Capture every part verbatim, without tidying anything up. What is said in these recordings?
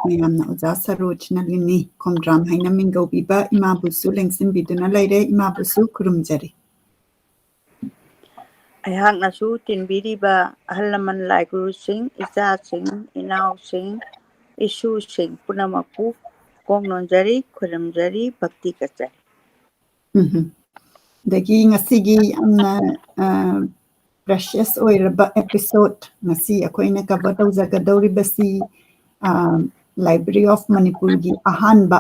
ꯃꯌꯥꯝꯅ ꯑꯣꯖꯥ ꯁꯔꯣꯖ ꯅꯂꯤꯅꯤ ꯈꯣꯡꯗ꯭ꯔꯥꯝ ꯍꯥꯏꯅ ꯃꯤꯡꯒꯧꯕꯤꯕ ꯏꯃꯥꯕꯨꯁꯨ ꯂꯦꯡꯁꯤꯟꯕꯤꯗꯨꯅ ꯂꯩꯔꯦ꯫ ꯏꯃꯥꯕꯨꯁꯨ ꯈꯨꯔꯨꯝꯖꯔꯤ꯫ ꯑꯩꯍꯥꯛꯅꯁꯨ ꯇꯤꯟꯕꯤꯔꯤꯕ ꯑꯍꯜ ꯂꯃꯟ, ꯂꯥꯏꯒꯨꯔꯨꯁꯤꯡ, ꯏꯆꯥꯁꯤꯡ, ꯏꯅꯥꯎꯁꯤꯡ, ꯏꯁꯨꯁꯤꯡ ꯄꯨꯝꯅꯃꯛꯄꯨ ꯀꯣꯛ ꯅꯣꯟꯖꯔꯤ, ꯈꯨꯔꯨꯝꯖꯔꯤ, ꯚꯛꯇꯤ ꯀꯠꯆꯔꯤ꯫ ꯎꯝ꯫ ꯑꯗꯒꯤ ꯉꯁꯤꯒꯤ ꯌꯥꯝꯅ, ꯑ, precious ꯑꯣꯏꯔꯕ episode, ꯉꯁꯤ ꯑꯩꯈꯣꯏꯅ cover ꯇꯧꯖꯒꯗꯧꯔꯤꯕꯁꯤ, ꯑ, Library of ꯃꯅꯤꯄꯨꯔꯒꯤ ꯑꯍꯥꯟꯕ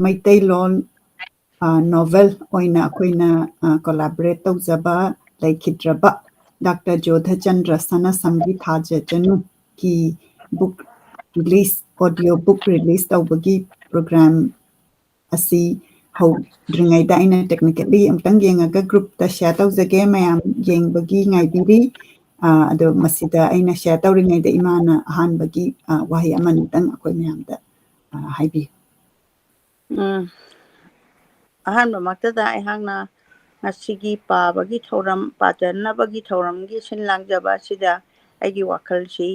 ꯃꯩꯇꯩꯂꯣꯟ, ꯑ, novel ꯑꯣꯏꯅ ꯑꯩꯈꯣꯏꯅ, ꯑ, collaborate ꯇꯧꯖꯕ ꯂꯩꯈꯤꯗ꯭ꯔꯕ doctor ꯖꯣꯙꯆꯟꯗ꯭ꯔ ꯁꯅꯥꯁꯝꯒꯤ ꯊꯥꯖꯖꯅꯨꯒꯤ book release, audio book release ꯇꯧꯕꯒꯤ program ꯑꯁꯤ ꯍꯧꯗ꯭ꯔꯤꯉꯩꯗ ꯑꯩꯅ technically ꯑꯃꯨꯛꯇꯪ ꯌꯦꯡꯉꯒ groupꯇ share ꯇꯧꯖꯒꯦ꯫ ꯃꯌꯥꯝ ꯌꯦꯡꯕꯒꯤ ꯉꯥꯏꯕꯤꯔꯤ꯫ ꯑ, ꯑꯗꯣ ꯃꯁꯤꯗ ꯑꯩꯅ share ꯇꯧꯔꯤꯉꯩꯗ ꯏꯃꯥꯅ ꯑꯍꯥꯟꯕꯒꯤ, ꯑ, ꯋꯥꯍꯩ ꯑꯃꯅꯤꯇꯪ ꯑꯩꯈꯣꯏ ꯃꯌꯥꯝꯗ, ꯑ, ꯍꯥꯏꯕꯤꯌꯨ꯫ ꯎꯝ꯫ ꯑꯍꯥꯟꯕꯃꯛꯇꯗ ꯑꯩꯍꯥꯛꯅ ꯉꯁꯤꯒꯤ ꯄꯥꯕꯒꯤ ꯊꯧꯔꯝ, ꯄꯥꯖꯅꯕꯒꯤ ꯊꯧꯔꯝꯒꯤ ꯁꯤꯟ ꯂꯥꯡꯖꯕ ꯑꯁꯤꯗ ꯑꯩꯒꯤ ꯋꯥꯈꯜꯁꯤ,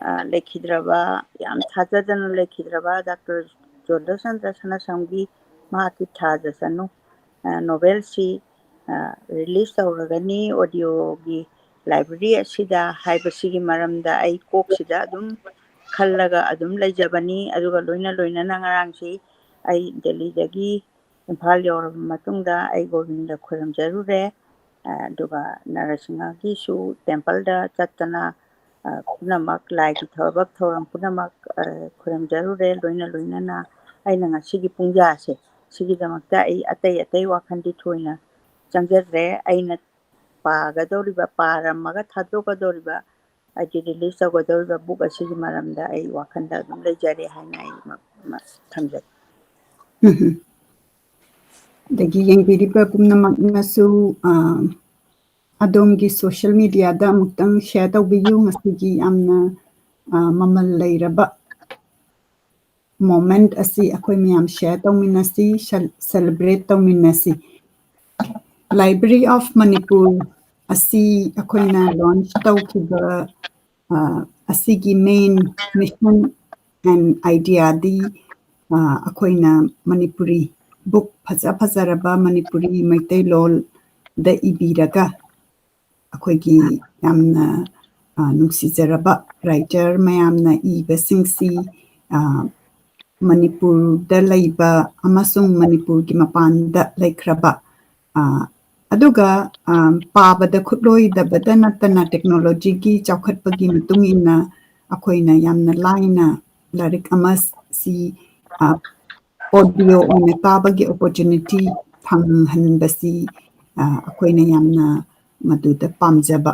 ꯑ, ꯂꯩꯈꯤꯗ꯭ꯔꯕ, ꯌꯥꯝ ꯊꯥꯖꯗꯅ ꯂꯩꯈꯤꯗ꯭ꯔꯕ ꯗꯥꯛꯇꯔ ꯖꯣꯙꯆꯟꯗ꯭ꯔ ꯁꯅꯥꯁꯝꯒꯤ ꯃꯍꯥꯛꯀꯤ ꯊꯥꯖꯖꯅꯨ, ꯑ, novelꯁꯤ, ꯑ, release ꯇꯧꯔꯒꯅꯤ audioꯒꯤ library ꯑꯁꯤꯗ ꯍꯥꯏꯕꯁꯤꯒꯤ ꯃꯔꯝꯗ ꯑꯩ ꯀꯣꯛꯁꯤꯗ ꯑꯗꯨꯝ ꯈꯜꯂꯒ ꯑꯗꯨꯝ ꯂꯩꯖꯕꯅꯤ꯫ ꯑꯗꯨꯒ ꯂꯣꯏꯅ ꯂꯣꯏꯅꯅ ꯉꯔꯥꯡꯁꯤ ꯑꯩ ꯗꯦꯜꯂꯤꯗꯒꯤ ꯏꯝꯐꯥꯜ ꯌꯧꯔꯕ ꯃꯇꯨꯡꯗ ꯑꯩ ꯒꯣꯕꯤꯟꯗ ꯈꯨꯔꯨꯝꯖꯔꯨꯔꯦ꯫ ꯑ, ꯑꯗꯨꯒ ꯅꯔꯁꯤꯡꯍꯒꯤꯁꯨ templeꯗ ꯆꯠꯇꯅ, ꯑ, ꯄꯨꯝꯅꯃꯛ ꯂꯥꯏꯒꯤ ꯊꯕꯛ ꯊꯧꯔꯝ ꯄꯨꯝꯅꯃꯛ, ꯑ, ꯈꯨꯔꯨꯝꯖꯔꯨꯔꯦ꯫ ꯂꯣꯏꯅ ꯂꯣꯏꯅꯅ ꯑꯩꯅ ꯉꯁꯤꯒꯤ ꯄꯨꯡꯖꯥꯁꯦ ꯁꯤꯒꯤꯗꯃꯛꯇ ꯑꯩ ꯑꯇꯩ ꯑꯇꯩ ꯋꯥꯈꯜꯗꯤ ꯊꯣꯏꯅ ꯆꯪꯖꯗ꯭ꯔꯦ꯫ ꯑꯩꯅ ꯄꯥꯒꯗꯧꯔꯤꯕ, ꯄꯥꯔꯝꯃꯒ ꯊꯥꯗꯣꯛꯀꯗꯧꯔꯤꯕ, ꯍꯥꯏꯗꯤ release ꯇꯧꯒꯗꯧꯔꯤꯕ book ꯑꯁꯤꯒꯤ ꯃꯔꯝꯗ ꯑꯩ ꯋꯥꯈꯜꯗ ꯑꯗꯨꯝ ꯂꯩꯖꯔꯦ ꯍꯥꯏꯅ ꯑꯩ ꯃ-, ꯃ-, ꯊꯝꯖꯒꯦ꯫ ꯎꯝ꯫ ꯑꯗꯒꯤ ꯌꯦꯡꯕꯤꯔꯤꯕ ꯄꯨꯝꯅꯃꯛꯅꯁꯨ, ꯑ, ꯑꯗꯣꯝꯒꯤ social mediaꯗ ꯑꯃꯨꯛꯇꯪ share ꯇꯧꯕꯤꯌꯨ꯫ ꯉꯁꯤꯒꯤ ꯌꯥꯝꯅ, ꯑ, ꯃꯃꯜ ꯂꯩꯔꯕ moment ꯑꯁꯤ ꯑꯩꯈꯣꯏ ꯃꯌꯥꯝ share ꯇꯧꯃꯤꯟꯅꯁꯤ, cel-, celebrate ꯇꯧꯃꯤꯟꯅꯁꯤ꯫ Library of Manipur ꯑꯁꯤ ꯑꯩꯈꯣꯏꯅ launch ꯇꯧꯈꯤꯕ, ꯑ, ꯑꯁꯤꯒꯤ main mission and idea ꯗꯤ, ꯑ, ꯑꯩꯈꯣꯏꯅ ꯃꯅꯤꯄꯨꯔꯤ book ꯐꯖ ꯐꯖꯔꯕ ꯃꯅꯤꯄꯨꯔꯤ ꯃꯩꯇꯩꯂꯣꯟꯗ ꯏꯕꯤꯔꯒ ꯑꯩꯈꯣꯏꯒꯤ ꯌꯥꯝꯅ, ꯑ, ꯅꯨꯡꯁꯤꯖꯔꯕ writer ꯃꯌꯥꯝꯅ ꯏꯕꯁꯤꯡꯁꯤ, ꯑ, ꯃꯅꯤꯄꯨꯔꯗ ꯂꯩꯕ ꯑꯃꯁꯨꯡ ꯃꯅꯤꯄꯨꯔꯒꯤ ꯃꯄꯥꯟꯗ ꯂꯩꯈ꯭ꯔꯕ, ꯑ, ꯑꯗꯨꯒ, ꯑ, ꯄꯥꯕꯗ ꯈꯨꯠꯂꯣꯏꯗꯕꯗ ꯅꯠꯇꯅ technology ꯒꯤ ꯆꯥꯎꯈꯠꯄꯒꯤ ꯃꯇꯨꯡ ꯏꯟꯅ ꯑꯩꯈꯣꯏꯅ ꯌꯥꯝꯅ ꯂꯥꯏꯅ ꯂꯥꯏꯔꯤꯛ ꯑꯃ ꯁꯤ, ꯑ, audio ꯑꯣꯏꯅ ꯇꯥꯕꯒꯤ opportunity ꯐꯪꯍꯟꯕꯁꯤ, ꯑ, ꯑꯩꯈꯣꯏꯅ ꯌꯥꯝꯅ ꯃꯗꯨꯗ ꯄꯥꯝꯖꯕ,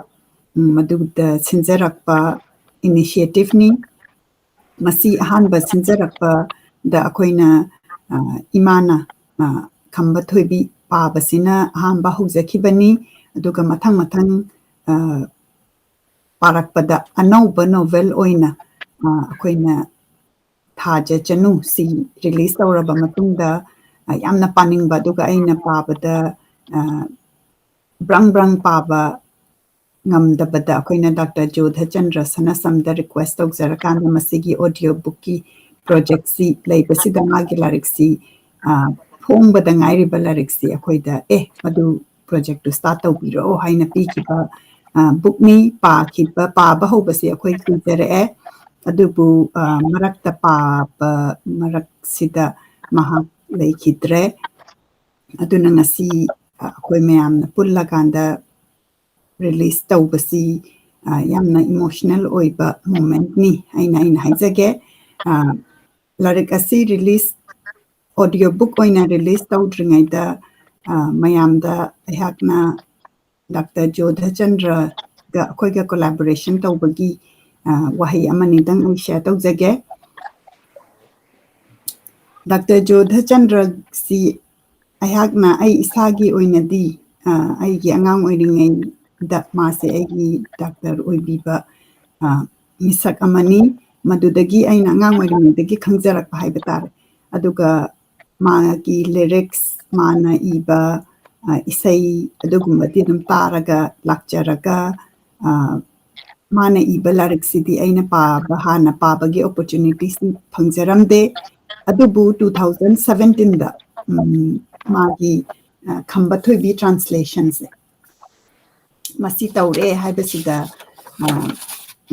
ꯎꯝ, ꯃꯗꯨꯗ ꯁꯤꯟꯖꯔꯛꯄ initiative ꯅꯤ꯫ ꯃꯁꯤ ꯑꯍꯥꯟꯕ ꯁꯤꯟꯖꯔꯛꯄꯗ ꯑꯩꯈꯣꯏꯅ, ꯑ, ꯏꯃꯥꯅ, ꯑ, ꯈꯝꯕ ꯊꯣꯏꯕꯤ ꯄꯥꯕꯁꯤꯅ ꯑꯍꯥꯟꯕ ꯍꯧꯖꯈꯤꯕꯅꯤ꯫ ꯑꯗꯨꯒ ꯃꯊꯪ ꯃꯊꯪ, ꯑ, ꯄꯥꯔꯛꯄꯗ ꯑꯅꯧꯕ novel ꯑꯣꯏꯅ, ꯑ, ꯑꯩꯈꯣꯏꯅ ꯊꯥꯖ ꯆꯅꯨ ꯁꯤ release ꯇꯧꯔꯕ ꯃꯇꯨꯡꯗ, ꯑ, ꯌꯥꯝꯅ ꯄꯥꯅꯤꯡꯕ, ꯑꯗꯨꯒ ꯑꯩꯅ ꯄꯥꯕꯗ, ꯑ, ꯕ꯭ꯔꯪ ꯕ꯭ꯔꯪ ꯄꯥꯕ ꯉꯝꯗꯕꯗ ꯑꯩꯈꯣꯏꯅ ꯗꯥꯛꯇꯔ ꯖꯣꯙꯆꯟꯗ꯭ꯔ ꯁꯅꯥꯁꯝꯗ request ꯇꯧꯖꯔꯀꯥꯟꯗ ꯃꯁꯤꯒꯤ audio book ꯀꯤ project ꯁꯤ ꯂꯩꯕꯁꯤꯗ ꯃꯥꯒꯤ ꯂꯥꯏꯔꯤꯛꯁꯤ, ꯑ, ꯐꯣꯡꯕꯗ ꯉꯥꯏꯔꯤꯕ ꯂꯥꯏꯔꯤꯛꯁꯤ ꯑꯩꯈꯣꯏꯗ, "ꯑꯦ, ꯃꯗꯨ project ꯇꯨ start ꯇꯧꯕꯤꯔꯛꯑꯣ" ꯍꯥꯏꯅ ꯄꯤꯈꯤꯕ, ꯑ, book ꯅꯤ꯫ ꯄꯥꯈꯤꯕ, ꯄꯥꯕ ꯍꯧꯕꯁꯤ ꯑꯩꯈꯣꯏ ꯀꯨꯏꯖꯔꯛꯑꯦ, ꯑꯗꯨꯕꯨ, ꯑ, ꯃꯔꯛꯇ ꯄꯥꯕ ꯃꯔꯛꯁꯤꯗ ꯃꯍꯥꯛ ꯂꯩꯈꯤꯗ꯭ꯔꯦ꯫ ꯑꯗꯨꯅ ꯉꯁꯤ, ꯑ, ꯑꯩꯈꯣꯏ ꯃꯌꯥꯝꯅ ꯄꯨꯜꯂꯀꯥꯟꯗ release ꯇꯧꯕꯁꯤ, ꯑ, ꯌꯥꯝꯅ emotional ꯑꯣꯏꯕ moment ꯅꯤ ꯑꯩꯅ, ꯑꯩꯅ ꯍꯥꯏꯖꯒꯦ꯫ ꯑ, ꯂꯥꯏꯔꯤꯛ ꯑꯁꯤ release, audio book ꯑꯣꯏꯅ release ꯇꯧꯗ꯭ꯔꯤꯉꯩꯗ, ꯑ, ꯃꯌꯥꯝꯗ ꯑꯩꯍꯥꯛꯅ ꯗꯥꯛꯇꯔ ꯖꯣꯙꯆꯟꯗ꯭ꯔꯒ ꯑꯩꯈꯣꯏꯒ collaboration ꯇꯧꯕꯒꯤ, ꯑ, ꯋꯥꯍꯩ ꯑꯃꯅꯤꯗꯪ ꯑꯩ share ꯇꯧꯖꯒꯦ꯫ ꯗꯥꯛꯇꯔ ꯖꯣꯙꯆꯟꯗ꯭ꯔꯁꯤ ꯑꯩꯍꯥꯛꯅ, ꯑꯩ ꯏꯁꯥꯒꯤ ꯑꯣꯏꯅꯗꯤ, ꯑ, ꯑꯩꯒꯤ ꯑꯉꯥꯡ ꯑꯣꯏꯔꯤꯉꯩꯗ ꯃꯥꯁꯦ ꯑꯩꯒꯤ ꯗꯥꯛꯇꯔ ꯑꯣꯏꯕꯤꯕ, ꯑ, ꯃꯤꯁꯛ ꯑꯃꯅꯤ꯫ ꯃꯗꯨꯗꯒꯤ ꯑꯩꯅ ꯑꯉꯥꯡ ꯑꯣꯏꯔꯤꯉꯩꯗꯒꯤ ꯈꯪꯖꯔꯛꯄ ꯍꯥꯏꯕ ꯇꯥꯔꯦ꯫ ꯑꯗꯨꯒ ꯃꯥꯒꯤ lyrics, ꯃꯥꯅ ꯏꯕ, ꯑ, ꯏꯁꯩ ꯑꯗꯨꯒꯨꯝꯕꯗꯤ ꯑꯗꯨꯝ ꯇꯥꯔꯒ ꯂꯥꯛꯆꯔꯒ, ꯑ, ꯃꯥꯅ ꯏꯕ ꯂꯥꯏꯔꯤꯛꯁꯤꯗꯤ ꯑꯩꯅ ꯄꯥꯕ, ꯍꯥꯟꯅ ꯄꯥꯕꯒꯤ opportunityꯁꯤ ꯐꯪꯖꯔꯝꯗꯦ꯫ ꯑꯗꯨꯕꯨ two thousand seventeenꯗ, ꯎꯝ, ꯃꯥꯒꯤ, ꯑ, ꯈꯝꯕ ꯊꯣꯏꯕꯤ translationꯁꯦ ꯃꯁꯤ ꯇꯧꯔꯦ ꯍꯥꯏꯕꯁꯤꯗ, ꯑ,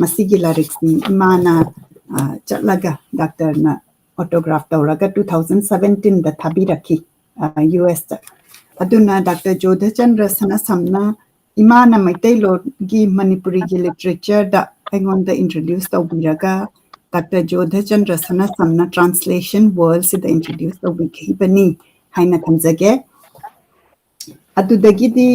ꯃꯁꯤꯒꯤ ꯂꯥꯏꯔꯤꯛꯁꯤ ꯏꯃꯥꯅ, ꯑ, ꯆꯠꯂꯒ doctorꯅ autograph ꯇꯧꯔꯒ two thousand seventeenꯗ ꯊꯥꯕꯤꯔꯛꯈꯤ, ꯑ, USꯇ꯫ ꯑꯗꯨꯅ doctor ꯖꯣꯙꯆꯟꯗ꯭ꯔ ꯁꯅꯥꯁꯝꯅ ꯏꯃꯥꯅ ꯃꯩꯇꯩꯂꯣꯟꯒꯤ ꯃꯅꯤꯄꯨꯔꯤꯒꯤ literatureꯗ ꯑꯩꯉꯣꯟꯗ introduce ꯇꯧꯕꯤꯔꯒ doctor ꯖꯣꯙꯆꯟꯗ꯭ꯔ ꯁꯅꯥꯁꯝꯅ translation worldꯁꯤꯗ introduce ꯇꯧꯕꯤꯈꯤꯕꯅꯤ ꯍꯥꯏꯅ ꯊꯝꯖꯒꯦ꯫ ꯑꯗꯨꯗꯒꯤꯗꯤ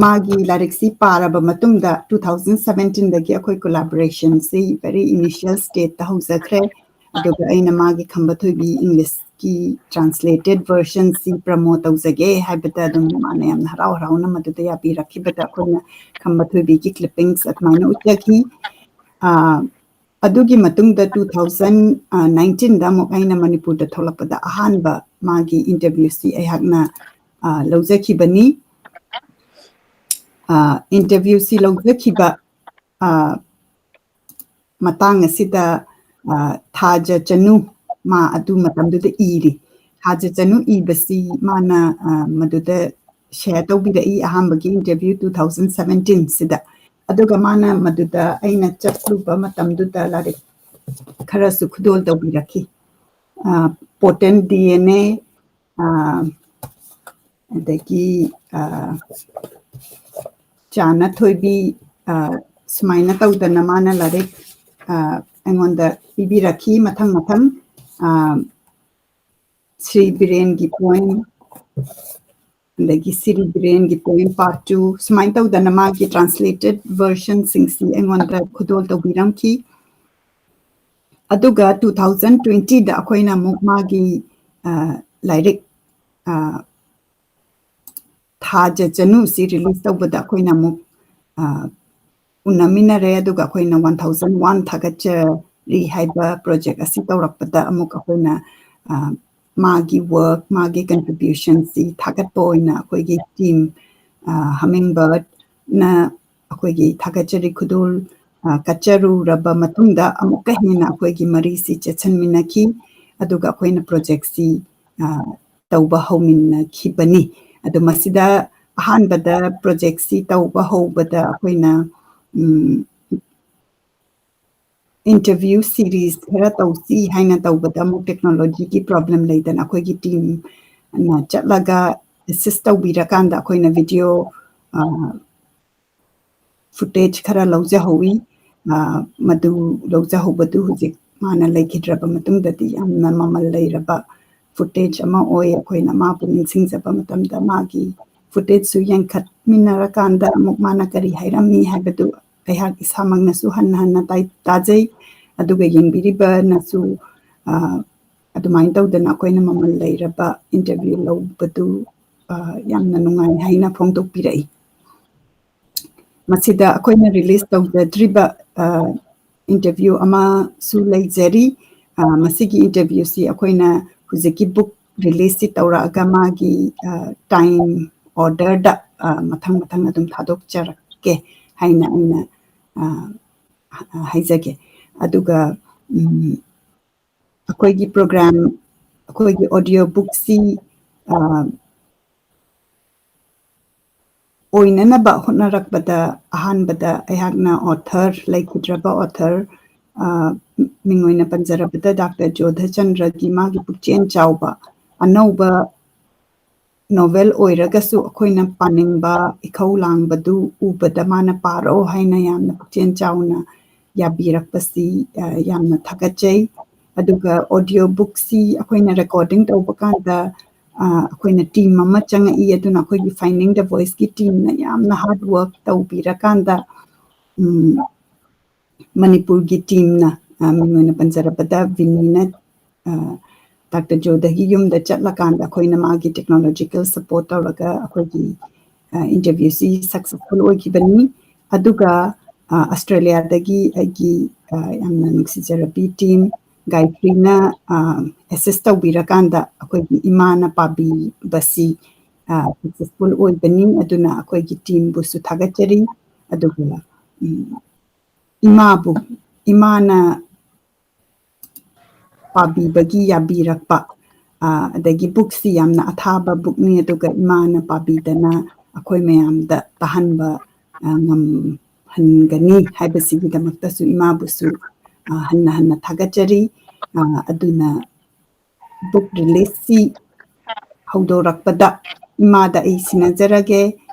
ꯃꯥꯒꯤ ꯂꯥꯏꯔꯤꯛꯁꯤ ꯄꯥꯔꯕ ꯃꯇꯨꯡꯗ two thousand seventeenꯗꯒꯤ ꯑꯩꯈꯣꯏ collaborationꯁꯤ very initial stageꯇ ꯍꯧꯖꯈ꯭ꯔꯦ꯫ ꯑꯗꯨꯒ ꯑꯩꯅ ꯃꯥꯒꯤ ꯈꯝꯕ ꯊꯣꯏꯕꯤ Englishꯀꯤ translated versionꯁꯤ promote ꯇꯧꯖꯒꯦ ꯍꯥꯏꯕꯗ ꯑꯗꯨꯝ ꯃꯥꯅ ꯌꯥꯝꯅ ꯍꯔꯥꯎ ꯍꯔꯥꯎꯅ ꯃꯗꯨꯗ ꯌꯥꯕꯤꯔꯛꯈꯤꯕꯗ ꯑꯩꯈꯣꯏꯅ ꯈꯝꯕ ꯊꯣꯏꯕꯤꯒꯤ clippings ꯑꯗꯨꯃꯥꯏꯅ ꯎꯠꯆꯈꯤ꯫ ꯑꯥ, ꯑꯗꯨꯒꯤ ꯃꯇꯨꯡꯗ two thousand nineteenꯗ ꯑꯃꯨꯛ ꯑꯩꯅ ꯃꯅꯤꯄꯨꯔꯗ ꯊꯣꯛꯂꯛꯄꯗ ꯑꯍꯥꯟꯕ ꯃꯥꯒꯤ interviewꯁꯤ ꯑꯩꯍꯥꯛꯅ, ꯑꯥ, ꯂꯧꯖꯈꯤꯕꯅꯤ꯫ ꯑꯥ, interviewꯁꯤ ꯂꯧꯖꯈꯤꯕ, ꯑꯥ, ꯃꯇꯥꯡ ꯑꯁꯤꯗ, ꯑꯥ, ꯊꯥꯖ ꯆꯅꯨ ꯃꯥ ꯑꯗꯨ ꯃꯇꯝꯗꯨꯗ ꯏꯔꯤ꯫ ꯊꯥꯖ ꯆꯅꯨ ꯏꯕꯁꯤ ꯃꯥꯅ, ꯑꯥ, ꯃꯗꯨꯗ share ꯇꯧꯕꯤꯔꯛꯏ ꯑꯍꯥꯟꯕꯒꯤ interview two thousand seventeenꯁꯤꯗ꯫ ꯑꯗꯨꯒ ꯃꯥꯅ ꯃꯗꯨꯗ ꯑꯩꯅ ꯆꯠꯂꯨꯕ ꯃꯇꯝꯗꯨꯗ ꯂꯥꯏꯔꯤꯛ ꯈꯔꯁꯨ ꯈꯨꯗꯣꯜ ꯇꯧꯕꯤꯔꯛꯈꯤ꯫ ꯑꯥ, Potent DNA, ꯑꯥ, ꯑꯗꯒꯤ, ꯑꯥ, ꯆꯥꯅ ꯊꯣꯏꯕꯤ, ꯑꯥ, ꯁꯨꯃꯥꯏꯅ ꯇꯧꯗꯅ ꯃꯥꯅ ꯂꯥꯏꯔꯤꯛ, ꯑꯥ, ꯑꯩꯉꯣꯟꯗ ꯄꯤꯕꯤꯔꯛꯈꯤ ꯃꯊꯪ ꯃꯊꯪ꯫ ꯑꯥ, ꯁ꯭ꯔꯤ ꯕꯤꯔꯦꯟꯒꯤ poem, ꯑꯗꯒꯤ ꯁ꯭ꯔꯤ ꯕꯤꯔꯦꯟꯒꯤ poem part two, ꯁꯨꯃꯥꯏꯅ ꯇꯧꯗꯅ ꯃꯥꯒꯤ translated versionꯁꯤꯡꯁꯤ ꯑꯩꯉꯣꯟꯗ ꯈꯨꯗꯣꯜ ꯇꯧꯕꯤꯔꯝꯈꯤ꯫ ꯑꯗꯨꯒ two thousand twentyꯗ ꯑꯩꯈꯣꯏꯅ ꯑꯃꯨꯛ ꯃꯥꯒꯤ, ꯑ, ꯂꯥꯏꯔꯤꯛ, ꯑ, ꯊꯥꯖ ꯆꯅꯨꯁꯤ release ꯇꯧꯕꯗ ꯑꯩꯈꯣꯏꯅ ꯑꯃꯨꯛ, ꯑ, ꯎꯅꯃꯤꯟꯅꯔꯦ꯫ ꯑꯗꯨꯒ ꯑꯩꯈꯣꯏꯅ One Thousand One ꯊꯥꯒꯠꯆꯔꯤ ꯍꯥꯏꯕ project ꯑꯁꯤ ꯇꯧꯔꯛꯄꯗ ꯑꯃꯨꯛ ꯑꯩꯈꯣꯏꯅ, ꯑ, ꯃꯥꯒꯤ work, ꯃꯥꯒꯤ contributionꯁꯤ ꯊꯥꯒꯠꯄ ꯑꯣꯏꯅ ꯑꯩꯈꯣꯏꯒꯤ team, ꯑ, Hummingbirdꯅ ꯑꯩꯈꯣꯏꯒꯤ ꯊꯥꯒꯠꯆꯔꯤ ꯈꯨꯗꯣꯜ, ꯑ, ꯀꯠꯆꯔꯨꯔꯕ ꯃꯇꯨꯡꯗ ꯑꯃꯨꯛꯀ ꯍꯦꯟꯅ ꯑꯩꯈꯣꯏꯒꯤ ꯃꯔꯤꯁꯤ ꯆꯦꯠꯁꯤꯟꯃꯤꯟꯅꯈꯤ꯫ ꯑꯗꯨꯒ ꯑꯩꯈꯣꯏꯅ projectꯁꯤ, ꯑ, ꯇꯧꯕ ꯍꯧꯃꯤꯟꯅꯈꯤꯕꯅꯤ꯫ ꯑꯗꯣ ꯃꯁꯤꯗ ꯑꯍꯥꯟꯕꯗ projectꯁꯤ ꯇꯧꯕ ꯍꯧꯕꯗ ꯑꯩꯈꯣꯏꯅ, ꯎꯝ, interview series ꯈꯔ ꯇꯧꯁꯤ ꯍꯥꯏꯅ ꯇꯧꯕꯗ ꯑꯃꯨꯛ technologyꯒꯤ problem ꯂꯩꯗꯅ ꯑꯩꯈꯣꯏꯒꯤ teamꯅ ꯆꯠꯂꯒ assist ꯇꯧꯕꯤꯔꯀꯥꯟꯗ ꯑꯩꯈꯣꯏꯅ video, ꯑ, footage ꯈꯔ ꯂꯧꯖꯍꯧꯋꯤ꯫ ꯑ, ꯃꯗꯨ ꯂꯧꯖꯍꯧꯕꯗꯨ ꯍꯧꯖꯤꯛ ꯃꯥꯅ ꯂꯩꯈꯤꯗ꯭ꯔꯕ ꯃꯇꯨꯡꯗꯗꯤ ꯌꯥꯝꯅ ꯃꯃꯜ ꯂꯩꯔꯕ footage ꯑꯃ ꯑꯣꯏ꯫ ꯑꯩꯈꯣꯏꯅ ꯃꯥꯕꯨ ꯅꯤꯡꯁꯤꯡꯖꯕ ꯃꯇꯝꯗ ꯃꯥꯒꯤ footageꯁꯨ ꯌꯦꯡꯈꯠꯃꯤꯟꯅꯔꯀꯥꯟꯗ ꯑꯃꯨꯛ ꯃꯥꯅ ꯀꯔꯤ ꯍꯥꯏꯔꯝꯃꯤ ꯍꯥꯏꯕꯗꯨ ꯑꯩꯍꯥꯛ ꯏꯁꯥꯃꯛꯅꯁꯨ ꯍꯟꯅ ꯍꯟꯅ ꯇꯥꯏ-, ꯇꯥꯖꯩ꯫ ꯑꯗꯨꯒ ꯌꯦꯡꯕꯤꯔꯤꯕꯅꯁꯨ, ꯑ, ꯑꯗꯨꯃꯥꯏꯅ ꯇꯧꯗꯅ ꯑꯩꯈꯣꯏꯅ ꯃꯃꯜ ꯂꯩꯔꯕ interview ꯂꯧꯕꯗꯨ, ꯑ, ꯌꯥꯝꯅ ꯅꯨꯡꯉꯥꯏ ꯍꯥꯏꯅ ꯐꯣꯡꯗꯣꯛꯄꯤꯔꯛꯏ꯫ ꯃꯁꯤꯗ ꯑꯩꯈꯣꯏꯅ release ꯇꯧꯖꯗ꯭ꯔꯤꯕ, ꯑ, interview ꯑꯃꯁꯨ ꯂꯩꯖꯔꯤ꯫ ꯑ, ꯃꯁꯤꯒꯤ interviewꯁꯤ ꯑꯩꯈꯣꯏꯅ ꯍꯧꯖꯤꯛꯀꯤ book releaseꯁꯤ ꯇꯧꯔꯛꯑꯒ ꯃꯥꯒꯤ, ꯑ, time orderꯗ, ꯑ, ꯃꯊꯪ ꯃꯊꯪ ꯑꯗꯨꯝ ꯊꯥꯗꯣꯛꯆꯔꯛꯀꯦ ꯍꯥꯏꯅ ꯑꯩꯅ, ꯑ, ꯍꯥꯏꯖꯒꯦ꯫ ꯑꯗꯨꯒ, ꯎꯝ, ꯑꯩꯈꯣꯏꯒꯤ program, ꯑꯩꯈꯣꯏꯒꯤ audio bookꯁꯤ, ꯑ, ꯑꯣꯏꯅꯅꯕ ꯍꯣꯠꯅꯔꯛꯄꯗ ꯑꯍꯥꯟꯕꯗ ꯑꯩꯍꯥꯛꯅ author, ꯂꯩꯈꯤꯗ꯭ꯔꯕ author, ꯑ, ꯃꯤꯡ ꯑꯣꯏꯅ ꯄꯟꯖꯔꯕꯗ Doctor ꯖꯣꯙꯆꯟꯗ꯭ꯔꯒꯤ ꯃꯥꯒꯤ ꯄꯨꯛꯆꯦꯜ ꯆꯥꯎꯕ ꯑꯅꯧꯕ novel ꯑꯣꯏꯔꯒꯁꯨ ꯑꯩꯈꯣꯏꯅ ꯄꯥꯅꯤꯡꯕ ꯏꯈꯧ ꯂꯥꯡꯕꯗꯨ ꯎꯕꯗ ꯃꯥꯅ ꯄꯥꯔꯛꯑꯣ ꯍꯥꯏꯅ ꯌꯥꯝꯅ ꯄꯨꯛꯆꯦꯜ ꯆꯥꯎꯅ ꯌꯥꯕꯤꯔꯛꯄꯁꯤ, ꯑ, ꯌꯥꯝꯅ ꯊꯥꯒꯠꯆꯩ꯫ ꯑꯗꯨꯒ audio bookꯁꯤ ꯑꯩꯈꯣꯏꯅ recording ꯇꯧꯕ ꯀꯥꯟꯗ, ꯑ, ꯑꯩꯈꯣꯏꯅ team ꯑꯃ ꯆꯪꯉꯛꯏ꯫ ꯑꯗꯨꯅ ꯑꯩꯈꯣꯏꯒꯤ Finding the Voiceꯀꯤ teamꯅ ꯌꯥꯝꯅ hard work ꯇꯧꯕꯤꯔꯀꯥꯟꯗ, ꯎꯝ, ꯃꯅꯤꯄꯨꯔꯒꯤ teamꯅ, ꯑ, ꯃꯤꯡ ꯑꯣꯏꯅ ꯄꯟꯖꯔꯕꯗ ꯕꯤꯅꯤꯅ, ꯑ, Doctor ꯖꯣꯙꯒꯤ ꯌꯨꯝꯗ ꯆꯠꯂꯀꯥꯟꯗ ꯑꯩꯈꯣꯏꯅ ꯃꯥꯒꯤ technological support ꯇꯧꯔꯒ ꯑꯩꯈꯣꯏꯒꯤ, ꯑ, interviewꯁꯤ successful ꯑꯣꯏꯈꯤꯕꯅꯤ꯫ ꯑꯗꯨꯒ, ꯑ, ꯑꯁꯇ꯭ꯔꯦꯂꯤꯌꯥꯗꯒꯤ ꯑꯩꯒꯤ, ꯑ, ꯌꯥꯝꯅ ꯅꯨꯡꯁꯤꯖꯔꯕꯤ team ꯒꯥꯏꯇ꯭ꯔꯤꯅ, ꯑ, assist ꯇꯧꯕꯤꯔꯀꯥꯟꯗ ꯑꯩꯈꯣꯏꯒꯤ ꯏꯃꯥꯅ ꯄꯥꯕꯤꯕꯁꯤ, ꯑ, successful ꯑꯣꯏꯕꯅꯤ꯫ ꯑꯗꯨꯅ ꯑꯩꯈꯣꯏꯒꯤ teamꯕꯨꯁꯨ ꯊꯥꯒꯠꯆꯔꯤ꯫ ꯑꯗꯨꯒ, ꯎꯝ, ꯏꯃꯥꯕꯨ, ꯏꯃꯥꯅ ꯄꯥꯕꯤꯕꯒꯤ ꯌꯥꯕꯤꯔꯛꯄ, ꯑ, ꯑꯗꯒꯤ bookꯁꯤ ꯌꯥꯝꯅ ꯑꯊꯥꯕ bookꯅꯤ, ꯑꯗꯨꯒ ꯏꯃꯥꯅ ꯄꯥꯕꯤꯗꯅ ꯑꯩꯈꯣꯏ ꯃꯌꯥꯝꯗ ꯇꯥꯍꯟꯕ, ꯑ, ꯉꯝꯍꯟꯒꯅꯤ ꯍꯥꯏꯕꯁꯤꯒꯤꯗꯃꯛꯇꯁꯨ ꯏꯃꯥꯕꯨꯁꯨ, ꯑ, ꯍꯟꯅ ꯍꯟꯅ ꯊꯥꯒꯠꯆꯔꯤ꯫ ꯑ, ꯑꯗꯨꯅ book releaseꯁꯤ ꯍꯧꯗꯣꯔꯛꯄꯗ ꯏꯃꯥꯗ ꯑꯩ ꯁꯤꯟꯅꯖꯔꯒꯦ꯫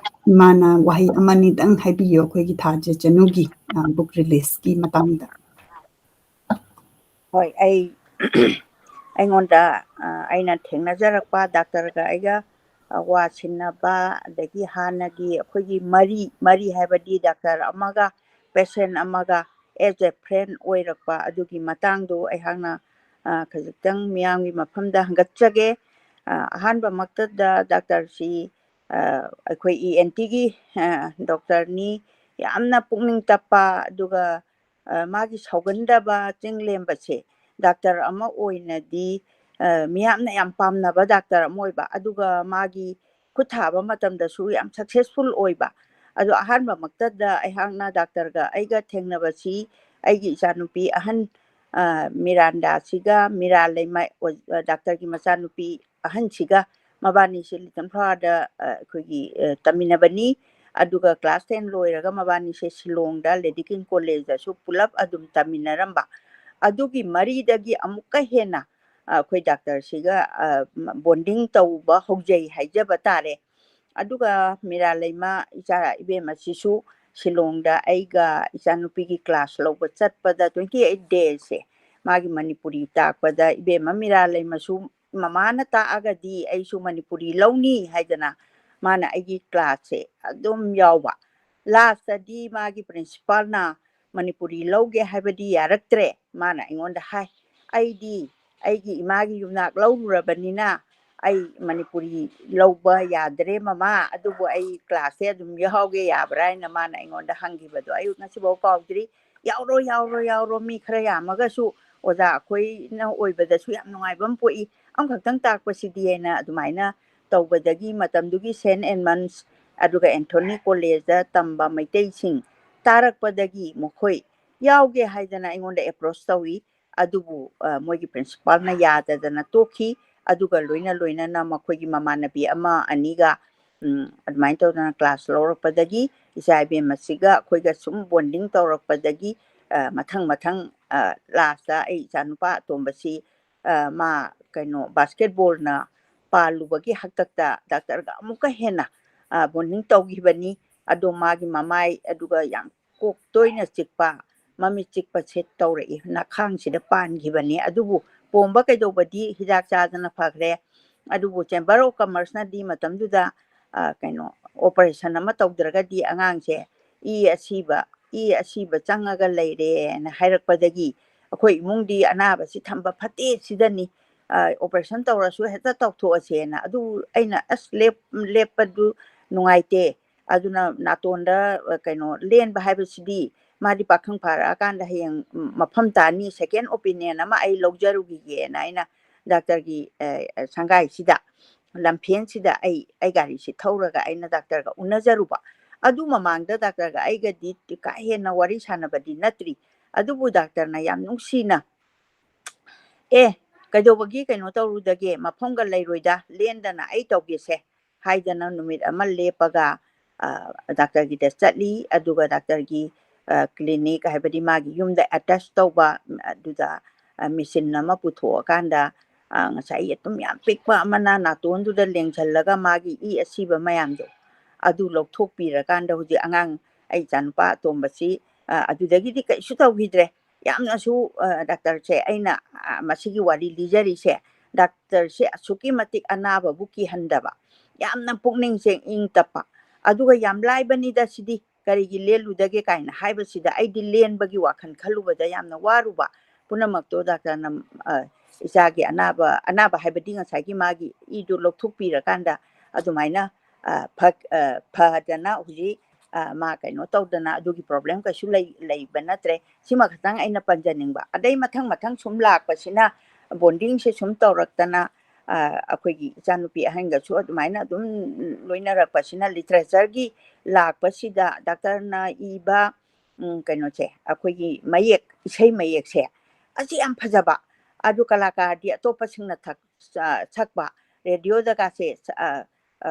ꯏꯃꯥꯅ ꯋꯥꯍꯩ ꯑꯃꯅꯤꯗꯪ ꯍꯥꯏꯕꯤꯌꯨ ꯑꯩꯈꯣꯏꯒꯤ ꯊꯥꯖ ꯆꯅꯨꯒꯤ, ꯑ, book releaseꯀꯤ ꯃꯇꯥꯡꯗ꯫ ꯍꯣꯏ, ꯑꯩ, ꯑꯩꯉꯣꯟꯗ, ꯑ, ꯑꯩꯅ ꯊꯦꯡꯅꯖꯔꯛꯄ ꯗꯥꯛꯇꯔꯒ ꯑꯩꯒ, ꯑ, ꯋꯥ ꯁꯤꯟꯅꯕ, ꯑꯗꯒꯤ ꯍꯥꯟꯅꯒꯤ ꯑꯩꯈꯣꯏꯒꯤ ꯃꯔꯤ, ꯃꯔꯤ ꯍꯥꯏꯕꯗꯤ ꯗꯥꯛꯇꯔ ꯑꯃꯒ patient ꯑꯃꯒ as a friend ꯑꯣꯏꯔꯛꯄ ꯑꯗꯨꯒꯤ ꯃꯇꯥꯡꯗꯣ ꯑꯩꯍꯥꯛꯅ, ꯑ, ꯈꯖꯤꯛꯇꯪ ꯃꯤꯌꯥꯝꯒꯤ ꯃꯐꯝꯗ ꯍꯪꯒꯠꯆꯒꯦ꯫ ꯑ, ꯑꯍꯥꯟꯕꯃꯛꯇꯗ ꯗꯥꯛꯇꯔꯁꯤ, ꯑ, ꯑꯩꯈꯣꯏ ENTꯒꯤ, ꯑ, doctorꯅꯤ꯫ ꯌꯥꯝꯅ ꯄꯨꯛꯅꯤꯡ ꯇꯞꯄ, ꯑꯗꯨꯒ, ꯑ, ꯃꯥꯒꯤ ꯁꯥꯎꯒꯟꯗꯕ ꯆꯤꯡ ꯂꯦꯝꯕꯁꯦ ꯗꯥꯛꯇꯔ ꯑꯃ ꯑꯣꯏꯅꯗꯤ, ꯑ, ꯃꯤꯌꯥꯝꯅ ꯌꯥꯝ ꯄꯥꯝꯅꯕ ꯗꯥꯛꯇꯔ ꯑꯃ ꯑꯣꯏꯕ, ꯑꯗꯨꯒ ꯃꯥꯒꯤ ꯈꯨꯠ ꯊꯥꯕ ꯃꯇꯝꯗꯁꯨ ꯌꯥꯝ successful ꯑꯣꯏꯕ꯫ ꯑꯗꯣ ꯑꯍꯥꯟꯕꯃꯛꯇꯗ ꯑꯩꯍꯥꯛꯅ ꯗꯥꯛꯇꯔꯒ ꯑꯩꯒ ꯊꯦꯡꯅꯕꯁꯤ ꯑꯩꯒꯤ ꯏꯆꯥꯅꯨꯄꯤ ꯑꯍꯟ, ꯑ, ꯃꯤꯔꯥꯟꯗꯥꯁꯤꯒ ꯃꯤꯔꯥ ꯂꯩꯃꯥ ꯑꯣ-, ꯑ, ꯗꯥꯛꯇꯔꯒꯤ ꯃꯆꯥꯅꯨꯄꯤ ꯑꯍꯟꯁꯤꯒ, ꯃꯕꯥꯅꯤꯁꯦ Little Flowerꯗ, ꯑ, ꯑꯩꯈꯣꯏꯒꯤ, ꯑ, ꯇꯝꯃꯤꯟꯅꯕꯅꯤ꯫ ꯑꯗꯨꯒ class ten ꯂꯣꯏꯔꯒ ꯃꯕꯥꯅꯤꯁꯦ ꯁꯤꯂꯣꯡꯗ Lady King Collegeꯇꯁꯨ ꯄꯨꯂꯞ ꯑꯗꯨꯝ ꯇꯝꯃꯤꯟꯅꯔꯝꯕ꯫ ꯑꯗꯨꯒꯤ ꯃꯔꯤꯗꯒꯤ ꯑꯃꯨꯛꯀ ꯍꯦꯟꯅ, ꯑ, ꯑꯩꯈꯣꯏ ꯗꯥꯛꯇꯔꯁꯤꯒ, ꯑ, bonding ꯇꯧꯕ ꯍꯧꯖꯩ ꯍꯥꯏꯖꯕ ꯇꯥꯔꯦ꯫ ꯑꯗꯨꯒ ꯃꯤꯔꯥ ꯂꯩꯃ ꯏꯆꯥ ꯏꯕꯦꯝꯃꯁꯤꯁꯨ ꯁꯤꯂꯣꯡꯗ ꯑꯩꯒ ꯏꯆꯥꯅꯨꯄꯤꯒꯤ class ꯂꯧꯕ ꯆꯠꯄꯗ twenty eight daysꯁꯦ ꯃꯥꯒꯤ ꯃꯅꯤꯄꯨꯔꯤ ꯇꯥꯛꯄꯗ ꯏꯕꯦꯝꯃ ꯃꯤꯔꯥ ꯂꯩꯃꯁꯨ ꯃꯃꯥꯅ ꯇꯥꯛꯑꯒꯗꯤ ꯑꯩꯁꯨ ꯃꯅꯤꯄꯨꯔꯤ ꯂꯧꯅꯤ ꯍꯥꯏꯗꯅ ꯃꯥꯅ ꯑꯩꯒꯤ classꯁꯦ ꯑꯗꯨꯝ ꯌꯥꯎꯕ꯫ Lastꯇꯗꯤ ꯃꯥꯒꯤ principalꯅ ꯃꯅꯤꯄꯨꯔꯤ ꯂꯧꯒꯦ ꯍꯥꯏꯕꯗꯤ ꯌꯥꯔꯛꯇ꯭ꯔꯦ꯫ ꯃꯥꯅ ꯑꯩꯉꯣꯟꯗ ꯍꯥꯏ, "ꯑꯩꯗꯤ ꯑꯩꯒꯤ ꯏꯃꯥꯒꯤ ꯌꯨꯝꯅꯥꯛ ꯂꯧꯔꯨꯔꯕꯅꯤꯅ ꯑꯩ ꯃꯅꯤꯄꯨꯔꯤ ꯂꯧꯕ ꯌꯥꯗ꯭ꯔꯦ ꯃꯃꯥ, ꯑꯗꯨꯕꯨ ꯑꯩ classꯁꯦ ꯑꯗꯨꯝ ꯌꯥꯎꯒꯦ ꯌꯥꯕ꯭ꯔꯥ?" ꯍꯥꯏꯅ ꯃꯥꯅ ꯑꯩꯉꯣꯟꯗ ꯍꯪꯈꯤꯕꯗꯣ ꯑꯩ ꯉꯁꯤꯐꯥꯎ ꯀꯥꯎꯗ꯭ꯔꯤ꯫ "ꯌꯥꯎꯔꯣ, ꯌꯥꯎꯔꯣ, ꯌꯥꯎꯔꯣ, ꯃꯤ ꯈꯔ ꯌꯥꯝꯃꯒꯁꯨ ꯑꯣꯖꯥ ꯑꯩꯈꯣꯏꯅ ꯑꯣꯏꯕꯗꯁꯨ ꯌꯥꯝ ꯅꯨꯡꯉꯥꯏꯕ ꯑꯃ ꯄꯣꯛꯏ, ꯑꯃꯈꯛꯇꯪ ꯇꯥꯛꯄꯁꯤꯗꯤ" ꯍꯥꯏꯅ ꯑꯗꯨꯃꯥꯏꯅ ꯇꯧꯕꯗꯒꯤ ꯃꯇꯝꯗꯨꯒꯤ Saint Edmund's ꯑꯗꯨꯒ Anthony Collegeꯇ ꯇꯝꯕ ꯃꯩꯇꯩꯁꯤꯡ ꯇꯥꯔꯛꯄꯗꯒꯤ ꯃꯈꯣꯏ ꯌꯥꯎꯒꯦ ꯍꯥꯏꯗꯅ ꯑꯩꯉꯣꯟꯗ ꯑꯦꯄ꯭ꯔꯣꯁ ꯇꯧꯏ꯫ ꯑꯗꯨꯕꯨ ꯃꯣꯏꯒꯤ ꯄ꯭ꯔꯤꯟꯁꯤꯄꯥꯜꯅ ꯌꯥꯗꯗꯅ ꯇꯣꯛꯈꯤ꯫ ꯑꯗꯨꯒ ꯂꯣꯏꯅ ꯂꯣꯏꯅꯅ ꯃꯈꯣꯏꯒꯤ ꯃꯃꯥꯟꯅꯕꯤ ꯑꯃ ꯑꯅꯤꯒ ꯑꯗꯨꯃꯥꯏꯅ ꯇꯧꯗꯅ ꯀ꯭ꯂꯥꯁ ꯂꯧꯔꯛꯄꯗꯒꯤ ꯏꯆꯥ ꯏꯕꯦꯝꯃꯁꯤꯒ ꯑꯩꯈꯣꯏꯒ ꯁꯨꯝ ꯕꯣꯟꯗꯤꯡ ꯇꯧꯔꯛꯄꯗꯒꯤ ꯃꯊꯪ ꯃꯊꯪ ꯂꯥꯁꯇ ꯑꯩ ꯏꯆꯥꯅꯨꯄꯥ ꯑꯇꯣꯝꯕꯁꯤ ꯃꯥ ꯀꯩꯅꯣ ꯕꯥꯁꯀꯦꯠꯕꯣꯜꯅ ꯄꯥꯜꯂꯨꯕꯒꯤ ꯍꯥꯛꯇꯛꯇ ꯗꯥꯛꯇꯔꯒ ꯑꯃꯨꯛꯀ ꯍꯦꯟꯅ ꯕꯣꯟꯗꯤꯡ ꯇꯧꯈꯤꯕꯅꯤ꯫ ꯑꯗꯣ ꯃꯥꯒꯤ ꯃꯃꯥꯏ ꯑꯗꯨꯒ ꯌꯥꯝ ꯀꯣꯛ ꯇꯣꯏꯅ ꯆꯤꯛꯄ, ꯃꯃꯤꯠ ꯆꯤꯛꯄꯁꯦ ꯇꯧꯔꯛꯏ꯫ ꯅꯈꯥꯡꯁꯤꯗ ꯄꯥꯟꯈꯤꯕꯅꯤ꯫ ꯑꯗꯨꯕꯨ ꯄꯣꯝꯕ ꯀꯩꯗꯧꯕꯗꯤ ꯍꯤꯗꯥꯛ ꯆꯥꯗꯅ ꯐꯈ꯭ꯔꯦ꯫ ꯑꯗꯨꯕꯨ ꯆꯦꯝꯕꯔ ꯑꯣꯐ ꯀꯃꯔꯁꯅꯗꯤ ꯃꯇꯝꯗꯨꯗ ꯀꯩꯅꯣ ꯑꯣꯄꯔꯦꯁꯟ ꯑꯃ ꯇꯧꯗ꯭ꯔꯒꯗꯤ ꯑꯉꯥꯡꯁꯦ ꯏ ꯑꯁꯤꯕ ꯏ ꯑꯁꯤꯕ ꯆꯪꯉꯒ ꯂꯩꯔꯦꯅ ꯍꯥꯏꯔꯛꯄꯗꯒꯤ ꯑꯩꯈꯣꯏ ꯏꯃꯨꯡꯗꯤ ꯑꯅꯥꯕꯁꯤ ꯊꯝꯕ ꯐꯠꯇꯦ ꯁꯤꯗꯅꯤ꯫ ꯑꯣꯄꯔꯦꯁꯟ ꯇꯧꯔꯁꯨ ꯍꯦꯛꯇ ꯇꯧꯊꯣꯛꯑꯁꯦꯅ꯫ ꯑꯗꯨ ꯑꯩꯅ ꯑꯁ ꯂꯦꯞꯄꯗꯨ ꯅꯨꯡꯉꯥꯏꯇꯦ꯫ ꯑꯗꯨꯅ ꯅꯥꯇꯣꯟꯗ ꯀꯩꯅꯣ ꯂꯦꯟꯕ ꯍꯥꯏꯕꯁꯤꯗꯤ ꯃꯥꯗꯤ ꯄꯥꯈꯪ ꯐꯥꯔꯛꯑꯀꯥꯟꯗ ꯍꯌꯦꯡ ꯃꯐꯝ ꯇꯥꯅꯤ, ꯁꯦꯀꯦꯟ ꯑꯣꯄꯤꯅꯤꯌꯟ ꯑꯃ ꯑꯩ ꯂꯧꯖꯔꯨꯈꯤꯒꯦꯅ ꯑꯩꯅ ꯗꯥꯛꯇꯔꯒꯤ ꯁꯪꯒꯥꯏꯁꯤꯗ, ꯂꯝꯐꯦꯟꯁꯤ ꯗ ꯑꯩ ꯑꯩ ꯒꯥꯔꯤꯁꯤ ꯊꯧꯔꯒ ꯑꯩꯅ ꯗꯥꯛꯇꯔꯒ ꯎꯅꯖꯔꯨꯕ꯫ ꯑꯗꯨ ꯃꯃꯥꯡꯗ ꯗꯥꯛꯇꯔꯒ ꯑꯩꯒꯗꯤ ꯀꯥ ꯍꯦꯟꯅ ꯋꯥꯔꯤ ꯁꯥꯟꯅꯕꯗꯤ ꯅꯠꯇ꯭ꯔꯤ꯫ ꯑꯗꯨꯕꯨ ꯗꯥꯛꯇꯔꯅ ꯌꯥꯝ ꯅꯨꯡꯁꯤꯅ, "ꯑꯦ, ꯀꯩꯗꯧꯕꯒꯤ ꯀꯩꯅꯣ ꯇꯧꯔꯨꯗꯒꯦ? ꯃꯐꯝꯒ ꯂꯩꯔꯣꯏꯗ, ꯂꯦꯟꯗꯅ ꯑꯩ ꯇꯧꯒꯦꯁꯦ" ꯍꯥꯏꯗꯅ ꯅꯨꯃꯤꯠ ꯑꯃ ꯂꯦꯞꯄꯒ ꯗꯥꯛꯇꯔꯒꯤꯗ ꯆꯠꯂꯤ꯫ ꯑꯗꯨꯒ ꯗꯥꯛꯇꯔꯒꯤ ꯀ꯭ꯂꯤꯅꯤꯛ, ꯍꯥꯏꯕꯗꯤ ꯃꯥꯒꯤ ꯌꯨꯝꯗ ꯑꯦꯇꯦꯁ ꯇꯧꯕ, ꯑꯗꯨꯗ ꯃꯦꯆꯤꯟ ꯑꯃ ꯄꯨꯊꯣꯛꯑꯀꯥꯟꯗ ꯉꯁꯥꯏꯒꯤ ꯑꯗꯨꯝ ꯌꯥꯝ ꯄꯤꯛꯄ ꯑꯃꯅ ꯅꯥꯇꯣꯟꯗꯨꯗ ꯂꯦꯡꯁꯤꯜꯂꯒ ꯃꯥꯒꯤ ꯏ ꯑꯁꯤꯕ ꯃꯌꯥꯝꯗꯣ ꯑꯗꯨ ꯂꯧꯊꯣꯛꯄꯤꯔꯀꯥꯟꯗ ꯍꯧꯖꯤꯛ ꯑꯉꯥꯡ, ꯑꯩ ꯏꯆꯥꯅꯨꯄꯥ ꯑꯇꯣꯝꯕꯁꯤ ꯑꯗꯨꯗꯒꯤꯗꯤ ꯀꯩꯁꯨ ꯇꯧꯈꯤꯗ꯭ꯔꯦ꯫ ꯌꯥꯝꯅꯁꯨ ꯗꯥꯛꯇꯔꯁꯦ, ꯑꯩꯅ ꯃꯁꯤꯒꯤ ꯋꯥꯔꯤ ꯂꯤꯖꯔꯤꯁꯦ, ꯗꯥꯛꯇꯔꯁꯦ ꯑꯁꯨꯛꯀꯤ ꯃꯇꯤꯛ ꯑꯅꯥꯕꯕꯨ ꯀꯤꯍꯟꯗꯕ, ꯌꯥꯝꯅ ꯄꯨꯛꯅꯤꯡꯁꯦ ꯏꯪ ꯇꯞꯄ, ꯑꯗꯨꯒ ꯌꯥꯝ ꯂꯥꯏꯕꯅꯤꯗ ꯁꯤꯗꯤ, ꯀꯔꯤꯒꯤ ꯂꯦꯜꯂꯨꯗꯒꯦ ꯀꯥꯏꯅ ꯍꯥꯏꯕꯁꯤꯗ ꯑꯩꯗꯤ ꯂꯦꯟꯕꯒꯤ ꯋꯥꯈꯜ ꯈꯜꯂꯨꯕꯗ ꯌꯥꯝꯅ ꯋꯥꯔꯨꯕ꯫ ꯄꯨꯝꯅꯃꯛꯇꯣ ꯗꯥꯛꯇꯔꯅ ꯏꯆꯥꯒꯤ ꯑꯅꯥꯕ, ꯑꯅꯥꯕ ꯍꯥꯏꯕꯗꯤ ꯉꯁꯥꯏꯒꯤ ꯃꯥꯒꯤ ꯏꯗꯨ ꯂꯧꯊꯣꯛꯄꯤꯔꯀꯥꯟꯗ ꯑꯗꯨꯃꯥꯏꯅ ꯐꯗꯅ ꯍꯧꯖꯤꯛ ꯃꯥ ꯀꯩꯅꯣ ꯇꯧꯗꯅ ꯑꯗꯨꯒꯤ ꯄ꯭ꯔꯣꯕ꯭ꯂꯦꯝ ꯀꯩꯁꯨ ꯂꯩꯕ ꯅꯠꯇ꯭ꯔꯦ꯫ ꯁꯤꯃ ꯈꯛꯇꯪ ꯑꯩꯅ ꯄꯟꯖꯅꯤꯡꯕ꯫ ꯑꯗꯩ ꯃꯊꯪ ꯃꯊꯪ ꯁꯨꯝ ꯂꯥꯛꯄꯁꯤꯅ, ꯕꯣꯟꯗꯤꯡꯁꯦ ꯁꯨꯝ ꯇꯧꯔꯛꯇꯅ ꯑꯩꯈꯣꯏꯒꯤ ꯏꯆꯥꯅꯨꯄꯤ ꯑꯍꯟꯒꯁꯨ ꯑꯗꯨꯃꯥꯏꯅ ꯑꯗꯨꯝ ꯂꯣꯏꯅꯔꯛꯄꯁꯤꯅ ꯂꯤꯇꯔꯦꯆꯔꯒꯤ ꯂꯥꯛꯄꯁꯤꯗ ꯗꯥꯛꯇꯔꯅ ꯏꯕ ꯎꯝ, ꯀꯩꯅꯣꯁꯦ, ꯑꯩꯈꯣꯏꯒꯤ ꯃꯌꯦꯛ, ꯏꯁꯩ ꯃꯌꯦꯛꯁꯦ ꯑꯁꯤ ꯌꯥꯝ ꯐꯖꯕ, ꯑꯗꯨ ꯀꯂꯥꯀꯥꯔꯗꯤ ꯑꯇꯣꯞꯄꯁꯤꯡꯅ ꯊꯛ-, ꯑ, ꯁꯛꯄ, ꯔꯦꯗꯤꯑꯣꯗꯒꯁꯦ, ꯑ, ꯑ,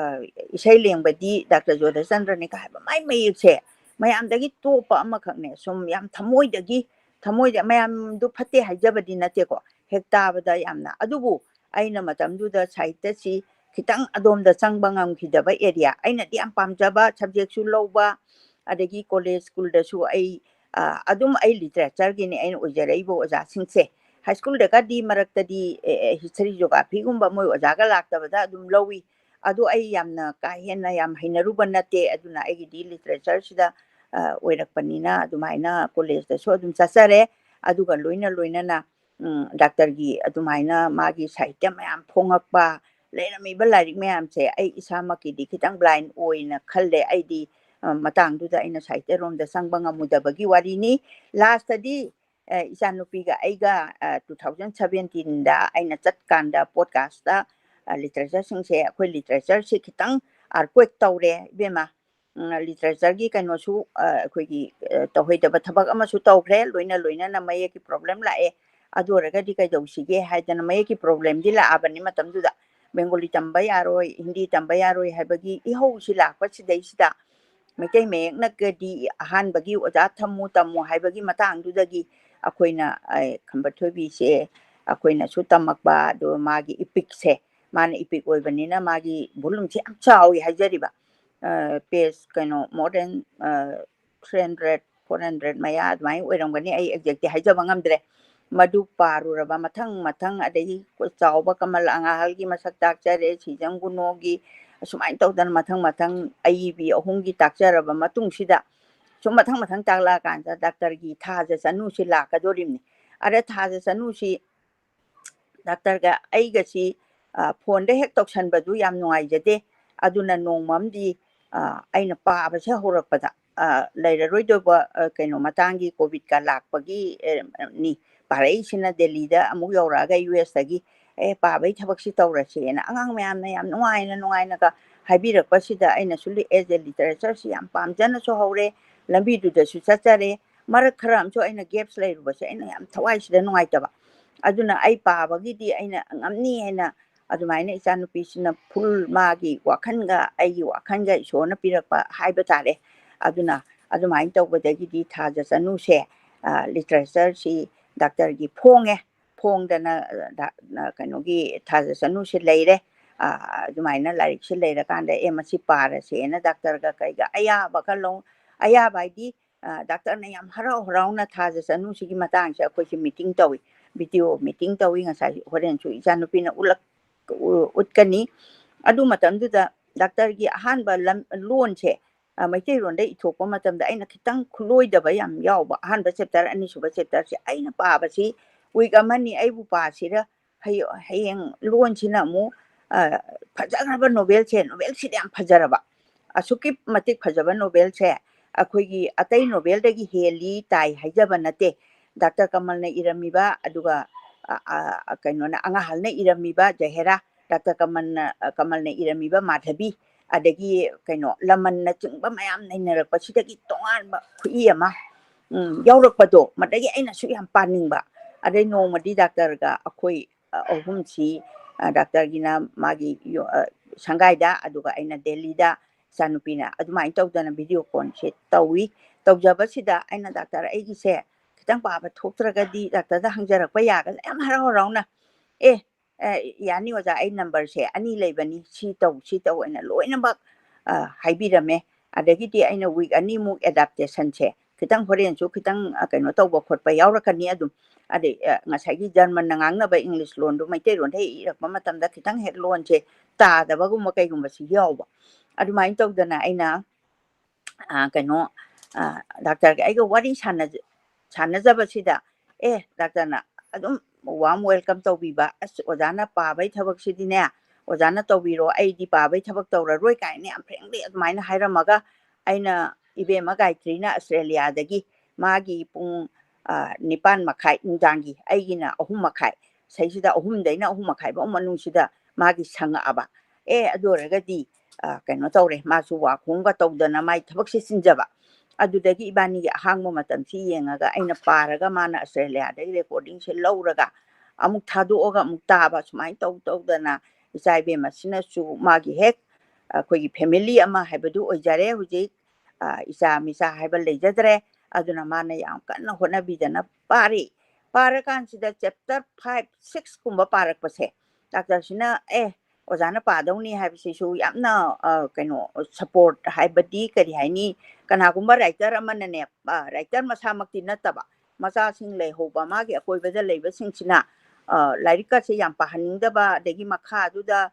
ꯏꯁꯩ ꯂꯦꯡꯕꯗꯤ ꯗꯥꯛꯇꯔ ꯖꯣꯙꯆꯟꯗ꯭ꯔꯅꯤ ꯀꯥꯏ ꯍꯥꯏꯕ ꯃꯥꯏ ꯃꯌꯦꯛꯁꯦ ꯃꯌꯥꯝꯗꯒꯤ ꯇꯣꯞꯄ ꯑꯃꯈꯛꯅꯦ꯫ ꯁꯨꯝ ꯌꯥꯝ ꯊꯃꯣꯏꯗꯒꯤ, ꯊꯃꯣꯏꯗ, ꯃꯌꯥꯝꯗꯨ ꯐꯠꯇꯦ ꯍꯥꯏꯖꯕꯗꯤ ꯅꯠꯇꯦꯀꯣ, ꯍꯦꯛ ꯇꯥꯕꯗ ꯌꯥꯝꯅ꯫ ꯑꯗꯨꯕꯨ ꯑꯩꯅ ꯃꯇꯝꯗꯨꯗ ꯁꯥꯍꯤꯇ꯭ꯌꯁꯤ ꯈꯤꯇꯪ ꯑꯗꯣꯝꯗ ꯆꯪꯕ ꯉꯝꯈꯤꯗꯕ ꯑꯦꯔꯤꯌꯥ, ꯑꯩꯅꯗꯤ ꯌꯥꯝ ꯄꯥꯝꯖꯕ ꯁꯕꯖꯦꯛꯁꯨ ꯂꯧꯕ, ꯑꯗꯒꯤ ꯀꯣꯂꯦꯖ ꯁ꯭ꯀꯨꯜꯗꯁꯨ ꯑꯩ, ꯑ, ꯑꯗꯨꯝ ꯑꯩ ꯂꯤꯇꯔꯦꯆꯔꯒꯤꯅꯤ ꯑꯩꯅ ꯑꯣꯏꯖꯔꯛꯏꯕ ꯑꯣꯖꯥꯁꯤꯡꯁꯦ꯫ ꯍꯥꯏ ꯁ꯭ꯀꯨꯜꯗꯒꯗꯤ ꯃꯔꯛꯇꯗꯤ, ꯑꯦ, ꯑꯦ, ꯍꯤꯁꯇꯔꯤ ꯖꯣꯒ꯭ꯔꯥꯐꯤꯒꯨꯝꯕ ꯃꯣꯏ ꯑꯣꯖꯥꯒ ꯂꯥꯛꯇꯕꯗ ꯑꯗꯨꯝ ꯂꯧꯏ꯫ ꯑꯗꯣ ꯑꯩ ꯌꯥꯝꯅ ꯀꯥ ꯍꯦꯟꯅ ꯌꯥꯝ ꯍꯩꯅꯔꯨꯕ ꯅꯠꯇꯦ꯫ ꯑꯗꯨꯅ ꯑꯩꯒꯤꯗꯤ ꯂꯤꯇꯔꯦꯆꯔꯁꯤꯗ, ꯑ, ꯑꯣꯏꯔꯛꯄꯅꯤꯅ ꯑꯗꯨꯃꯥꯏꯅ ꯀꯣꯂꯦꯖꯇꯁꯨ ꯑꯗꯨꯝ ꯆꯠꯆꯔꯦ꯫ ꯑꯗꯨꯒ ꯂꯣꯏꯅ ꯂꯣꯏꯅꯅ, ꯎꯝ, ꯗꯥꯛꯇꯔꯒꯤ ꯑꯗꯨꯃꯥꯏꯅ ꯃꯥꯒꯤ ꯁꯥꯍꯤꯇ꯭ꯌ ꯃꯌꯥꯝ ꯐꯣꯡꯉꯛꯄ, ꯂꯩꯔꯝꯃꯤꯕ ꯂꯥꯏꯔꯤꯛ ꯃꯌꯥꯝꯁꯦ ꯑꯩ ꯏꯁꯥꯃꯛꯀꯤꯗꯤ ꯈꯤꯇꯪ ꯕ꯭ꯂꯥꯏꯟ ꯑꯣꯏꯅ ꯈꯜꯂꯦ꯫ ꯑꯩꯗꯤ, ꯑ, ꯃꯇꯥꯡꯗꯨꯗ ꯑꯩꯅ ꯁꯥꯍꯤꯇ꯭ꯌꯔꯣꯝꯗ ꯆꯪꯕ ꯉꯝꯃꯨꯗꯕꯒꯤ ꯋꯥꯔꯤꯅꯤ꯫ ꯂꯥꯁꯇꯗꯤ, ꯑ, ꯏꯆꯥꯅꯨꯄꯤꯒ ꯑꯩꯒ, ꯑ, ꯇꯨ ꯊꯥꯎꯖꯟ ꯁꯚꯦꯟꯇꯤꯟꯗ ꯑꯩꯅ ꯆꯠꯀꯥꯟꯗ ꯄꯣꯗꯀꯥꯁꯇ, ꯑ, ꯂꯤꯇꯔꯦꯆꯔꯁꯤꯡꯁꯦ, ꯑꯩꯈꯣꯏ ꯂꯤꯇꯔꯦꯆꯔꯁꯤ ꯈꯤꯇꯪ ꯑꯥꯔꯀ꯭ꯋꯦꯛ ꯇꯧꯔꯦ, ꯏꯕꯦꯝꯃ꯫ ꯎꯝ, ꯂꯤꯇꯔꯦꯆꯔꯒꯤ ꯀꯩꯅꯣꯁꯨ, ꯑ, ꯑꯩꯈꯣꯏꯒꯤ, ꯑ, ꯇꯧꯍꯩꯗꯕ ꯊꯕꯛ ꯑꯃꯁꯨ ꯇꯧꯈ꯭ꯔꯦ, ꯂꯣꯏꯅ ꯂꯣꯏꯅꯅ ꯃꯌꯦꯛꯀꯤ ꯄ꯭ꯔꯣꯕ꯭ꯂꯦꯝ ꯂꯥꯛꯑꯦ꯫ ꯑꯗꯨ ꯑꯣꯏꯔꯒꯗꯤ ꯀꯩꯗꯧꯁꯤꯒꯦ ꯍꯥꯏꯗꯅ ꯃꯌꯦꯛꯀꯤ ꯄ꯭ꯔꯣꯕ꯭ꯂꯦꯝꯗꯤ ꯂꯥꯛꯑꯕꯅꯤ ꯃꯇꯝꯗꯨꯗ꯫ ꯕꯦꯡꯒꯣꯂꯤ ꯇꯝꯕ ꯌꯥꯔꯣꯏ, ꯍꯤꯟꯗꯤ ꯇꯝꯕ ꯌꯥꯔꯣꯏ ꯍꯥꯏꯕꯒꯤ ꯏꯍꯧꯁꯤ ꯂꯥꯛꯄꯁꯤꯗꯩꯁꯤꯗ ꯃꯩꯇꯩ ꯃꯌꯦꯛꯅꯒꯗꯤ ꯑꯍꯥꯟꯕꯒꯤ ꯑꯣꯖꯥ ꯊꯝꯃꯨ, ꯇꯝꯃꯨ ꯍꯥꯏꯕꯒꯤ ꯃꯇꯥꯡꯗꯨꯗꯒꯤ ꯑꯩꯈꯣꯏꯅ, ꯑ, ꯈꯝꯕ ꯊꯣꯏꯕꯤꯁꯦ ꯑꯩꯈꯣꯏꯅꯁꯨ ꯇꯝꯃꯛꯄ, ꯑꯗꯨꯒ ꯃꯥꯒꯤ ꯏꯄꯤꯛꯁꯦ, ꯃꯥꯅ ꯏꯄꯤꯛ ꯑꯣꯏꯕꯅꯤꯅ ꯃꯥꯒꯤ ꯚꯣꯂꯨꯝꯁꯦ ꯌꯥꯝ ꯆꯥꯎꯏ ꯍꯥꯏꯖꯔꯤꯕ꯫ ꯑ, ꯄꯦꯖ ꯀꯩꯅꯣ more than, ꯑ, ꯊ꯭ꯔꯤ ꯍꯟꯗ꯭ꯔꯦꯠ, ꯐꯣꯔ ꯍꯟꯗ꯭ꯔꯦꯠ ꯃꯌꯥ ꯑꯗꯨꯃꯥꯏꯅ ꯑꯣꯏꯔꯝꯒꯅꯤ, ꯑꯩ ꯑꯦꯛꯖꯦꯛꯇꯤ ꯍꯥꯏꯖꯕ ꯉꯝꯗ꯭ꯔꯦ꯫ ꯃꯗꯨ ꯄꯥꯔꯨꯔꯕ ꯃꯊꯪ ꯃꯊꯪ, ꯑꯗꯒꯤ ꯆꯥꯎꯕ ꯀꯃꯜ ꯑꯉꯥꯍꯜꯒꯤ ꯃꯁꯛ ꯇꯥꯛꯆꯔꯦ, ꯁꯤꯖꯝ ꯒꯨꯅꯣꯒꯤ, ꯑꯁꯨꯃꯥꯏꯅ ꯇꯧꯗꯅ ꯃꯊꯪ ꯃꯊꯪ ꯑꯏꯕꯤ ꯑꯍꯨꯝꯒꯤ ꯇꯥꯛꯆꯔꯕ ꯃꯇꯨꯡꯁꯤꯗ ꯁꯨꯝ ꯃꯊꯪ ꯃꯊꯪ ꯇꯥꯛꯂꯛꯑꯀꯥꯟꯗ ꯗꯥꯛꯇꯔꯒꯤ ꯊꯥꯖ ꯆꯅꯨꯁꯤ ꯂꯥꯛꯀꯗꯣꯔꯤꯕꯅꯤ꯫ ꯑꯗ ꯊꯥꯖ ꯆꯅꯨꯁꯤ ꯗꯥꯛꯇꯔꯒ ꯑꯩꯒꯁꯤ, ꯑ, ꯐꯣꯟꯗ ꯍꯦꯛ ꯇꯧꯁꯟꯕꯗꯨ ꯌꯥꯝ ꯅꯨꯡꯉꯥꯏꯖꯗꯦ꯫ ꯑꯗꯨꯅ ꯅꯣꯡꯃ ꯑꯃꯗꯤ, ꯑ, ꯑꯩꯅ ꯄꯥꯕꯁꯦ ꯍꯧꯔꯛꯄꯗ, ꯑ, ꯂꯩꯔꯔꯣꯏꯗꯧꯕ, ꯑ, ꯀꯩꯅꯣ ꯃꯇꯥꯡꯒꯤ ꯀꯣꯚꯤꯗꯀ ꯂꯥꯛꯄꯒꯤ, ꯑ, ꯅꯤ꯫ ꯄꯥꯔꯛꯏꯁꯤꯅ ꯗꯦꯜꯂꯤꯗ ꯑꯃꯨꯛ ꯌꯧꯔꯛꯑꯒ ꯌꯨ ꯑꯦꯁꯇꯒꯤ, "ꯑꯦ, ꯄꯥꯕꯒꯤ ꯊꯕꯛꯁꯤ ꯇꯧꯔꯁꯦꯅ" ꯑꯉꯥꯡ ꯃꯌꯥꯝꯅ ꯌꯥꯝ ꯅꯨꯡꯉꯥꯏꯅ ꯅꯨꯡꯉꯥꯏꯅꯒ ꯍꯥꯏꯕꯤꯔꯛꯄꯁꯤꯗ ꯑꯩꯅꯁꯨ as a literature ꯁꯤ ꯌꯥꯝ ꯄꯥꯝꯖꯅꯁꯨ ꯍꯧꯔꯦ꯫ ꯂꯝꯕꯤꯗꯨꯗꯁꯨ ꯆꯠꯆꯔꯦ꯫ ꯃꯔꯛ ꯈꯔ ꯑꯃꯁꯨ ꯑꯩꯅ gaps ꯂꯩꯔꯨꯕꯁꯦ ꯑꯩꯅ ꯌꯥꯝ ꯊꯋꯥꯏꯁꯤꯗ ꯅꯨꯡꯉꯥꯏꯇꯕ꯫ ꯑꯗꯨꯅ ꯑꯩ ꯄꯥꯕꯒꯤꯗꯤ ꯑꯩꯅ ꯉꯝꯅꯤ ꯍꯥꯏꯅ ꯑꯗꯨꯃꯥꯏꯅ ꯏꯆꯥꯅꯨꯄꯤꯁꯤꯅ full ꯃꯥꯒꯤ ꯋꯥꯈꯜꯒ ꯑꯩꯒꯤ ꯋꯥꯈꯜꯒ ꯏꯁꯣꯔꯅ ꯄꯤꯔꯛꯄ ꯍꯥꯏꯕ ꯇꯥꯔꯦ꯫ ꯑꯗꯨꯅ ꯑꯗꯨꯃꯥꯏꯅ ꯇꯧꯕꯗꯒꯤꯗꯤ ꯊꯥꯖ ꯆꯅꯨꯁꯦ, ꯑ, literature ꯁꯤ doctor ꯒꯤ ꯐꯣꯡꯉꯦ꯫ ꯐꯣꯡꯗꯅ, ꯑ, ꯗ-, ꯑ, ꯀꯩꯅꯣꯒꯤ ꯊꯥꯖ ꯆꯅꯨꯁꯦ ꯂꯩꯔꯦ꯫ ꯑ, ꯑꯗꯨꯃꯥꯏꯅ ꯂꯥꯏꯔꯤꯛꯁꯦ ꯂꯩꯔꯀꯥꯟꯗ, "ꯑꯦ, ꯃꯁꯤ ꯄꯥꯔꯁꯦꯅ" doctor ꯒ ꯀꯩꯒ ꯑꯌꯥꯕ ꯈꯔ ꯂꯧ-, ꯑꯌꯥꯕ ꯍꯥꯏꯗꯤ, ꯑ, doctor ꯅ ꯌꯥꯝ ꯍꯔꯥꯎ ꯍꯔꯥꯎꯅ ꯊꯥꯖ ꯆꯅꯨꯁꯤꯒꯤ ꯃꯇꯥꯡꯁꯦ ꯑꯩꯈꯣꯏꯁꯦ meeting ꯇꯧꯏ, video meeting ꯇꯧꯏ꯫ ꯉꯁꯥꯏ ꯍꯣꯔꯦꯟꯁꯨ ꯏꯆꯥꯅꯨꯄꯤꯅ ꯎꯠꯂꯛ-, ꯎ-, ꯎꯠꯀꯅꯤ꯫ ꯑꯗꯨ ꯃꯇꯝꯗꯨꯗ doctor ꯒꯤ ꯑꯍꯥꯟꯕ ꯂꯝ-, ꯂꯣꯟꯁꯦ, ꯑ, ꯃꯩꯇꯩꯂꯣꯟꯗ ꯏꯊꯣꯛꯄ ꯃꯇꯝꯗ ꯑꯩꯅ ꯈꯤꯇꯪ ꯈꯨꯠꯂꯣꯏꯗꯕ ꯌꯥꯝ ꯌꯥꯎꯕ꯫ ꯑꯍꯥꯟꯕ chapter, ꯑꯅꯤꯁꯨꯕ chapter ꯁꯦ ꯑꯩꯅ ꯄꯥꯕꯁꯤ week ꯑꯃꯅꯤ ꯑꯩꯕꯨ ꯄꯥꯁꯤꯔ, ꯍꯌꯦ-, ꯍꯌꯦꯡ ꯂꯣꯟꯁꯤꯅ ꯑꯃꯨꯛ, ꯑ, ꯐꯖꯈ꯭ꯔꯕ novel ꯁꯦ, novel ꯁꯤꯗꯤ ꯌꯥꯝ ꯐꯖꯔꯕ, ꯑꯁꯨꯛꯀꯤ ꯃꯇꯤꯛ ꯐꯖꯕ novel ꯁꯦ ꯑꯩꯈꯣꯏꯒꯤ ꯑꯇꯩ novel ꯗꯒꯤ ꯍꯦꯜꯂꯤ ꯇꯥꯏ ꯍꯥꯏꯖꯕ ꯅꯠꯇꯦ꯫ doctor ꯀꯃꯜꯅ ꯏꯔꯝꯃꯤꯕ, ꯑꯗꯨꯒ, ꯑ, ꯑ, ꯀꯩꯅꯣꯅ, ꯑꯉꯥꯍꯜꯅ ꯏꯔꯝꯃꯤꯕ ꯖꯍꯦꯔꯥ, doctor ꯀꯃꯜꯅ, ꯑ, ꯀꯃꯜꯅ ꯏꯔꯝꯃꯤꯕ ꯃꯥꯙꯕꯤ, ꯑꯗꯒꯤ ꯀꯩꯅꯣ, ꯂꯃꯟꯅꯆꯤꯡꯕ ꯃꯌꯥꯝ ꯅꯩꯅꯔꯛꯄꯁꯤꯗꯒꯤ ꯇꯣꯉꯥꯟꯕ ꯈꯨꯏ ꯑꯃ, ꯎꯝ, ꯌꯥꯎꯔꯛꯄꯗꯣ, ꯃꯗꯒꯤ ꯑꯩꯅꯁꯨ ꯌꯥꯝ ꯄꯥꯅꯤꯡꯕ꯫ ꯑꯗꯩ ꯅꯣꯡꯃꯗꯤ doctor ꯒ ꯑꯩꯈꯣꯏ, ꯑ, ꯑꯍꯨꯝꯁꯤ, ꯑ, doctor ꯒꯤꯅ ꯃꯥꯒꯤ ꯌꯨ-, ꯑ, ꯁꯪꯒꯥꯏꯗ, ꯑꯗꯨꯒ ꯑꯩꯅ ꯗꯦꯜꯂꯤꯗ, ꯏꯆꯥꯅꯨꯄꯤꯅ, ꯑꯗꯨꯃꯥꯏꯅ ꯇꯧꯗꯅ video call ꯁꯦ ꯇꯧꯏ꯫ ꯇꯧꯖꯕꯁꯤꯗ ꯑꯩꯅ, "doctor, ꯑꯩꯒꯤꯁꯦ ꯈꯤꯇꯪ ꯄꯥꯕ ꯊꯣꯛꯇ꯭ꯔꯒꯗꯤ doctor ꯗ ꯍꯪꯖꯔꯛꯄ ꯌꯥꯒꯗ꯭ꯔꯥ?" ꯌꯥꯝ ꯍꯔꯥꯎ ꯍꯔꯥꯎꯅ, "ꯑꯦ, ꯑꯦ, ꯌꯥꯅꯤ ꯑꯣꯖꯥ, ꯑꯩ number ꯁꯦ ꯑꯅꯤ ꯂꯩꯕꯅꯤ, ꯁꯤ ꯇꯧ, ꯁꯤ ꯇꯧ" ꯍꯥꯏꯅ ꯂꯣꯏꯅꯃꯛ, ꯑ, ꯍꯥꯏꯕꯤꯔꯝꯃꯦ꯫ ꯑꯗꯒꯤꯗꯤ ꯑꯩꯅ week ꯑꯅꯤꯃꯨꯛ adaptation ꯁꯦ ꯈꯤꯇꯪ, ꯍꯣꯔꯦꯟꯁꯨ ꯈꯤꯇꯪ, ꯑ, ꯀꯩꯅꯣ ꯇꯧꯕ ꯈꯣꯠꯄ ꯌꯥꯎꯔꯛꯀꯅꯤ ꯑꯗꯨꯝ꯫ ꯑꯗꯩ, ꯑ, ꯉꯁꯥꯏꯒꯤ German ꯅ ꯉꯥꯡꯅꯕ English ꯂꯣꯟꯗꯣ ꯃꯩꯇꯩꯂꯣꯟꯗ ꯍꯦꯛ ꯏꯔꯛꯄ ꯃꯇꯝꯗ ꯈꯤꯇꯪ ꯍꯦꯛ ꯂꯣꯟꯁꯦ ꯇꯥꯗꯕꯒꯨꯝꯕ ꯀꯩꯒꯨꯝꯕꯁꯨ ꯌꯥꯎꯕ꯫ ꯑꯗꯨꯃꯥꯏꯅ ꯇꯧꯗꯅ ꯑꯩꯅ, ꯑ, ꯀꯩꯅꯣ, ꯑ, doctor ꯒ ꯑꯩꯒ ꯋꯥꯔꯤ ꯁꯥꯟꯅꯖ-, ꯁꯥꯟꯅꯖꯕꯁꯤꯗ, ꯑꯦ, doctor ꯅ ꯑꯗꯨꯝ warm welcome ꯇꯧꯕꯤꯕ, "ꯑꯁ, ꯑꯣꯖꯥꯅ ꯄꯥꯕꯩ ꯊꯕꯛꯁꯤꯗꯤꯅꯦ, ꯑꯣꯖꯥꯅ ꯇꯧꯕꯤꯔꯣ, ꯑꯩꯗꯤ ꯄꯥꯕꯩ ꯊꯕꯛ ꯇꯧꯔꯔꯣꯏ" ꯀꯥꯏꯅ ꯌꯥꯝ frankly ꯑꯗꯨꯃꯥꯏꯅ ꯍꯥꯏꯔꯝꯃꯒ, ꯑꯩꯅ, ꯏꯕꯦꯝꯃ ꯒꯥꯌꯇ꯭ꯔꯤꯅ Australia ꯗꯒꯤ ꯃꯥꯒꯤ ꯄꯨꯡ, ꯑ, ꯅꯤꯄꯥꯟ ꯃꯈꯥꯏ ꯅꯨꯡꯗꯥꯡꯒꯤ, ꯑꯩꯒꯤꯅ ꯑꯍꯨꯝ ꯃꯈꯥꯏ, ꯁꯩꯁꯤꯗ ꯑꯍꯨꯝꯗꯩꯅ ꯑꯍꯨꯝ ꯃꯈꯥꯏ ꯐꯥꯎ ꯃꯅꯨꯡꯁꯤꯗ ꯃꯥꯒꯤ ꯁꯪꯉꯛꯑꯕ꯫ ꯑꯦ, ꯑꯗꯨ ꯑꯣꯏꯔꯒꯗꯤ, ꯑ, ꯀꯩꯅꯣ ꯇꯧꯔꯦ, ꯃꯥꯁꯨ ꯋꯥꯈꯣꯡꯒ ꯇꯧꯗꯅ ꯃꯥꯏ ꯊꯕꯛꯁꯦ ꯆꯤꯟꯖꯕ꯫ ꯑꯗꯨꯗꯒꯤ ꯏꯕꯥꯅꯤꯒꯤ ꯑꯍꯥꯡꯕ ꯃꯇꯝꯁꯤ ꯌꯦꯡꯉꯒ ꯑꯩꯅ ꯄꯥꯔꯒ ꯃꯥꯅ ꯑꯁꯇ꯭ꯔꯦꯂꯤꯌꯥꯗꯒꯤ ꯔꯦꯀꯣꯔꯗꯤꯡꯁꯦ ꯂꯧꯔꯒ ꯑꯃꯨꯛ ꯊꯥꯗꯣꯛꯑꯒ ꯑꯃꯨꯛ ꯇꯥꯕ, ꯁꯨꯃꯥꯏꯅ ꯇꯧ ꯇꯧꯗꯅ ꯏꯆꯥ ꯏꯕꯦꯝꯃꯁꯤꯅꯁꯨ ꯃꯥꯒꯤ ꯍꯦꯛ ꯑꯩꯈꯣꯏꯒꯤ ꯐꯦꯃꯤꯂꯤ ꯑꯃ ꯍꯥꯏꯕꯗꯨ ꯑꯣꯏꯖꯔꯦ ꯍꯧꯖꯤꯛ꯫ ꯑ, ꯏꯆꯥ ꯃꯤꯆꯥ ꯍꯥꯏꯕ ꯂꯩꯖꯗ꯭ꯔꯦ꯫ ꯑꯗꯨꯅ ꯃꯥꯅ ꯌꯥꯝ ꯀꯟꯅ ꯍꯣꯠꯅꯕꯤꯗꯅ ꯄꯥꯔꯤ꯫ ꯄꯥꯔꯀꯥꯟꯁꯤꯗ ꯆꯦꯞꯇꯔ ꯐꯥꯏꯚ, ꯁꯤꯛꯁꯀꯨꯝꯕ ꯄꯥꯔꯛꯄꯁꯦ ꯗꯥꯛꯇꯔꯁꯤꯅ, "ꯑꯦ, ꯑꯣꯖꯥꯅ ꯄꯥꯗꯧꯅꯤ" ꯍꯥꯏꯕꯁꯤꯁꯨ ꯌꯥꯝꯅ, ꯑ, ꯀꯩꯅꯣ, ꯁꯄꯣꯔꯠ ꯍꯥꯏꯕꯗꯤ ꯀꯔꯤ ꯍꯥꯏꯅꯤ, ꯀꯅꯥꯒꯨꯝꯕ ꯔꯥꯏꯇꯔ ꯑꯃꯅꯅꯦ, ꯑ, ꯔꯥꯏꯇꯔ ꯃꯁꯥꯃꯛꯇꯤ ꯅꯠꯇꯕ, ꯃꯆꯥꯁꯤꯡ ꯂꯩꯍꯧꯕ ꯃꯥꯒꯤ ꯑꯀꯣꯏꯕꯗ ꯂꯩꯕꯁꯤꯡꯁꯤꯅ, ꯑ, ꯂꯥꯏꯔꯤꯛꯀꯁꯦ ꯌꯥꯝ ꯄꯥꯍꯟꯅꯤꯡꯗꯕ, ꯑꯗꯒꯤ ꯃꯈꯥꯗꯨꯗ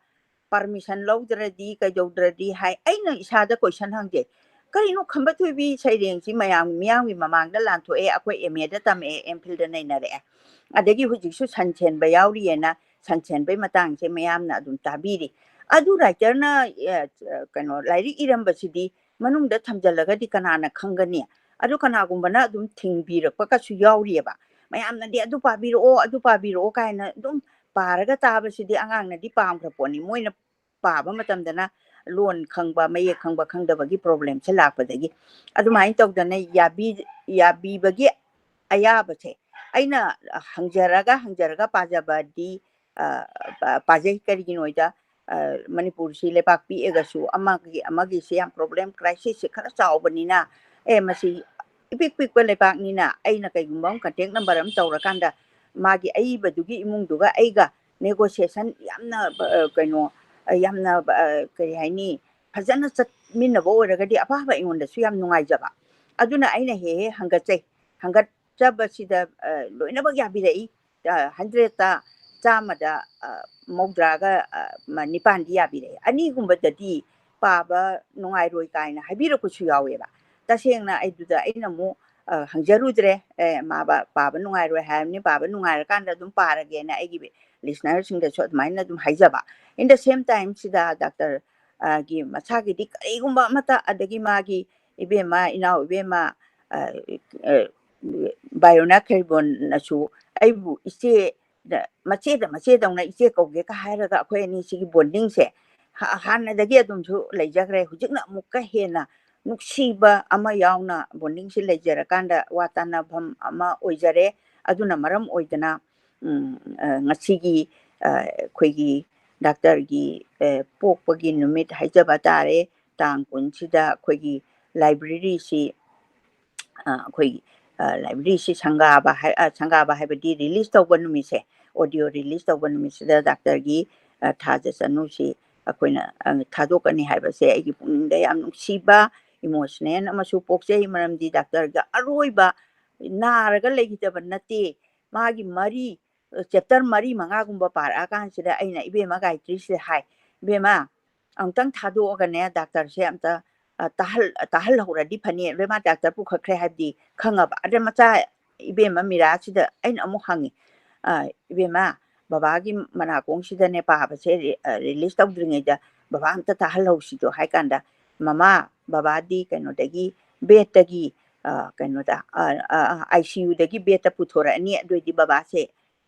ꯄꯔꯃꯤꯁꯟ ꯂꯧꯗ꯭ꯔꯗꯤ ꯀꯩꯗꯧꯗ꯭ꯔꯗꯤ ꯍꯥꯏ꯫ ꯑꯩꯅ ꯏꯁꯥꯗ ꯀꯣꯏꯁꯟ ꯍꯪꯖꯩ, "ꯀꯔꯤꯅꯣ ꯈꯝꯕ ꯊꯣꯏꯕꯤ ꯁꯩꯔꯦꯡꯁꯤ ꯃꯌꯥꯝ ꯃꯤꯌꯥꯝꯒꯤ ꯃꯃꯥꯡꯗ ꯂꯥꯟꯊꯣꯛꯑꯦ, ꯑꯩꯈꯣꯏ ꯑꯦꯝ ꯑꯦꯗ ꯇꯝꯃꯛꯑꯦ, ꯑꯦꯝ ꯐꯤꯜꯗ ꯅꯩꯅꯔꯛꯑꯦ, ꯑꯗꯒꯤ ꯍꯧꯖꯤꯛꯁꯨ ꯁꯟ ꯁꯦꯟꯕ ꯌꯥꯎꯔꯤꯑꯅ ꯁꯟ ꯁꯦꯟꯕꯩ ꯃꯇꯥꯡꯁꯦ ꯃꯌꯥꯝꯅ ꯑꯗꯨꯝ ꯇꯥꯕꯤꯔꯤ꯫ ꯑꯗꯨ ꯔꯥꯏꯇꯔꯅ, ꯑ, ꯀꯩꯅꯣ, ꯂꯥꯏꯔꯤꯛ ꯏꯔꯝꯕꯁꯤꯗꯤ ꯃꯅꯨꯡꯗ ꯊꯝꯖꯤꯜꯂꯒꯗꯤ ꯀꯅꯥꯅ ꯈꯪꯒꯅꯤ? ꯑꯗꯨ ꯀꯅꯥꯒꯨꯝꯕꯅ ꯑꯗꯨꯝ ꯊꯤꯡꯕꯤꯔꯛꯄꯒꯁꯨ ꯌꯥꯎꯔꯤꯑꯕ꯫ ꯃꯌꯥꯝꯅꯗꯤ ꯑꯗꯨ ꯄꯥꯕꯤꯔꯛꯑꯣ, ꯑꯗꯨ ꯄꯥꯕꯤꯔꯛꯑꯣ ꯀꯥꯏꯅ ꯑꯗꯨꯝ ꯄꯥꯔꯒ ꯇꯥꯕꯁꯤꯗꯤ ꯑꯉꯥꯡꯅꯗꯤ ꯄꯥꯝꯈ꯭ꯔ ꯄꯣꯠꯅꯤ꯫ ꯃꯣꯏꯅ ꯄꯥꯕ ꯃꯇꯝꯗꯅ ꯂꯣꯟ ꯈꯪꯕ, ꯃꯌꯦꯛ ꯈꯪꯕ, ꯈꯪꯗꯕꯒꯤ ꯄ꯭ꯔꯣꯕ꯭ꯂꯦꯝꯁꯦ ꯂꯥꯛꯄꯗꯒꯤ ꯑꯗꯨꯃꯥꯏꯅ ꯇꯧꯗꯅ ꯌꯥꯕꯤ-, ꯌꯥꯕꯤꯕꯒꯤ ꯑꯌꯥꯕꯁꯦ ꯑꯩꯅ ꯍꯪꯖꯔꯒ, ꯍꯪꯖꯔꯒ ꯄꯥꯖꯕꯗꯤ, ꯑ, ꯄꯥꯖꯩ꯫ ꯀꯔꯤꯒꯤꯅꯣꯗ, ꯑ, ꯃꯅꯤꯄꯨꯔꯁꯤ ꯂꯩꯕꯥꯛ ꯄꯤꯛꯑꯒꯁꯨ ꯑꯃꯒꯤ, ꯑꯃꯒꯤꯁꯦ ꯌꯥꯝ ꯄ꯭ꯔꯣꯕ꯭ꯂꯦꯝ, ꯀ꯭ꯔꯥꯏꯁꯤꯁꯁꯦ ꯈꯔ ꯆꯥꯎꯕꯅꯤꯅ, ꯑꯦ, ꯃꯁꯤ ꯏꯄꯤꯛ ꯄꯤꯛꯄ ꯂꯩꯕꯥꯛꯅꯤꯅ ꯑꯩꯅ ꯀꯩꯒꯨꯝꯕ ꯑꯃ ꯀꯟꯇꯦꯛ ꯅꯝꯕꯔ ꯑꯃ ꯇꯧꯔꯀꯥꯟꯗ ꯃꯥꯒꯤ ꯑꯏꯕꯗꯨꯒꯤ ꯏꯃꯨꯡꯗꯨꯒ ꯑꯩꯒ ꯅꯦꯒꯣꯁꯤꯌꯦꯁꯟ ꯌꯥꯝꯅ, ꯑ, ꯀꯩꯅꯣ, ꯑ, ꯌꯥꯝꯅ, ꯑ, ꯀꯔꯤ ꯍꯥꯏꯅꯤ, ꯐꯖꯅ ꯆꯠꯃꯤꯟꯅꯕ ꯑꯣꯏꯔꯒꯗꯤ ꯑꯄꯥꯕ ꯑꯩꯉꯣꯟꯗꯁꯨ ꯌꯥꯝ ꯅꯨꯡꯉꯥꯏꯖꯕ꯫ ꯑꯗꯨꯅ ꯑꯩꯅ ꯍꯦꯛ ꯍꯦꯛ ꯍꯪꯒꯠꯆꯩ꯫ ꯍꯪꯒꯠꯆꯕꯁꯤꯗ, ꯑ, ꯂꯣꯏꯅꯃꯛ ꯌꯥꯕꯤꯔꯛꯏ꯫ ꯑ, ꯍꯟꯗ꯭ꯔꯦꯠꯇ ꯆꯥꯝꯃꯗ, ꯑ, ꯃꯧꯗ꯭ꯔꯥꯒ, ꯑ, ꯃ-, ꯅꯤꯄꯥꯟꯗꯤ ꯌꯥꯕꯤꯔꯛꯏ꯫ ꯑꯅꯤꯒꯨꯝꯕꯗꯗꯤ ꯄꯥꯕ ꯅꯨꯡꯉꯥꯏꯔꯣꯏ ꯀꯥꯏꯅ ꯍꯥꯏꯕꯤꯔꯛꯄꯁꯨ ꯌꯥꯎꯋꯦꯕ꯫ ꯇꯁꯦꯡꯅ ꯑꯩꯗꯨꯗ ꯑꯩꯅ ꯑꯃꯨꯛ, ꯑ, ꯍꯪꯖꯔꯨꯗ꯭ꯔꯦ꯫ "ꯑꯦ, ꯃꯥ ꯕ-, ꯄꯥꯕ ꯅꯨꯡꯉꯥꯏꯔꯣꯏ ꯍꯥꯏꯔꯕꯅꯤ, ꯄꯥꯕ ꯅꯨꯡꯉꯥꯏꯔꯀꯥꯟꯗ ꯑꯗꯨꯝ ꯄꯥꯔꯒꯦꯅ" ꯑꯩꯒꯤ listenerꯁꯤꯡꯗꯁꯨ ꯑꯗꯨꯃꯥꯏꯅ ꯑꯗꯨꯝ ꯍꯥꯏꯖꯕ꯫ In the same time ꯁꯤꯗ ꯗꯥꯛꯇꯔ, ꯑ, ꯒꯤ ꯃꯁꯥꯒꯤꯗꯤ ꯀꯔꯤꯒꯨꯝꯕ ꯑꯃꯠꯇ, ꯑꯗꯒꯤ ꯃꯥꯒꯤ ꯏꯕꯦꯝꯃ, ꯏꯅꯥꯎ ꯏꯕꯦꯝꯃ, ꯑ, ꯑ, ꯕꯥꯏꯑꯣꯅꯥ ꯈꯩꯔꯤꯕꯣꯟꯅꯁꯨ ꯑꯩꯕꯨ ꯏꯆꯦ, ꯃꯆꯦꯗ, ꯃꯆꯦꯗꯧꯅ ꯏꯆꯦ ꯀꯧꯒꯦꯒ ꯍꯥꯏꯔꯒ ꯑꯩꯈꯣꯏ ꯑꯅꯤꯁꯤꯒꯤ bondingꯁꯦ ꯍ-, ꯍꯥꯟꯅꯗꯒꯤ ꯑꯗꯨꯝꯁꯨ ꯂꯩꯖꯈ꯭ꯔꯦ꯫ ꯍꯧꯖꯤꯛꯅ ꯑꯃꯨꯛꯀ ꯍꯦꯟꯅ ꯅꯨꯡꯁꯤꯕ ꯑꯃ ꯌꯥꯎꯅ bondingꯁꯤ ꯂꯩꯖꯔꯀꯥꯟꯗ ꯋꯥ ꯇꯥꯟꯅꯐꯝ ꯑꯃ ꯑꯣꯏꯖꯔꯦ꯫ ꯑꯗꯨꯅ ꯃꯔꯝ ꯑꯣꯏꯗꯅ, ꯎꯝ, ꯑ, ꯉꯁꯤꯒꯤ, ꯑ, ꯑꯩꯈꯣꯏꯒꯤ doctorꯒꯤ, ꯑ, ꯄꯣꯛꯄꯒꯤ ꯅꯨꯃꯤꯠ ꯍꯥꯏꯖꯕ ꯇꯥꯔꯦ, ꯇꯥꯡ ꯀꯨꯟꯁꯤꯗ ꯑꯩꯈꯣꯏꯒꯤ libraryꯁꯤ, ꯑ, ꯑꯩꯈꯣꯏꯒꯤ, ꯑ, libraryꯁꯤ ꯁꯪꯒꯥꯕ ꯍꯥꯏ-, ꯑ, ꯁꯪꯒꯥꯕ ꯍꯥꯏꯕꯗꯤ release ꯇꯧꯕ ꯅꯨꯃꯤꯠꯁꯦ, audio release ꯇꯧꯕ ꯅꯨꯃꯤꯠꯁꯤꯗ doctorꯒꯤ, ꯑ, ꯊꯥꯖ ꯆꯅꯨꯁꯤ ꯑꯩꯈꯣꯏꯅ, ꯑ, ꯊꯥꯗꯣꯛꯀꯅꯤ ꯍꯥꯏꯕꯁꯦ ꯑꯩꯒꯤ ꯄꯨꯛꯅꯤꯡꯗ ꯌꯥꯝ ꯅꯨꯡꯁꯤꯕ, emotional ꯑꯃꯁꯨ ꯄꯣꯛꯆꯩ꯫ ꯃꯔꯝꯗꯤ doctorꯒ ꯑꯔꯣꯏꯕ ꯅꯥꯔꯒ ꯂꯩꯈꯤꯗꯕ ꯅꯠꯇꯦ, ꯃꯥꯒꯤ ꯃꯔꯤ, chapter ꯃꯔꯤ ꯃꯉꯥꯒꯨꯝꯕ ꯄꯥꯔꯛꯑꯀꯥꯟꯁꯤꯗ ꯑꯩꯅ, "ꯏꯕꯦꯝꯃ ꯒꯥꯌꯇ꯭ꯔꯤꯁꯤꯗ ꯍꯥꯏ, ꯏꯕꯦꯝꯃ, ꯑꯃꯨꯛꯇꯪ ꯊꯥꯗꯣꯛꯑꯒꯅꯦ, doctorꯁꯦ ꯑꯝꯇ, ꯑ, ꯇꯥꯍꯜ-, ꯇꯥꯍꯜꯍꯧꯔꯗꯤ ꯐꯅꯤ꯫ ꯏꯕꯦꯝꯃ, doctor ꯄꯨꯈꯠꯈ꯭ꯔꯦ ꯍꯥꯏꯕꯗꯤ ꯈꯪꯉꯕ꯫ ꯑꯗ ꯃꯆꯥ ꯏꯕꯦꯝꯃ ꯃꯤꯔꯥꯁꯤꯗ ꯑꯩꯅ ꯑꯃꯨꯛ ꯍꯪꯉꯤ, ꯑ, "ꯏꯕꯦꯝꯃ, ꯕꯕꯥꯒꯤ ꯃꯅꯥꯀꯣꯡꯁꯤꯗꯅꯦ ꯄꯥꯕꯁꯦ ꯔꯤ-, ꯑ, release ꯇꯧꯗ꯭ꯔꯤꯉꯩꯗ ꯕꯕꯥ ꯑꯝꯇ ꯇꯥꯍꯜꯍꯧꯁꯤꯗꯣ" ꯍꯥꯏ ꯀꯥꯟꯗ, "ꯃꯃꯥ, ꯕꯕꯥꯗꯤ ꯀꯩꯅꯣꯗꯒꯤ, bedꯇꯒꯤ, ꯑ, ꯀꯩꯅꯣꯗ, ꯑ, ꯑ, ICUꯗꯒꯤ bedꯇ ꯄꯨꯊꯣꯔꯛꯑꯅꯤ, ꯑꯗꯨꯑꯣꯏꯗꯤ ꯕꯕꯥꯁꯦ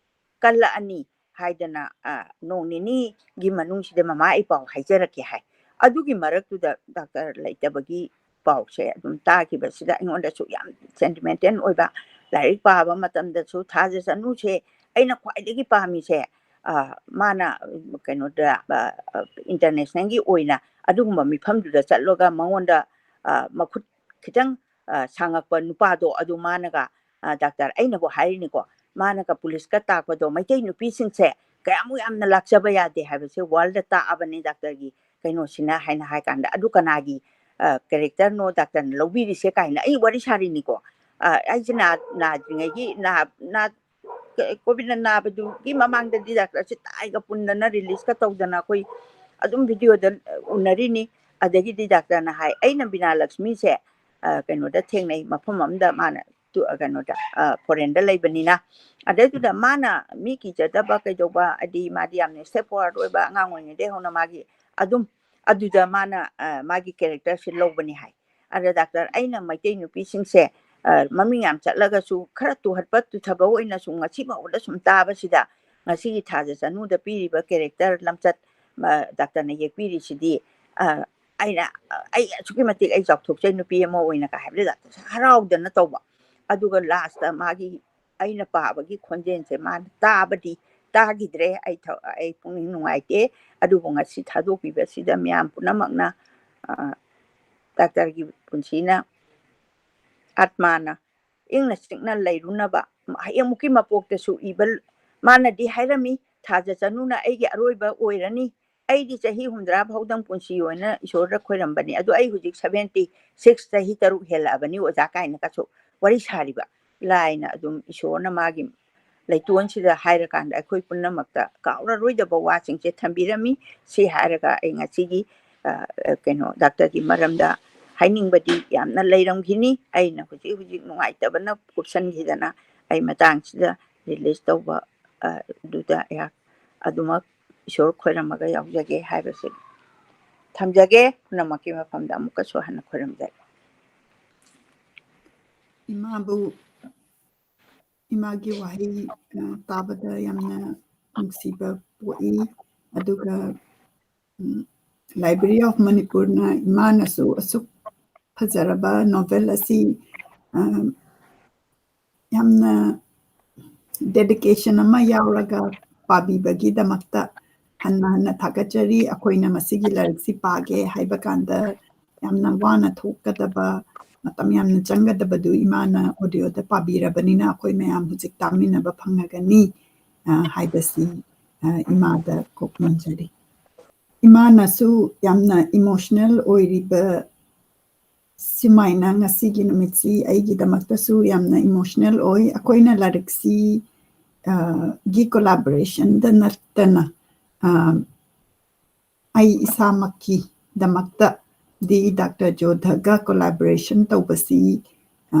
ꯀꯜꯂꯛꯑꯅꯤ" ꯍꯥꯏꯗꯅ, ꯑ, ꯅꯣꯡ ꯅꯤꯅꯤꯒꯤ ꯃꯅꯨꯡꯁꯤꯗ ꯃꯃꯥ ꯑꯩ ꯄꯥꯎ ꯍꯥꯏꯖꯔꯛꯀꯦ ꯍꯥꯏ꯫ ꯑꯗꯨꯒꯤ ꯃꯔꯛꯇꯨꯗ doctor ꯂꯩꯇꯕꯒꯤ ꯄꯥꯎꯁꯦ ꯑꯗꯨꯝ ꯇꯥꯈꯤꯕꯁꯤꯗ ꯑꯩꯉꯣꯟꯗꯁꯨ ꯌꯥꯝ sentimental ꯑꯣꯏꯕ, ꯂꯥꯏꯔꯤꯛ ꯄꯥꯕ ꯃꯇꯝꯗꯁꯨ ꯊꯥꯖ ꯆꯅꯨꯁꯦ ꯑꯩꯅ ꯈ꯭ꯋꯥꯏꯗꯒꯤ ꯄꯥꯝꯃꯤꯁꯦ, ꯑ, ꯃꯥꯅ, ꯀꯩꯅꯣꯗ, ꯑ, ꯑ, internationalꯒꯤ ꯑꯣꯏꯅ ꯑꯗꯨꯒꯨꯝꯕ ꯃꯤꯐꯝꯗꯨꯗ ꯆꯠꯂꯒ ꯃꯉꯣꯟꯗ, ꯑ, ꯃꯈꯨꯠ ꯈꯤꯇꯪ, ꯑ, ꯁꯥꯡꯉꯛꯄ ꯅꯨꯄꯥꯗꯣ, ꯑꯗꯨ ꯃꯥꯅꯒ, ꯑ, doctor, ꯑꯩꯅꯕꯨ ꯍꯥꯏꯔꯤꯅꯤꯀꯣ, ꯃꯥꯅꯒ policeꯀ ꯇꯥꯛꯄꯗꯣ, ꯃꯩꯇꯩ ꯅꯨꯄꯤꯁꯤꯡꯁꯦ ꯀꯌꯥꯃꯨꯛ ꯌꯥꯝꯅ ꯂꯥꯛꯆꯕ ꯌꯥꯗꯦ ꯍꯥꯏꯕꯁꯦ worldꯇ ꯇꯥꯛꯑꯕꯅꯤ doctorꯒꯤ ꯀꯩꯅꯣꯁꯤꯅ ꯍꯥꯏꯅ ꯍꯥꯏ ꯀꯥꯟꯗ, "ꯑꯗꯨ ꯀꯅꯥꯒꯤ, ꯑ, characterꯅꯣ doctorꯅ ꯂꯧꯕꯤꯔꯤꯁꯦ?" ꯀꯥꯏꯅ ꯑꯩ ꯋꯥꯔꯤ ꯁꯥꯔꯤꯅꯤꯀꯣ꯫ ꯑ, ꯑꯩꯁꯦ ꯅꯥ-, ꯅꯥꯗ꯭ꯔꯤꯉꯩꯒꯤ, ꯅꯥ-, ꯅꯥ-, ꯀ-, COVID ꯅꯥꯕꯗꯨꯒꯤ ꯃꯃꯥꯡꯗꯗꯤ doctorꯁꯦ ꯇꯥꯏꯒ ꯄꯨꯟꯗꯅ releaseꯀ ꯇꯧꯗꯅ ꯑꯩꯈꯣꯏ ꯑꯗꯨꯝ videoꯗ ꯎꯅꯔꯤꯅꯤ꯫ ꯑꯗꯒꯤꯗꯤ doctorꯅ ꯍꯥꯏ, "ꯑꯩꯅ ꯕꯤꯅꯥ ꯂꯛꯁꯃꯤꯁꯦ, ꯑ, ꯀꯩꯅꯣꯗ ꯊꯦꯡꯅꯩ, ꯃꯐꯝ ꯑꯃꯗ ꯃꯥꯅ ꯇꯨ-, ꯑ, ꯀꯩꯅꯣꯗ, ꯑ, foreignꯗ ꯂꯩꯕꯅꯤꯅ"꯫ ꯑꯗꯩꯗꯨꯗ ꯃꯥꯅ ꯃꯤ ꯀꯤꯖꯗꯕ ꯀꯩꯗꯧꯕ, ꯍꯥꯏꯗꯤ ꯃꯥꯗꯤ ꯌꯥꯝꯅ step forward ꯑꯣꯏꯕ, ꯑꯉꯥꯡ ꯑꯣꯏꯔꯤꯉꯩꯗꯒꯤ ꯍꯧꯅ ꯃꯥꯒꯤ ꯑꯗꯨꯝ ꯑꯗꯨꯗ ꯃꯥꯅ, ꯑ, ꯃꯥꯒꯤ characterꯁꯦ ꯂꯧꯕꯅꯤ ꯍꯥꯏ꯫ ꯑꯗ doctor, ꯑꯩꯅ ꯃꯩꯇꯩ ꯅꯨꯄꯤꯁꯤꯡꯁꯦ, ꯑ, ꯃꯃꯤꯡ ꯌꯥꯝ ꯆꯠꯂꯒꯁꯨ ꯈꯔ ꯇꯨꯍꯠꯄ ꯇꯨꯊꯕ ꯑꯣꯏꯅ ꯁꯨꯝ ꯉꯁꯤ ꯐꯥꯎꯕꯗ ꯁꯨꯝ ꯇꯥꯕꯁꯤꯗ, ꯉꯁꯤꯒꯤ ꯊꯥꯖ ꯆꯅꯨꯗ ꯄꯤꯔꯤꯕ character ꯂꯝꯆꯠ, ꯑ, doctorꯅ ꯌꯦꯛꯄꯤꯔꯤꯁꯤꯗꯤ, ꯑ, ꯑꯩꯅ, "ꯑꯩ ꯑꯁꯨꯛꯀꯤ ꯃꯇꯤꯛ ꯑꯩ ꯆꯥꯎꯊꯣꯛꯆꯩ ꯅꯨꯄꯤ ꯑꯃ ꯑꯣꯏꯅ" ꯀ ꯍꯥꯏꯕꯗ ꯗꯥꯛꯇꯔꯁꯦ ꯍꯔꯥꯎꯗꯅ ꯇꯧꯕ꯫ ꯑꯗꯨꯒ ꯂꯥꯁꯇ ꯃꯥꯒꯤ ꯑꯩꯅ ꯄꯥꯕꯒꯤ ꯈꯣꯟꯖꯦꯜꯁꯦ ꯃꯥꯅ ꯇꯥꯕꯗꯤ ꯇꯥꯈꯤꯗ꯭ꯔꯦ꯫ ꯑꯩ ꯊ-, ꯑꯩ ꯄꯨꯛꯅꯤꯡ ꯅꯨꯡꯉꯥꯏꯇꯦ꯫ ꯑꯗꯨꯕꯨ ꯉꯁꯤ ꯊꯥꯗꯣꯛꯄꯤꯕꯁꯤꯗ ꯃꯤꯌꯥꯝ ꯄꯨꯝꯅꯃꯛꯅ, ꯑ, ꯗꯥꯛꯇꯔꯒꯤ ꯄꯨꯟꯁꯤꯅ, ꯑꯥꯠꯃꯥꯅ ꯏꯪꯅ ꯆꯤꯛꯅ ꯂꯩꯔꯨꯅꯕ, ꯍꯌꯦꯡꯃꯨꯛꯀꯤ ꯃꯄꯣꯛꯇꯁꯨ ꯏꯕ, ꯃꯥꯅꯗꯤ ꯍꯥꯏꯔꯝꯃꯤ, "ꯊꯥꯖ ꯆꯅꯨꯅ ꯑꯩꯒꯤ ꯑꯔꯣꯏꯕ ꯑꯣꯏꯔꯅꯤ, ꯑꯩꯗꯤ ꯆꯍꯤ ꯍꯨꯝꯗ꯭ꯔꯥ ꯐꯥꯎꯗꯪ ꯄꯨꯟꯁꯤ ꯑꯣꯏꯅ ꯏꯁꯣꯔꯗ ꯈꯣꯏꯔꯝꯕꯅꯤ, ꯑꯗꯣ ꯑꯩ ꯍꯧꯖꯤꯛ seventy six, ꯆꯍꯤ ꯇꯔꯨꯛ ꯍꯦꯜꯂꯛꯑꯕꯅꯤ ꯑꯣꯖꯥ" ꯀꯥꯏꯅꯒꯁꯨ ꯋꯥꯔꯤ ꯁꯥꯔꯤꯕ꯫ ꯂꯥꯏꯅ ꯑꯗꯨꯝ ꯏꯁꯣꯔꯅ ꯃꯥꯒꯤ ꯂꯩꯇꯣꯟꯁꯤꯗ ꯍꯥꯏꯔꯀꯥꯟꯗ ꯑꯩꯈꯣꯏ ꯄꯨꯝꯅꯃꯛꯇ ꯀꯥꯎꯔꯔꯣꯏꯗꯕ ꯋꯥꯁꯤꯡꯁꯦ ꯊꯝꯕꯤꯔꯝꯃꯤ꯫ ꯁꯤ ꯍꯥꯏꯔꯒ ꯑꯩ ꯉꯁꯤꯒꯤ, ꯑ, ꯀꯩꯅꯣ, ꯗꯥꯛꯇꯔꯒꯤ ꯃꯔꯝꯗ ꯍꯥꯏꯅꯤꯡꯕꯗꯤ ꯌꯥꯝꯅ ꯂꯩꯔꯝꯈꯤꯅꯤ꯫ ꯑꯩꯅ ꯍꯧꯖꯤꯛ ꯍꯧꯖꯤꯛ ꯅꯨꯡꯉꯥꯏꯇꯕꯅ ꯀꯨꯞꯁꯟꯈꯤꯗꯅ ꯑꯩ ꯃꯇꯥꯡꯁꯤꯗ ꯔꯤꯂꯤꯖ ꯇꯧꯕ, ꯑ, ꯑꯗꯨꯗ ꯑꯩꯍꯥꯛ ꯑꯗꯨꯃꯛ ꯏꯁꯣꯔ ꯈꯣꯏꯔꯝꯃꯒ ꯌꯥꯎꯖꯒꯦ ꯍꯥꯏꯕꯁꯦ ꯊꯝꯖꯒꯦ꯫ ꯄꯨꯝꯅꯃꯛꯀꯤ ꯃꯐꯝꯗ ꯑꯃꯨꯛꯀꯁꯨ ꯍꯟꯅ ꯈꯣꯏꯔꯝꯖꯔꯤ꯫ ꯏꯃꯥꯕꯨ, ꯏꯃꯥꯒꯤ ꯋꯥꯍꯩ, ꯑ, ꯇꯥꯕꯗ ꯌꯥꯝꯅ ꯅꯨꯡꯁꯤꯕ ꯄꯣꯛꯏ꯫ ꯑꯗꯨꯒ, ꯎꯝ, Library of ꯃꯅꯤꯄꯨꯔꯅ ꯏꯃꯥꯅꯁꯨ ꯑꯁꯨꯛ ꯐꯖꯔꯕ ꯅꯣꯚꯦꯜ ꯑꯁꯤ, ꯑ, ꯌꯥꯝꯅ ꯗꯦꯗꯤꯀꯦꯁꯟ ꯑꯃ ꯌꯥꯎꯔꯒ ꯄꯥꯕꯤꯕꯒꯤꯗꯃꯛꯇ ꯍꯟꯅ ꯍꯟꯅ ꯊꯥꯒꯠꯆꯔꯤ꯫ ꯑꯩꯈꯣꯏꯅ ꯃꯁꯤꯒꯤ ꯂꯥꯏꯔꯤꯛꯁꯤ ꯄꯥꯒꯦ ꯍꯥꯏꯕ ꯀꯥꯟꯗ ꯌꯥꯝꯅ ꯋꯥꯅ ꯊꯣꯛꯀꯗꯕ, ꯃꯇꯝ ꯌꯥꯝꯅ ꯆꯪꯒꯗꯕꯗꯨ ꯏꯃꯥꯅ ꯑꯣꯗꯤꯑꯣꯗ ꯄꯥꯕꯤꯔꯕꯅꯤꯅ ꯑꯩꯈꯣꯏ ꯃꯌꯥꯝ ꯍꯧꯖꯤꯛ ꯇꯥꯃꯤꯟꯅꯕ ꯐꯪꯉꯒꯅꯤ, ꯑ, ꯍꯥꯏꯕꯁꯤ, ꯑ, ꯏꯃꯥꯗ ꯀꯣꯛꯅꯤꯡꯖꯔꯤ꯫ ꯏꯃꯥꯅꯁꯨ ꯌꯥꯝꯅ ꯏꯃꯣꯁꯅꯦꯜ ꯑꯣꯏꯔꯤꯕ ꯁꯨꯃꯥꯏꯅ ꯉꯁꯤꯒꯤ ꯅꯨꯃꯤꯠꯁꯤ ꯑꯩꯒꯤꯗꯃꯛꯇꯁꯨ ꯌꯥꯝꯅ ꯏꯃꯣꯁꯅꯦꯜ ꯑꯣꯏ꯫ ꯑꯩꯈꯣꯏꯅ ꯂꯥꯏꯔꯤꯛꯁꯤ, ꯑ, ꯒꯤ ꯀꯣꯂꯥꯕꯣꯔꯦꯁꯟꯗ ꯅꯠꯇꯅ, ꯑ, ꯑꯩ ꯏꯁꯥꯃꯛꯀꯤꯗꯃꯛꯇꯗꯤ ꯗꯥꯛꯇꯔ ꯖꯣꯙꯒ ꯀꯣꯂꯥꯕꯣꯔꯦꯁꯟ ꯇꯧꯕꯁꯤ, ꯑ,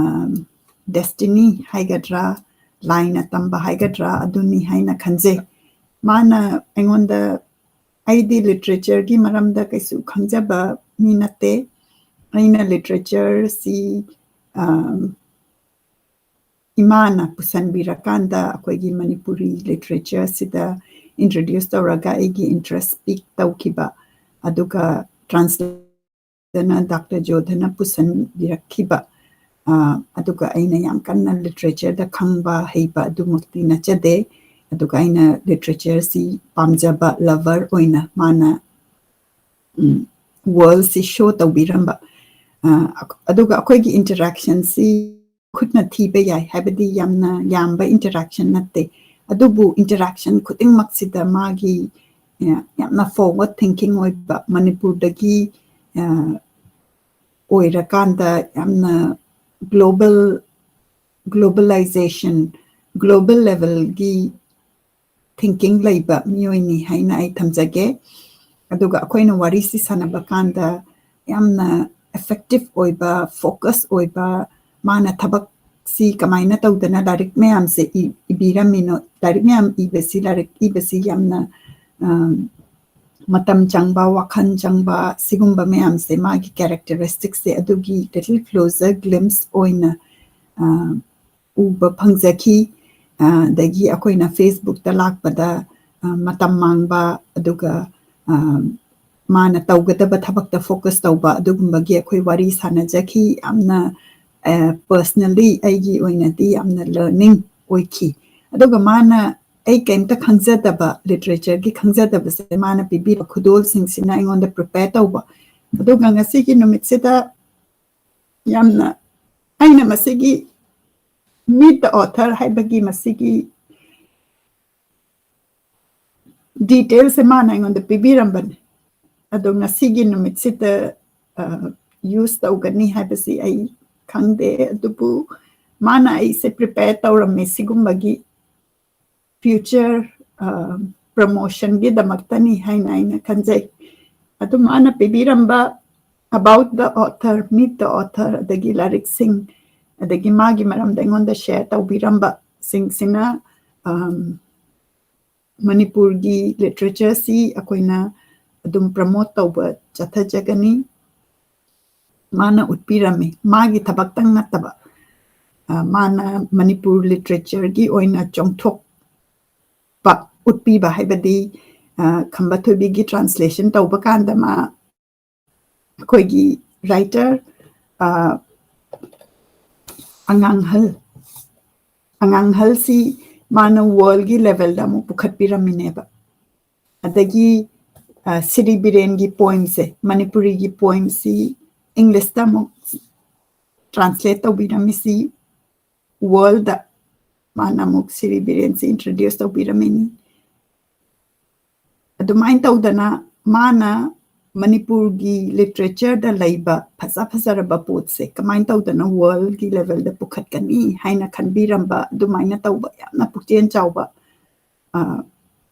ꯗꯦꯁꯇꯤꯅꯤ ꯍꯥꯏꯒꯗ꯭ꯔꯥ, ꯂꯥꯏꯅ ꯇꯝꯕ ꯍꯥꯏꯒꯗ꯭ꯔꯥ, ꯑꯗꯨꯅꯤ ꯍꯥꯏꯅ ꯈꯟꯖꯩ꯫ ꯃꯥꯅ ꯑꯩꯉꯣꯟꯗ, ꯑꯩꯗꯤ ꯂꯤꯇꯔꯦꯆꯔꯒꯤ ꯃꯔꯝꯗ ꯀꯩꯁꯨ ꯈꯪꯖꯕ ꯃꯤ ꯅꯠꯇꯦ꯫ ꯑꯩꯅ ꯂꯤꯇꯔꯦꯆꯔꯁꯤ, ꯑ, ꯏꯃꯥꯅ ꯄꯨꯁꯟꯕꯤꯔꯀꯥꯟꯗ ꯑꯩꯈꯣꯏꯒꯤ ꯃꯅꯤꯄꯨꯔꯤ ꯂꯤꯇꯔꯦꯆꯔꯁꯤꯗ ꯏꯟꯇ꯭ꯔꯣꯗ꯭ꯌꯨꯁ ꯇꯧꯔꯒ ꯑꯩꯒꯤ ꯏꯟꯇꯔꯦꯁ ꯄꯤꯛ ꯇꯧꯈꯤꯕ, ꯑꯗꯨꯒ ꯇ꯭ꯔꯥꯟꯁꯂꯦꯠ ꯗꯅ ꯗꯥꯛꯇꯔ ꯖꯣꯙꯅ ꯄꯨꯁꯟꯕꯤꯔꯛꯈꯤꯕ, ꯑ, ꯑꯗꯨꯒ ꯑꯩꯅ ꯌꯥꯝ ꯀꯟꯅ ꯂꯤꯇꯔꯦꯆꯔꯗ ꯈꯪꯕ ꯍꯩꯕ ꯑꯗꯨꯃꯛꯇꯤ ꯅꯠꯆꯗꯦ꯫ ꯑꯗꯨꯒ ꯑꯩꯅ ꯂꯤꯇꯔꯦꯆꯔꯁꯤ ꯄꯥꯝꯖꯕ ꯂꯚꯔ ꯑꯣꯏꯅ ꯃꯥꯅ, ꯎꯝ, ꯋꯥꯔꯜꯁꯤ ꯁꯣ ꯇꯧꯕꯤꯔꯝꯕ꯫ ꯑ, ꯑꯗꯨꯒ ꯑꯩꯈꯣꯏꯒꯤ ꯏꯟꯇꯔꯦꯛꯁꯟꯁꯤ ꯈꯨꯠꯅ ꯊꯤꯕ ꯌꯥꯏ, ꯍꯥꯏꯕꯗꯤ ꯌꯥꯝꯅ ꯌꯥꯝꯕ ꯏꯟꯇꯔꯦꯛꯁꯟ ꯅꯠꯇꯦ꯫ ꯑꯗꯨꯕꯨ ꯏꯟꯇꯔꯦꯛꯁꯟ ꯈꯨꯗꯤꯡꯃꯛꯁꯤꯗ ꯃꯥꯒꯤ, ꯑ, ꯌꯥꯝꯅ ꯐꯣꯔꯋꯥꯔꯗ ꯊꯤꯡꯀꯤꯡ ꯑꯣꯏꯕ, ꯃꯅꯤꯄꯨꯔꯗꯒꯤ, ꯑ, ꯑꯣꯏꯔꯀꯥꯟꯗ ꯌꯥꯝꯅ ꯒ꯭ꯂꯣꯕꯜ, ꯒ꯭ꯂꯣꯕꯦꯂꯥꯏꯖꯦꯁꯟ, ꯒ꯭ꯂꯣꯕꯦꯜ ꯂꯦꯚꯦꯜꯒꯤ ꯊꯤꯡꯀꯤꯡ ꯂꯩꯕ ꯃꯤꯑꯣꯏꯅꯤ ꯍꯥꯏꯅ ꯑꯩ ꯊꯝꯖꯒꯦ꯫ ꯑꯗꯨꯒ ꯑꯩꯈꯣꯏꯅ ꯋꯥꯔꯤꯁꯤ ꯁꯥꯟꯅꯕ ꯀꯥꯟꯗ ꯌꯥꯝꯅ ꯏꯐꯦꯛꯇꯤꯚ ꯑꯣꯏꯕ, ꯐꯣꯀꯁ ꯑꯣꯏꯕ, ꯃꯥꯅ ꯊꯕꯛꯁꯤ ꯀꯃꯥꯏꯅ ꯇꯧꯗꯅ ꯂꯥꯏꯔꯤꯛ ꯃꯌꯥꯝꯁꯦ ꯏ-, ꯏꯕꯤꯔꯝꯃꯤꯅꯣ, ꯂꯥꯏꯔꯤꯛ ꯃꯌꯥꯝ ꯏꯕꯁꯤ, ꯂꯥꯏꯔꯤꯛ ꯏꯕꯁꯤ ꯌꯥꯝꯅ, ꯑꯝ, ꯃꯇꯝ ꯆꯪꯕ, ꯋꯥꯈꯜ ꯆꯪꯕ, ꯁꯤꯒꯨꯝꯕ ꯃꯌꯥꯝꯁꯦ ꯃꯥꯒꯤ ꯀꯦꯔꯦꯛꯇꯔꯤꯁꯇꯤꯛꯁꯁꯦ ꯑꯗꯨꯒꯤ ꯂꯤꯇꯜ ꯀ꯭ꯂꯣꯖꯔ ꯒ꯭ꯂꯤꯝꯁ ꯑꯣꯏꯅ, ꯑ, ꯎꯕ ꯐꯪꯖꯈꯤ꯫ ꯑ, ꯑꯗꯒꯤ ꯑꯩꯈꯣꯏꯅ ꯐꯦꯁꯕꯨꯛꯇ ꯂꯥꯛꯄꯗ, ꯑ, ꯃꯇꯝ ꯃꯥꯡꯕ, ꯑꯗꯨꯒ, ꯑ, ꯃꯥꯅ ꯇꯧꯒꯗꯕ ꯊꯕꯛꯇ ꯐꯣꯀꯁ ꯇꯧꯕ, ꯑꯗꯨꯒꯨꯝꯕꯒꯤ ꯑꯩꯈꯣꯏ ꯋꯥꯔꯤ ꯁꯥꯟꯅꯖꯈꯤ꯫ ꯌꯥꯝꯅ, ꯑ, ꯄꯔꯁꯅꯦꯜꯂꯤ ꯑꯩꯒꯤ ꯑꯣꯏꯅꯗꯤ ꯌꯥꯝꯅ ꯂꯔꯅꯤꯡ ꯑꯣꯏꯈꯤ꯫ ꯑꯗꯨꯒ ꯃꯥꯅ ꯑꯩ ꯀꯩꯝꯇ ꯈꯪꯖꯗꯕ, ꯂꯤꯇꯔꯦꯆꯔꯒꯤ ꯈꯪꯖꯗꯕꯁꯦ ꯃꯥꯅ ꯄꯤꯕꯤꯕ ꯈꯨꯗꯣꯜꯁꯤꯡꯁꯤꯅ ꯑꯩꯉꯣꯟꯗ ꯄ꯭ꯔꯤꯄꯦꯌꯔ ꯇꯧꯕ꯫ ꯑꯗꯨꯒ ꯉꯁꯤꯒꯤ ꯅꯨꯃꯤꯠꯁꯤꯗ ꯌꯥꯝꯅ ꯑꯩꯅ ꯃꯁꯤꯒꯤ Meet the Author ꯍꯥꯏꯕꯒꯤ ꯃꯁꯤꯒꯤ ꯗꯤꯇꯦꯜꯁꯦ ꯃꯥꯅ ꯑꯩꯉꯣꯟꯗ ꯄꯤꯕꯤꯔꯝꯕꯅꯦ꯫ ꯑꯗꯣ ꯉꯁꯤꯒꯤ ꯅꯨꯃꯤꯠꯁꯤꯗ, ꯑ, ꯌꯨꯁ ꯇꯧꯒꯅꯤ ꯍꯥꯏꯕꯁꯤ ꯑꯩ ꯈꯪꯗꯦ, ꯑꯗꯨꯕꯨ ꯃꯥꯅ ꯑꯩꯁꯦ ꯄ꯭ꯔꯤꯄꯦꯌꯔ ꯇꯧꯔꯝꯃꯦ ꯁꯤꯒꯨꯝꯕꯒꯤ ꯐ꯭ꯌꯨꯆꯔ, ꯑ, ꯄ꯭ꯔꯃꯣꯁꯟꯒꯤꯗꯃꯛꯇꯅꯤ ꯍꯥꯏꯅ ꯑꯩꯅ ꯈꯟꯖꯩ꯫ ꯑꯗꯨ ꯃꯥꯅ ꯄꯤꯕꯤꯔꯝꯕ About the Author, Meet the Author, ꯑꯗꯒꯤ ꯂꯥꯏꯔꯤꯛꯁꯤꯡ, ꯑꯗꯒꯤ ꯃꯥꯒꯤ ꯃꯔꯝꯗ ꯑꯩꯉꯣꯟꯗ ꯁꯦꯌꯔ ꯇꯧꯕꯤꯔꯝꯕꯁꯤꯡꯁꯤꯅ, ꯑꯝ, ꯃꯅꯤꯄꯨꯔꯒꯤ ꯂꯤꯇꯔꯦꯆꯔꯁꯤ ꯑꯩꯈꯣꯏꯅ ꯑꯗꯨꯝ ꯄ꯭ꯔꯃꯣꯠ ꯇꯧꯕ ꯆꯠꯊꯖꯒꯅꯤ꯫ ꯃꯥꯅ ꯎꯠꯄꯤꯔꯝꯃꯤ, ꯃꯥꯒꯤ ꯊꯕꯛꯇꯪ ꯅꯠꯇꯕ, ꯑ, ꯃꯥꯅ ꯃꯅꯤꯄꯨꯔ ꯂꯤꯇꯔꯦꯆꯔꯒꯤ ꯑꯣꯏꯅ ꯆꯣꯡꯊꯣꯛꯄ ꯎꯠꯄꯤꯕ ꯍꯥꯏꯕꯗꯤ, ꯑ, ꯈꯝꯕ ꯊꯣꯏꯕꯤꯒꯤ ꯇ꯭ꯔꯥꯟꯁꯂꯦꯁꯟ ꯇꯧꯕ ꯀꯥꯟꯗ ꯃꯥ ꯑꯩꯈꯣꯏꯒꯤ writer ꯑꯉꯥꯡꯍꯜ, ꯑꯉꯥꯡꯍꯜꯁꯤ ꯃꯥꯅ worldꯒꯤ levelꯗ ꯑꯃꯨꯛ ꯄꯨꯈꯠꯄꯤꯔꯝꯃꯤꯅꯦꯕ꯫ ꯑꯗꯒꯤ ꯁꯤꯔꯤ ꯕꯤꯔꯦꯟꯒꯤ poemꯁꯦ, ꯃꯅꯤꯄꯨꯔꯤꯒꯤ poemꯁꯤ Englishꯇ ꯑꯃꯨꯛ translate ꯇꯧꯕꯤꯔꯝꯃꯤꯁꯤ worldꯗ ꯃꯥꯅ ꯑꯃꯨꯛ ꯁꯤꯔꯤ ꯕꯤꯔꯦꯟꯁꯤ introduce ꯇꯧꯕꯤꯔꯝꯃꯤꯅꯤ꯫ ꯑꯗꯨꯃꯥꯏꯅ ꯇꯧꯗꯅ ꯃꯥꯅ ꯃꯅꯤꯄꯨꯔꯒꯤ literatureꯗ ꯂꯩꯕ ꯐꯖ ꯐꯖꯔꯕ ꯄꯣꯠꯁꯦ ꯀꯃꯥꯏꯅ ꯇꯧꯗꯅ worldꯒꯤ levelꯗ ꯄꯨꯈꯠꯀꯅꯤ ꯍꯥꯏꯅ ꯈꯟꯕꯤꯔꯝꯕ, ꯑꯗꯨꯃꯥꯏꯅ ꯇꯧꯕ ꯌꯥꯝꯅ ꯄꯨꯛꯆꯦꯜ ꯆꯥꯎꯕ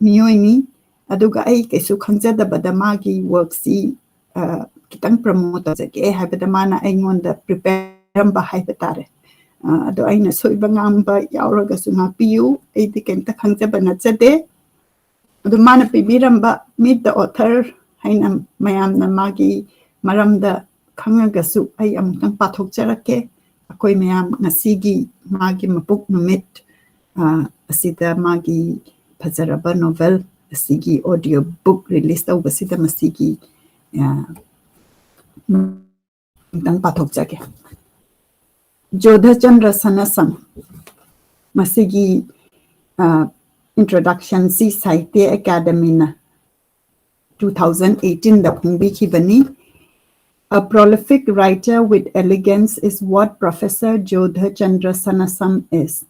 ꯃꯤꯑꯣꯏꯅꯤ꯫ ꯑꯗꯨꯒ ꯑꯩ ꯀꯩꯁꯨ ꯈꯪꯖꯗꯕꯗ ꯃꯥꯒꯤ workꯁꯤ ꯈꯤꯇꯪ promote ꯇꯧꯖꯒꯦ ꯍꯥꯏꯕꯗ ꯃꯥꯅ ꯑꯩꯉꯣꯟꯗ prepare ꯇꯧꯔꯝꯕ ꯍꯥꯏꯕ ꯇꯥꯔꯦ꯫ ꯑꯗꯣ ꯑꯩꯅ ꯁꯣꯏꯕ ꯉꯥꯝꯕ ꯌꯥꯎꯔꯒꯁꯨ ꯉꯥꯛꯄꯤꯌꯨ, ꯑꯩꯗꯤ ꯀꯩꯝꯇ ꯈꯪꯖꯕ ꯅꯠꯆꯗꯦ꯫ ꯑꯗꯨ ꯃꯥꯅ ꯄꯤꯕꯤꯔꯝꯕ Meet the Author ꯍꯥꯏꯅ ꯃꯌꯥꯝꯅ ꯃꯥꯒꯤ ꯃꯔꯝꯗ ꯈꯪꯉꯒꯁꯨ ꯑꯩ ꯑꯃꯨꯛꯇꯪ ꯄꯥꯊꯣꯛꯆꯔꯛꯀꯦ꯫ ꯑꯩꯈꯣꯏ ꯃꯌꯥꯝ ꯉꯁꯤꯒꯤ ꯃꯥꯒꯤ ꯃꯄꯣꯛ ꯅꯨꯃꯤꯠ ꯑꯁꯤꯗ ꯃꯥꯒꯤ ꯐꯖꯔꯕ novel ꯑꯁꯤꯒꯤ audio book release ꯇꯧꯕꯁꯤꯗ ꯃꯁꯤꯒꯤ ꯑꯃꯨꯛꯇꯪ ꯄꯥꯊꯣꯛꯆꯒꯦ꯫ ꯖꯣꯙꯆꯟꯗ꯭ꯔ ꯁꯅꯥꯁꯝ, ꯃꯁꯤꯒꯤ introductionꯁꯤ ꯁꯥꯍꯤꯇ꯭ꯌ ꯑꯦꯀꯥꯗꯃꯤꯅ two thousand eighteenꯗ ꯐꯣꯡꯕꯤꯈꯤꯕꯅꯤ꯫ A prolific writer with elegance is what Professor Jodha Chandra Sanasam is.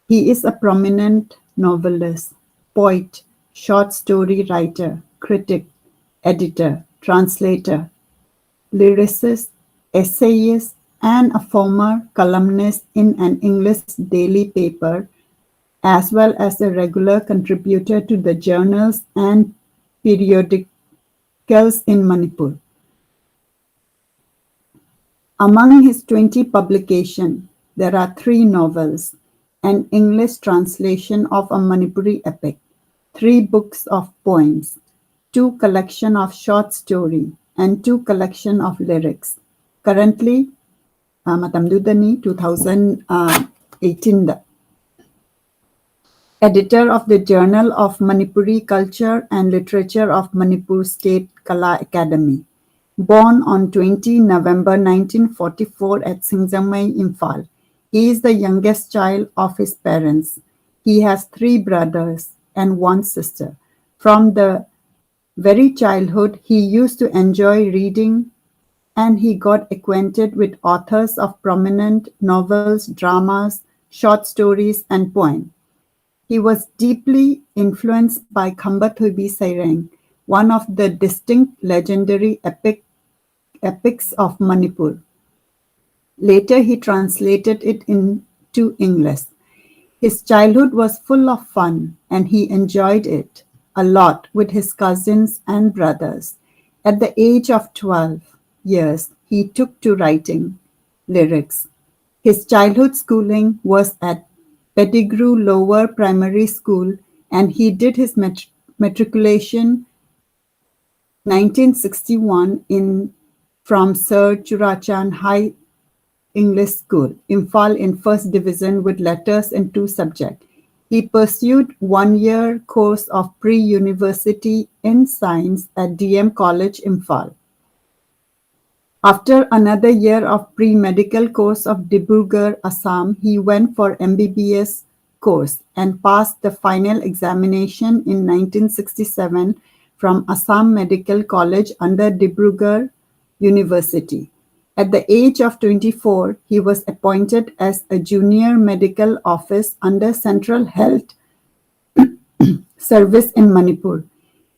He is a prominent novelist, poet, short story writer, critic, editor, translator, lyricist, essayist, and a former columnist in an English daily paper, as well as a regular contributor to the journals and periodicals in Manipur. Among his twenty publications, there are three novels, an English translation of a Manipuri epic, three books of poems, two collection of short story, and two collection of lyrics. Currently, ꯃꯇꯝꯗꯨꯗꯅꯤ two thousand eighteenꯗ editor of the Journal of Manipuri Culture and Literature of Manipur State Kala Academy. Born on twenty November nineteen forty-four at Singjangmei, Imphal. He is the youngest child of his parents. He has three brothers and one sister. From the very childhood, he used to enjoy reading and he got acquainted with authors of prominent novels, dramas, short stories, and poems. He was deeply influenced by Khamba Thoibi Saireng, one of the distinct legendary epic, epics of Manipur. Later, he translated it into English. His childhood was full of fun and he enjoyed it a lot with his cousins and brothers. At the age of twelve years, he took to writing lyrics. His childhood schooling was at Pettigrew Lower Primary School and he did his mat- matriculation nineteen sixty-one in from Sir Churachandpur High English School, Imphal in first division with letters in two subjects. He pursued one-year course of pre-university in science at D M College, Imphal. After another year of pre-medical course of Dibrugarh, Assam, he went for M B B S course and passed the final examination in nineteen sixty-seven from Assam Medical College under Dibrugarh University. At the age of twenty-four, he was appointed as a junior medical office under Central Health Service in Manipur.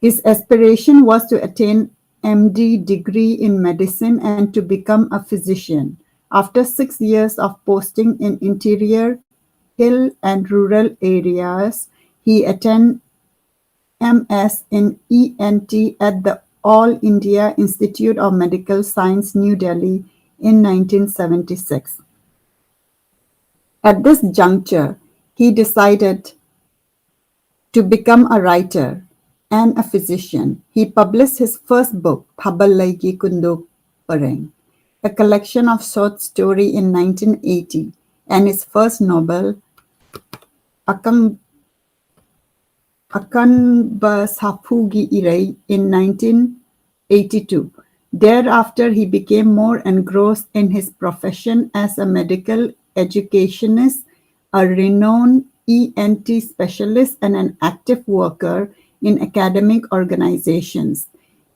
His aspiration was to attain M D degree in medicine and to become a physician. After six years of posting in interior, hill and rural areas, he attained M S in E N T at the All India Institute of Medical Science, New Delhi in nineteen seventy-six. At this juncture, he decided to become a writer and a physician. He published his first book, Thabal Leigi Kunduk Pareng, a collection of short story in nineteen eighty, and his first novel, Akang Akanba Saphugi Irei in nineteen eighty-two. Thereafter, he became more engrossed in his profession as a medical educationist, a renowned E N T specialist, and an active worker in academic organizations.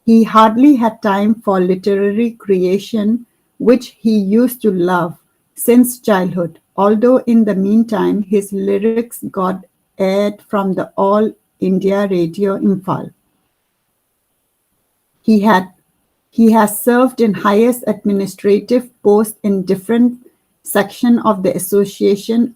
He hardly had time for literary creation, which he used to love since childhood, although in the meantime his lyrics got aired from the All India Radio Imphal. He had he has served in highest administrative posts in different section of the Association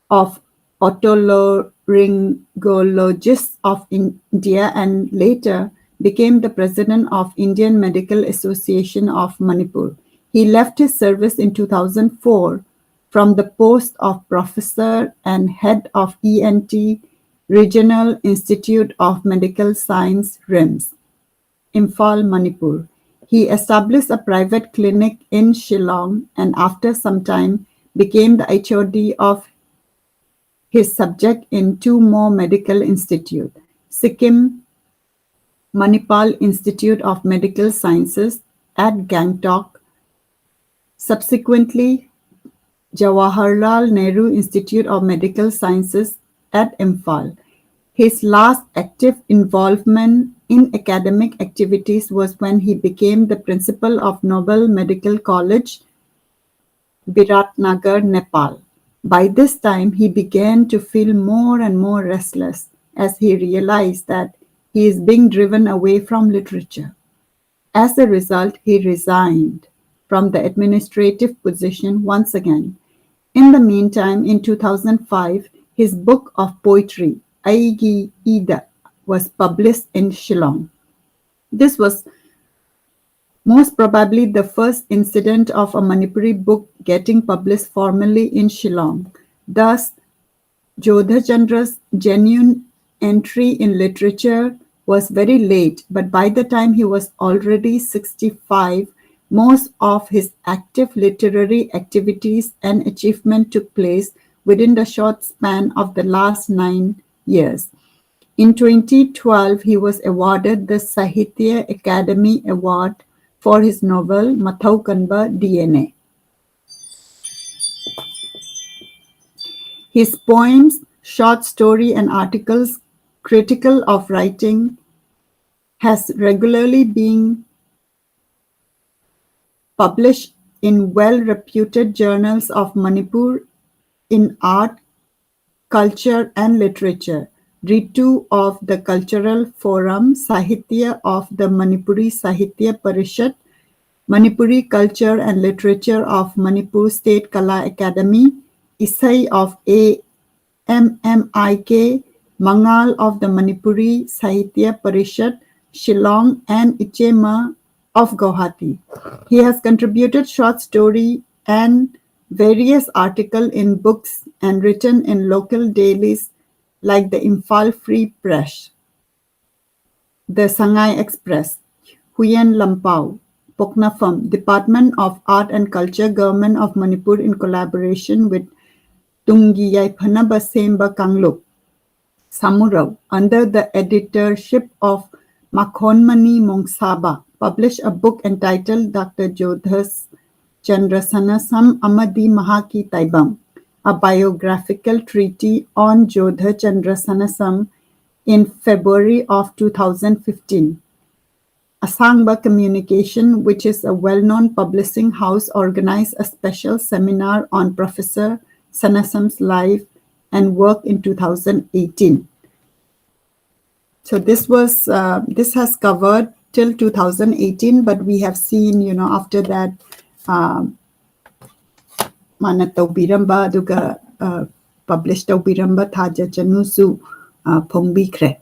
of Otolaryngologists of India and later became the president of Indian Medical Association of Manipur. He left his service in two thousand four from the post of professor and head of E N T Regional Institute of Medical Science, RIMS, Imphal, Manipur. He established a private clinic in Shillong and after some time became the H O D of his subject in two more medical institutes, Sikkim Manipal Institute of Medical Sciences at Gangtok, subsequently Jawaharlal Nehru Institute of Medical Sciences at Imphal. His last active involvement in academic activities was when he became the principal of Noble Medical College, Biratnagar, Nepal. By this time, he began to feel more and more restless as he realized that he is being driven away from literature. As a result, he resigned from the administrative position once again. In the meantime, in two thousand five, his book of poetry, Aigi Ida, was published in Shillong. This was most probably the first incident of a Manipuri book getting published formally in Shillong. Thus, Jodha Chandra's genuine entry in literature was very late, but by the time he was already sixty-five, most of his active literary activities and achievement took place within the short span of the last nine years. In twenty twelve, he was awarded the Sahitya Academy Award for his novel Mathau Kanba D N A. His poems, short story and articles critical of writing has regularly been published in well-reputed journals of Manipur in art, culture and literature, Ritu of the Cultural Forum, Sahitya of the Manipuri Sahitya Parishad, Manipuri Culture and Literature of Manipur State Kala Academy, Isai of A M M I K, Mangal of the Manipuri Sahitya Parishad, Shillong, and Ichema of Guwahati. He has contributed short story and various articles in books and written in local dailies like the Imphal Free Press, the Sangai Express, Huyen Lampau, Poknafam, Department of Art and Culture, Government of Manipur in collaboration with Tungi Yaiphanaba Semba Kanglup, Samurao, under the editorship of Makhonmani Mongsaba, published a book entitled Doctor Jodhas Chandra Sanasam Amadi Mahaki Taibam, a biographical treatise on Jodha Chandra Sanasam in February of two thousand fifteen. Asangba Communication, which is a well-known publishing house, organized a special seminar on Professor Sanasam's life and work in two thousand eighteen. So this was, uh, this has covered till two thousand eighteen, but we have seen, you know, after that, uh, ꯃꯥꯅ ꯇꯧꯕꯤꯔꯝꯕ ꯑꯗꯨꯒ, ꯑ, publish ꯇꯧꯕꯤꯔꯝꯕ ꯊꯥꯖ ꯆꯅꯨꯁꯨ, ꯑ, ꯐꯣꯡꯕꯤꯈ꯭ꯔꯦ꯫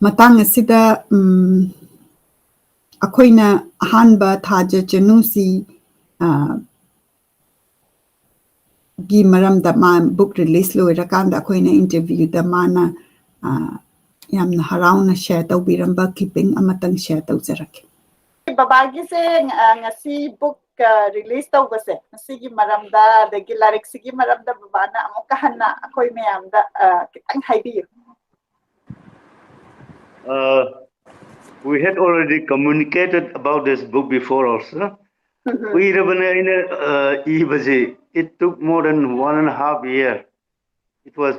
ꯃꯇꯥꯡ ꯑꯁꯤꯗ, ꯎꯝ, ꯑꯩꯈꯣꯏꯅ ꯑꯍꯥꯟꯕ ꯊꯥꯖ ꯆꯅꯨꯁꯤ, ꯑ, ꯒꯤ ꯃꯔꯝꯗ, ꯃꯥ book release ꯂꯣꯏꯔꯀꯥꯟꯗ ꯑꯩꯈꯣꯏꯅ interview ꯗ ꯃꯥꯅ, ꯑ, ꯌꯥꯝꯅ ꯍꯔꯥꯎꯅ share ꯇꯧꯕꯤꯔꯝꯕ clipping ꯑꯃꯇꯪ share ꯇꯧꯖꯔꯛꯀꯦ꯫ ꯕꯕꯥꯒꯤꯁꯦ, ꯑ, ꯉꯁꯤ book, ꯑ, release ꯇꯧꯕꯁꯦ, ꯉꯁꯤꯒꯤ ꯃꯔꯝꯗ, ꯑꯗꯒꯤ ꯂꯥꯏꯔꯤꯛꯁꯤꯒꯤ ꯃꯔꯝꯗ ꯕꯕꯥꯅ ꯑꯃꯨꯛꯀ ꯍꯟꯅ ꯑꯩꯈꯣꯏ ꯃꯌꯥꯝꯗ, ꯑ, ꯈꯤꯇꯪ ꯍꯥꯏꯕꯤꯌꯨ꯫ ꯑ, We had already communicated about this book before also. ꯀꯨꯏꯔꯕꯅꯦ ꯑꯩꯅ ꯏꯕꯁꯤ. It took more than one and a half year. It was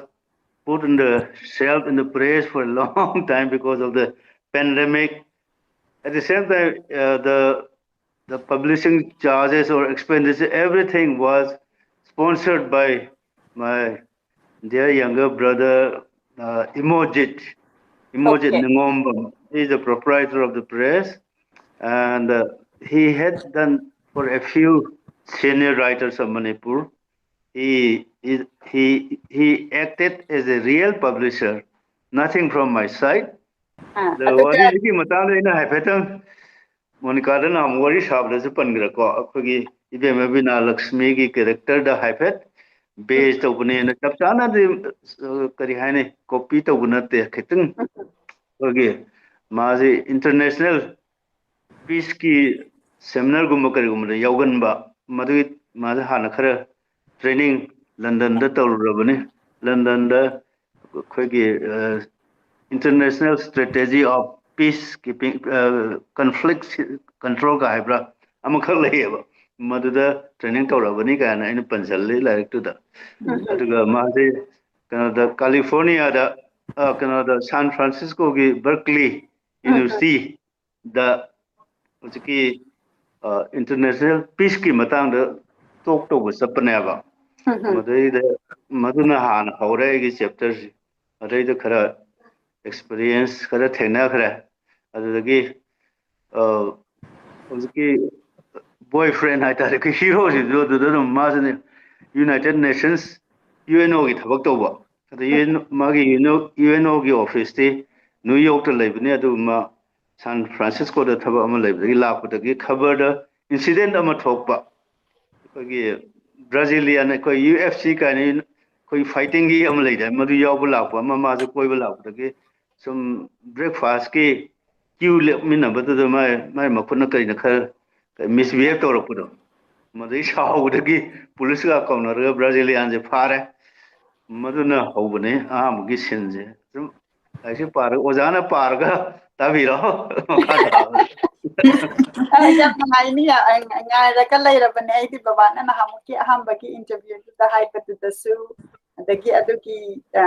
put in the shelf in the press for a long time because of the pandemic. At the same time, uh, the the publishing charges or expenditure, everything was sponsored by my dear younger brother, uh, Imojit. Imojit Okay. Nangomba is the proprietor of the press, and uh, he had done for a few senior writers of Manipur. He is he he acted as a real publisher, nothing from my side. ꯑꯥ, ꯑꯗꯣ ꯑꯗꯨꯗ ꯋꯥꯔꯤꯁꯤꯒꯤ ꯃꯇꯥꯡꯗ ꯑꯩꯅ ꯍꯥꯏꯐꯦꯠꯇꯪ ꯃꯣꯅꯤꯀꯥꯗ ꯅꯍꯥꯟ ꯋꯥꯔꯤ ꯁꯥꯕꯗꯁꯨ ꯄꯟꯈ꯭ꯔꯦꯀꯣ, ꯑꯩꯈꯣꯏꯒꯤ ꯏꯕꯦꯝꯃ ꯕꯤꯅꯥ ꯂꯛꯁꯃꯤꯒꯤ ꯀꯦꯔꯦꯛꯇꯔꯗ ꯍꯥꯏꯐꯦꯠ ꯕꯦꯖ ꯇꯧꯕꯅꯦꯅ, ꯆꯞ ꯆꯥꯅꯗꯤ ꯑ, ꯀꯔꯤ ꯍꯥꯏꯅꯤ, ꯀꯣꯄꯤ ꯇꯧꯕ ꯅꯠꯇꯦ, ꯈꯤꯇꯪ ꯑꯩꯈꯣꯏꯒꯤ ꯃꯥꯁꯤ ꯏꯟꯇꯔꯅꯦꯁꯅꯦꯜ ꯄꯤꯁꯀꯤ ꯁꯦꯃꯤꯅꯥꯔꯒꯨꯝꯕ ꯀꯔꯤꯒꯨꯝꯕꯗ ꯌꯥꯎꯒꯟꯕ, ꯃꯗꯨꯒꯤ ꯃꯥꯁꯦ ꯍꯥꯟꯅ ꯈꯔ ꯇ꯭ꯔꯦꯅꯤꯡ ꯂꯟꯗꯟꯗ ꯇꯧꯔꯨꯔꯕꯅꯤ. ꯂꯟꯗꯟꯗ ꯑꯩꯈꯣꯏꯒꯤ International Strategy of Peace Keeping, Conflict Controlꯒ ꯍꯥꯏꯕ꯭ꯔꯥ, ꯑꯃꯈꯛ ꯂꯩꯌꯦꯕ, ꯃꯗꯨꯗ ꯇ꯭ꯔꯦꯅꯤꯡ ꯇꯧꯔꯕꯅꯤ ꯀꯥꯏꯅ ꯑꯩꯅ ꯄꯟꯁꯤꯜꯂꯤ ꯂꯥꯏꯔꯤꯛꯇꯨꯗ. ꯑꯗꯨꯒ ꯃꯥꯁꯦ ꯀꯩꯅꯣꯗ, ꯀꯥꯂꯤꯐꯣꯔꯅꯤꯌꯥꯗ, ꯑ, ꯀꯩꯅꯣꯗ, ꯁꯥꯟ ꯐ꯭ꯔꯥꯟꯁꯤꯁꯀꯣꯒꯤ ꯕꯔꯀꯂꯤ ꯌꯨꯅꯤꯚꯔꯁꯤꯇꯤꯗ ꯍꯧꯖꯤꯛꯀꯤ ꯏꯟꯇꯔꯅꯦꯁꯅꯦꯜ ꯄꯤꯁꯀꯤ ꯃꯇꯥꯡꯗ ꯇꯣꯛ ꯇꯧꯕ ꯆꯠꯄꯅꯦꯕ. ꯃꯗꯩꯗ ꯃꯗꯨꯅ ꯍꯥꯟꯅ ꯍꯧꯔꯦ ꯑꯩꯒꯤ ꯆꯦꯞꯇꯔꯁꯦ. ꯑꯗꯩꯗ ꯈꯔ ꯑꯦꯛꯁꯄꯤꯔꯤꯌꯦꯟꯁ ꯈꯔ ꯊꯦꯡꯅꯈ꯭ꯔꯦ. ꯑꯗꯨꯗꯒꯤ ꯑ, ꯍꯧꯖꯤꯛꯀꯤ ꯕꯣꯏ ꯐ꯭ꯔꯦꯟ ꯍꯥꯏꯇꯥꯔꯦ, ꯑꯩꯈꯣꯏ ꯍꯤꯔꯣꯁꯤꯁꯨ ꯑꯗꯨꯗ ꯑꯗꯨꯝ ꯃꯥꯁꯤꯅꯦ, ꯌꯨꯅꯥꯏꯇꯦꯠ ꯅꯦꯁꯟꯁ, ꯌꯨ ꯑꯦꯟ ꯑꯣꯒꯤ ꯊꯕꯛ ꯇꯧꯕ. ꯑꯗ ꯌꯨ ꯑꯦꯟ, ꯃꯥꯒꯤ ꯌꯨ ꯑꯦꯟ ꯑꯣꯒꯤ ꯑꯣꯐꯤꯁꯇꯤ ꯅ꯭ꯌꯨ ꯌꯣꯔꯛꯇ ꯂꯩꯕꯅꯤ, ꯑꯗꯨꯒ ꯃꯥ ꯁꯥꯟ ꯐ꯭ꯔꯥꯟꯁꯤꯁꯀꯣꯗ ꯊꯕꯛ ꯑꯃ ꯂꯩꯕꯗꯒꯤ ꯂꯥꯛꯄꯗꯒꯤ ꯈꯕꯔꯗ ꯏꯟꯁꯤꯗꯦꯟ ꯑꯃ ꯊꯣꯛꯄ, ꯑꯩꯈꯣꯏꯒꯤ ꯕ꯭ꯔꯥꯖꯤꯂꯤꯌꯥꯟ, ꯑꯩꯈꯣꯏ ꯌꯨ ꯑꯦꯐ ꯁꯤ ꯀꯥꯏꯅ ꯑꯩꯈꯣꯏ ꯐꯥꯏꯇꯤꯡꯒꯤ ꯑꯃ ꯂꯩꯗꯥꯏ, ꯃꯗꯨ ꯌꯥꯎꯕ ꯂꯥꯛꯄ ꯑꯃ, ꯃꯥꯁꯨ ꯀꯣꯏꯕ ꯂꯥꯛꯄꯗꯒꯤ ꯁꯨꯝ ꯕ꯭ꯔꯦꯛꯐꯥꯁꯀꯤ ꯀ꯭ꯌꯨ ꯂꯦꯞꯃꯤꯟꯅꯕꯗꯨꯗ ꯃꯥꯏ, ꯃꯥꯏ ꯃꯈꯨꯠꯅ ꯀꯩꯅ ꯈꯔ ꯃꯤꯁꯕꯤꯍꯦꯕ ꯇꯧꯔꯛꯄꯗꯣ, ꯃꯗꯩ ꯁꯥꯎꯕꯗꯒꯤ ꯄꯨꯂꯤꯁꯀ ꯀꯧꯅꯔꯒ ꯕ꯭ꯔꯥꯖꯤꯂꯤꯌꯥꯟꯁꯦ ꯐꯥꯔꯦ꯫ ꯃꯗꯨꯅ ꯍꯧꯕꯅꯦ ꯑꯍꯥꯟꯕꯒꯤ ꯁꯤꯟꯁꯦ꯫ ꯁꯨꯝ ꯂꯥꯏꯔꯤꯛꯁꯦ ꯄꯥꯔꯒ, ꯑꯣꯖꯥꯅ ꯄꯥꯔꯒ ꯇꯥꯕꯤꯔꯣ꯫ ꯃꯈꯥ ꯇꯥꯕ꯫ ꯑ, ꯌꯥꯝ ꯅꯨꯡꯉꯥꯏꯅꯤ꯫ ꯑ, ꯉꯥꯏꯔꯒ ꯂꯩꯔꯕꯅꯦ ꯑꯩꯗꯤ꯫ ꯕꯕꯥꯅ ꯅꯍꯥꯟꯃꯨꯛꯀꯤ ꯑꯍꯥꯟꯕꯒꯤ interview ꯗꯨꯗ ꯍꯥꯏꯕꯗꯨꯗꯁꯨ, ꯑꯗꯒꯤ ꯑꯗꯨꯒꯤ, ꯑ,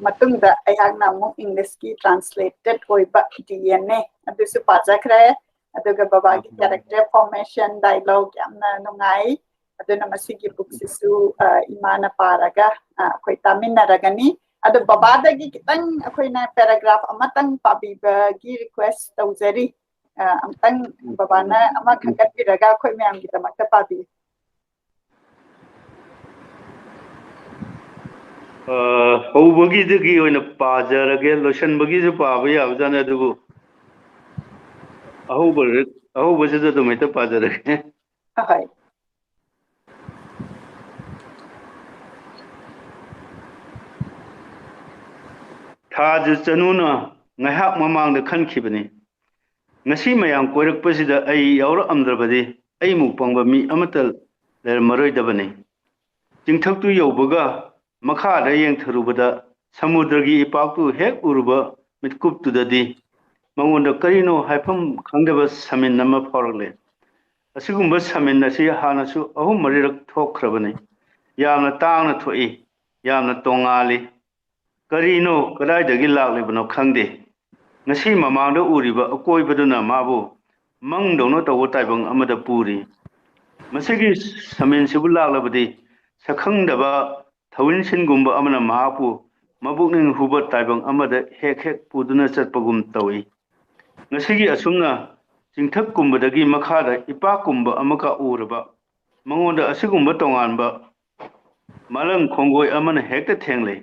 ꯃꯇꯨꯡꯗ ꯑꯩꯍꯥꯛꯅ ꯑꯃꯨꯛ English ꯀꯤ translated ꯑꯣꯏꯕ D N A ꯑꯗꯨꯁꯨ ꯄꯥꯖꯈ꯭ꯔꯦ꯫ ꯑꯗꯨꯒ ꯕꯕꯥꯒꯤ character formation dialogue ꯌꯥꯝꯅ ꯅꯨꯡꯉꯥꯏ꯫ ꯑꯗꯨꯅ ꯃꯁꯤꯒꯤ book ꯁꯤꯁꯨ, ꯑ, ꯏꯃꯥꯅ ꯄꯥꯔꯒ, ꯑ, ꯑꯩꯈꯣꯏ ꯇꯥꯃꯤꯟꯅꯔꯒꯅꯤ꯫ ꯑꯗꯣ ꯕꯕꯥꯗꯒꯤ ꯈꯤꯇꯪ ꯑꯩꯈꯣꯏꯅ paragraph ꯑꯃꯇꯪ ꯄꯥꯕꯤꯕꯒꯤ request ꯇꯧꯖꯔꯤ꯫ ꯑ, ꯑꯃꯇꯪ ꯕꯕꯥꯅ ꯑꯃ ꯈꯟꯒꯠꯄꯤꯔꯒ ꯑꯩꯈꯣꯏ ꯃꯌꯥꯝꯒꯤꯗꯃꯛꯇ ꯄꯥꯕꯤꯌꯨ꯫ ꯑ, ꯍꯧꯕꯒꯤꯗꯒꯤ ꯑꯣꯏꯅ ꯄꯥꯖꯔꯒꯦ꯫ ꯂꯣꯏꯁꯟꯕꯒꯤꯁꯨ ꯄꯥꯕ ꯌꯥꯕꯖꯥꯠꯅꯤ, ꯑꯗꯨꯕꯨ ꯑꯍꯧꯕ, ꯑꯍꯧꯕꯁꯤꯗ ꯑꯗꯨꯝ ꯍꯦꯛꯇ ꯄꯥꯖꯔꯒꯦ꯫ ꯍꯣꯏ꯫ ꯊꯥꯖ ꯆꯅꯨꯅ ꯉꯥꯏꯍꯥꯛ ꯃꯃꯥꯡꯗ ꯈꯟꯈꯤꯕꯅꯤ, "ꯉꯁꯤ ꯃꯌꯥꯝ ꯀꯣꯏꯔꯛꯄꯁꯤꯗ ꯑꯩ ꯌꯥꯎꯔꯛꯑꯝꯗ꯭ꯔꯕꯗꯤ ꯑꯩꯃꯨꯛ ꯄꯪꯕ ꯃꯤ ꯑꯃꯠꯇ ꯂꯩꯔꯝꯃꯔꯣꯏꯗꯕꯅꯤ꯫" ꯆꯤꯡꯊꯛꯇꯨ ꯌꯧꯕꯒ ꯃꯈꯥꯗ ꯌꯦꯡꯊꯔꯨꯕꯗ ꯁꯃꯨꯗ꯭ꯔꯒꯤ ꯏꯄꯥꯛꯇꯨ ꯍꯦꯛ ꯎꯔꯨꯕ ꯃꯤꯠꯀꯨꯞꯇꯨꯗꯗꯤ ꯃꯉꯣꯟꯗ ꯀꯔꯤꯅꯣ ꯍꯥꯏꯐꯝ ꯈꯪꯗꯕ ꯁꯃꯤꯟ ꯑꯃ ꯐꯥꯎꯔꯛꯂꯦ꯫ ꯑꯁꯤꯒꯨꯝꯕ ꯁꯃꯤꯟ ꯑꯁꯤ ꯍꯥꯟꯅꯁꯨ ꯑꯍꯨꯝ ꯃꯔꯤꯔꯛ ꯊꯣꯛꯈ꯭ꯔꯕꯅꯤ꯫ ꯌꯥꯝꯅ ꯇꯥꯡꯅ ꯊꯣꯛꯏ, ꯌꯥꯝꯅ ꯇꯣꯉꯥꯜꯂꯤ꯫ ꯀꯔꯤꯅꯣ, ꯀꯗꯥꯏꯗꯒꯤ ꯂꯥꯛꯂꯤꯕꯅꯣ ꯈꯪꯗꯦ꯫ ꯉꯁꯤ ꯃꯃꯥꯡꯗ ꯎꯔꯤꯕ ꯑꯀꯣꯏꯕꯗꯨꯅ ꯃꯥꯕꯨ ꯃꯪꯗꯧꯅ ꯇꯧꯕ ꯇꯥꯏꯕꯪ ꯑꯃꯗ ꯄꯨꯔꯤ꯫ ꯃꯁꯤꯒꯤ ꯁꯃꯤꯟꯁꯤꯕꯨ ꯂꯥꯛꯂꯕꯗꯤ ꯁꯛꯈꯪꯗꯕ ꯊꯧꯋꯤꯟꯁꯤꯟꯒꯨꯝꯕ ꯑꯃꯅ ꯃꯍꯥꯛꯄꯨ ꯃꯕꯨꯛꯅꯤꯡ ꯍꯨꯕ ꯇꯥꯏꯕꯪ ꯑꯃꯗ ꯍꯦꯛ ꯍꯦꯛ ꯄꯨꯗꯨꯅ ꯆꯠꯄꯒꯨꯝ ꯇꯧꯏ꯫ ꯉꯁꯤꯒꯤ ꯑꯁꯨꯝꯅ ꯆꯤꯡꯊꯛꯀꯨꯝꯕꯗꯒꯤ ꯃꯈꯥꯗ ꯏꯄꯥꯛꯀꯨꯝꯕ ꯑꯃꯒ ꯎꯔꯕ ꯃꯉꯣꯟꯗ ꯑꯁꯤꯒꯨꯝꯕ ꯇꯣꯉꯥꯟꯕ ꯃꯥꯂꯪ ꯈꯣꯡꯒꯣꯏ ꯑꯃꯅ ꯍꯦꯛꯇ ꯊꯦꯡꯂꯩ꯫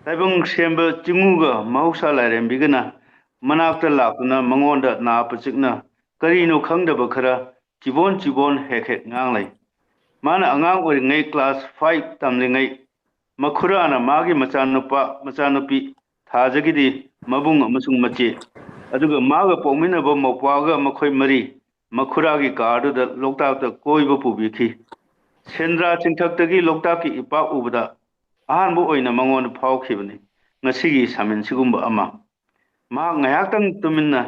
ꯇꯥꯏꯕꯪ ꯁꯦꯝꯕ ꯆꯤꯡꯉꯨꯒ ꯃꯍꯧꯁꯥ ꯂꯥꯏꯔꯦꯝꯕꯤꯒꯅ ꯃꯅꯥꯛꯇ ꯂꯥꯛꯇꯨꯅ ꯃꯉꯣꯟꯗ ꯅꯥ ꯄꯆꯤꯛꯅ ꯀꯔꯤꯅꯣ ꯈꯪꯗꯕ ꯈꯔ ꯆꯤꯕꯣꯟ ꯆꯤꯕꯣꯟ ꯍꯦꯛ ꯍꯦꯛ ꯉꯥꯡꯂꯩ꯫ ꯃꯥꯅ ꯑꯉꯥꯡ ꯑꯣꯏꯔꯤꯉꯩ class five ꯇꯝꯂꯤꯉꯩ ꯃꯈꯨꯔꯥꯅ ꯃꯥꯒꯤ ꯃꯆꯥꯅꯨꯄꯥ ꯃꯆꯥꯅꯨꯄꯤ ꯊꯥꯖꯒꯤꯗꯤ ꯃꯕꯨꯡ ꯑꯃꯁꯨꯡ ꯃꯆꯦ, ꯑꯗꯨꯒ ꯃꯥꯒ ꯄꯣꯛꯃꯤꯟꯅꯕ ꯃꯧꯄ꯭ꯋꯥꯒ ꯃꯈꯣꯏ ꯃꯔꯤ ꯃꯈꯨꯔꯥꯒꯤ ꯀꯥꯔꯗꯨꯗ ꯂꯣꯛꯇꯥꯛꯇ ꯀꯣꯏꯕ ꯄꯨꯕꯤꯈꯤ꯫ ꯁꯦꯟꯗ꯭ꯔꯥ ꯆꯤꯡꯊꯛꯇꯒꯤ ꯂꯣꯛꯇꯥꯛꯀꯤ ꯏꯄꯥꯛ ꯎꯕꯗ ꯑꯍꯥꯟꯕ ꯑꯣꯏꯅ ꯃꯉꯣꯟꯗ ꯐꯥꯎꯈꯤꯕꯅꯤ ꯉꯁꯤꯒꯤ ꯁꯃꯤꯟ ꯁꯤꯒꯨꯝꯕ ꯑꯃ꯫ ꯃꯍꯥꯛ ꯉꯥꯏꯍꯥꯛꯇꯪ ꯇꯨꯃꯤꯟꯅ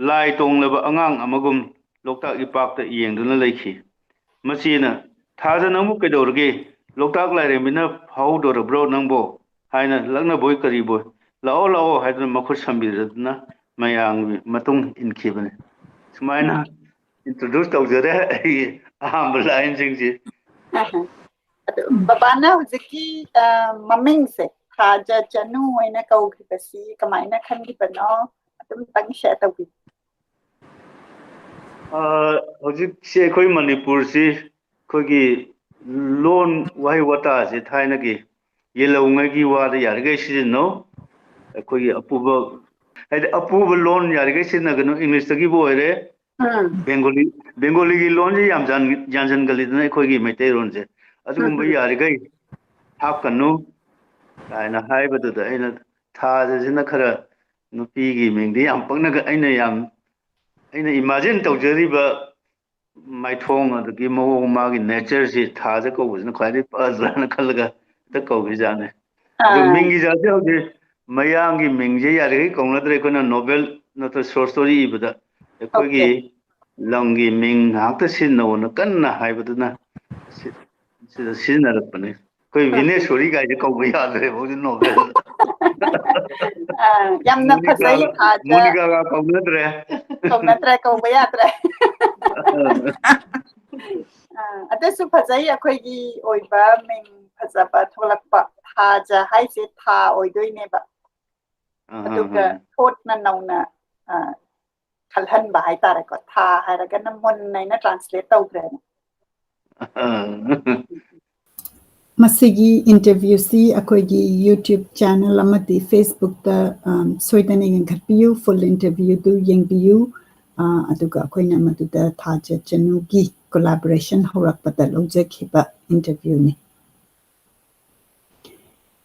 ꯂꯥꯏ ꯇꯣꯡꯂꯕ ꯑꯉꯥꯡ ꯑꯃꯒꯨꯝ ꯂꯣꯛꯇꯥꯛ ꯏꯄꯥꯛꯇ ꯌꯦꯡꯗꯨꯅ ꯂꯩꯈꯤ꯫ ꯃꯆꯦꯅ, "ꯊꯥꯖ, ꯅꯪꯕꯨ ꯀꯩꯗꯧꯔꯒꯦ? ꯂꯣꯛꯇꯥꯛ ꯂꯥꯏꯔꯦꯝꯕꯤꯅ ꯐꯥꯍꯧꯗꯣꯔꯕ꯭ꯔꯣ ꯅꯪꯕꯣ?" ꯍꯥꯏꯅ ꯂꯛꯅꯕꯣꯏ ꯀꯔꯤꯕꯣꯏ, "ꯂꯥꯛꯑꯣ, ꯂꯥꯛꯑꯣ" ꯍꯥꯏꯗꯨꯅ ꯃꯈꯨꯠ ꯁꯝꯕꯤꯗꯨꯅ ꯃꯌꯥꯝꯒꯤ ꯃꯇꯨꯡ ꯏꯟꯈꯤꯕꯅꯤ꯫ ꯁꯨꯃꯥꯏꯅ introduce ꯇꯧꯖꯔꯦ ꯑꯩꯒꯤ ꯑꯍꯥꯟꯕ ꯂꯥꯏꯟꯁꯤꯡꯁꯤ꯫ ꯑꯗꯨ ꯕꯕꯥꯅ ꯍꯧꯖꯤꯛꯀꯤ, ꯑ, ꯃꯃꯤꯡꯁꯦ ꯊꯥꯖ ꯆꯅꯨ ꯍꯥꯏꯅ ꯀꯧꯈꯤꯕꯁꯤ ꯀꯃꯥꯏꯅ ꯈꯟꯈꯤꯕꯅꯣ? ꯑꯗꯨꯝꯇꯪ share ꯇꯧꯕꯤꯌꯨ꯫ ꯑ, ꯍꯧꯖꯤꯛꯁꯦ ꯑꯩꯈꯣꯏ ꯃꯅꯤꯄꯨꯔꯁꯤ ꯑꯩꯈꯣꯏꯒꯤ ꯂꯣꯟ ꯋꯥꯍꯩ ꯋꯥꯇꯥꯁꯦ ꯊꯥꯏꯅꯒꯤ ꯌꯦꯜꯍꯧꯉꯩꯒꯤ ꯋꯥꯗ ꯌꯥꯔꯤꯈꯩ ꯁꯤꯖꯤꯟꯅꯧ꯫ ꯑꯩꯈꯣꯏꯒꯤ ꯑꯄꯨꯕ, ꯍꯥꯏꯗꯤ ꯑꯄꯨꯕ ꯂꯣꯟ ꯌꯥꯔꯤꯈꯩ ꯁꯤꯖꯤꯟꯅꯒꯅꯨ, ꯏꯪꯂꯤꯁꯇꯒꯤꯕꯨ ꯑꯣꯏꯔꯦ, ꯎꯝ꯫ ꯕꯦꯡꯒꯣꯂꯤ, ꯕꯦꯡꯒꯣꯂꯤꯒꯤ ꯂꯣꯟꯁꯦ ꯌꯥꯝ ꯌꯥꯟ-, ꯌꯥꯟꯁꯤꯟꯒꯜꯂꯤꯗꯅ ꯑꯩꯈꯣꯏꯒꯤ ꯃꯩꯇꯩꯔꯣꯟꯁꯦ꯫ ꯑꯗꯨꯒꯨꯝꯕ ꯎꯝ꯫ ꯌꯥꯔꯤꯈꯩ ꯍꯥꯞꯀꯅꯨ ꯀꯥꯏꯅ ꯍꯥꯏꯕꯗꯨꯗ ꯑꯩꯅ ꯊꯥꯖꯁꯤꯅ ꯈꯔ ꯅꯨꯄꯤꯒꯤ ꯃꯤꯡꯗꯤ ꯌꯥꯝ ꯄꯛꯅꯒ-, ꯑꯩꯅ ꯌꯥꯝ, ꯑꯩꯅ imagine ꯇꯧꯖꯔꯤꯕ ꯃꯥꯏꯊꯣꯡ ꯑꯗꯒꯤ ꯃꯑꯣꯡ ꯃꯥꯒꯤ natureꯁꯤ ꯊꯥꯖ ꯀꯧꯕꯁꯤꯅ ꯈ꯭ꯋꯥꯏꯗꯒꯤ ꯐꯖꯅ ꯈꯜꯂꯒ ꯍꯦꯛꯇ ꯀꯧꯈꯤꯖꯥꯠꯅꯤ꯫ ꯑꯗꯨ ꯑꯥ꯫ ꯃꯤꯡꯒꯤ ꯖꯥꯠꯁꯦ ꯍꯧꯖꯤꯛ ꯃꯌꯥꯡꯒꯤ ꯃꯤꯡꯁꯦ ꯌꯥꯔꯤꯈꯩ ꯀꯧꯅꯗ꯭ꯔꯦ꯫ ꯑꯩꯈꯣꯏꯅ novel ꯅꯠꯇ꯭ꯔ short story ꯏꯕꯗ ꯑꯩꯈꯣꯏꯒꯤ Okay꯫ ꯂꯝꯒꯤ ꯃꯤꯡ ꯉꯥꯛꯇ ꯁꯤꯖꯤꯟꯅꯧꯅ ꯀꯟꯅ ꯍꯥꯏꯕꯗꯨꯅ ꯁꯤ-, ꯁꯤꯗ ꯁꯤꯖꯤꯟꯅꯔꯛꯄꯅꯤ꯫ ꯑꯩꯈꯣꯏ ꯎꯝ꯫ ꯚꯤꯅꯦꯁꯣꯔꯤ ꯀꯥꯏꯁꯦ ꯀꯧꯕ ꯌꯥꯗ꯭ꯔꯦ ꯍꯧꯖꯤꯛ novel꯫ ꯑꯥ, ꯌꯥꯝꯅ ꯃꯣꯅꯤꯀꯥ, ꯐꯖꯩ, ꯊꯥꯖ꯫ ꯃꯣꯅꯤꯀꯥꯒ ꯀꯧꯅꯗ꯭ꯔꯦ꯫ ꯀꯧꯅꯗ꯭ꯔꯦ, ꯀꯧꯕ ꯌꯥꯗ꯭ꯔꯦ꯫ ꯑꯥ, ꯑꯗꯨꯁꯨ ꯐꯖꯩ, ꯑꯩꯈꯣꯏꯒꯤ ꯑꯣꯏꯕ ꯃꯤꯡ ꯐꯖꯕ ꯊꯣꯛꯂꯛꯄ꯫ ꯊꯥꯖ ꯍꯥꯏꯁꯦ ꯊꯥ ꯑꯣꯏꯗꯣꯏꯅꯦꯕ꯫ ꯑꯥ, ꯑꯗꯨꯒ ꯑꯥ, ꯑꯥ꯫ ꯊꯣꯠꯅ ꯅꯧꯅ, ꯑ, ꯈꯜꯍꯟꯕ ꯍꯥꯏꯇꯥꯔꯦꯀꯣ꯫ ꯊꯥ ꯍꯥꯏꯔꯒꯅ moon ꯍꯥꯏꯅ translate ꯇꯧꯈ꯭ꯔꯦꯅꯦ꯫ ꯑꯥ꯫ ꯃꯁꯤꯒꯤ interviewꯁꯤ ꯑꯩꯈꯣꯏꯒꯤ YouTube channel ꯑꯃꯗꯤ Facebookꯇ, ꯑꯝ, ꯁꯣꯏꯗꯅ ꯌꯦꯡꯈꯠꯄꯤꯌꯨ, full interviewꯗꯨ ꯌꯦꯡꯕꯤꯌꯨ꯫ ꯑ, ꯑꯗꯨꯒ ꯑꯩꯈꯣꯏꯅ ꯃꯗꯨꯗ ꯊꯥꯖ ꯆꯅꯨꯒꯤ collaboration ꯍꯧꯔꯛꯄꯗ ꯂꯧꯖꯈꯤꯕ interviewꯅꯤ꯫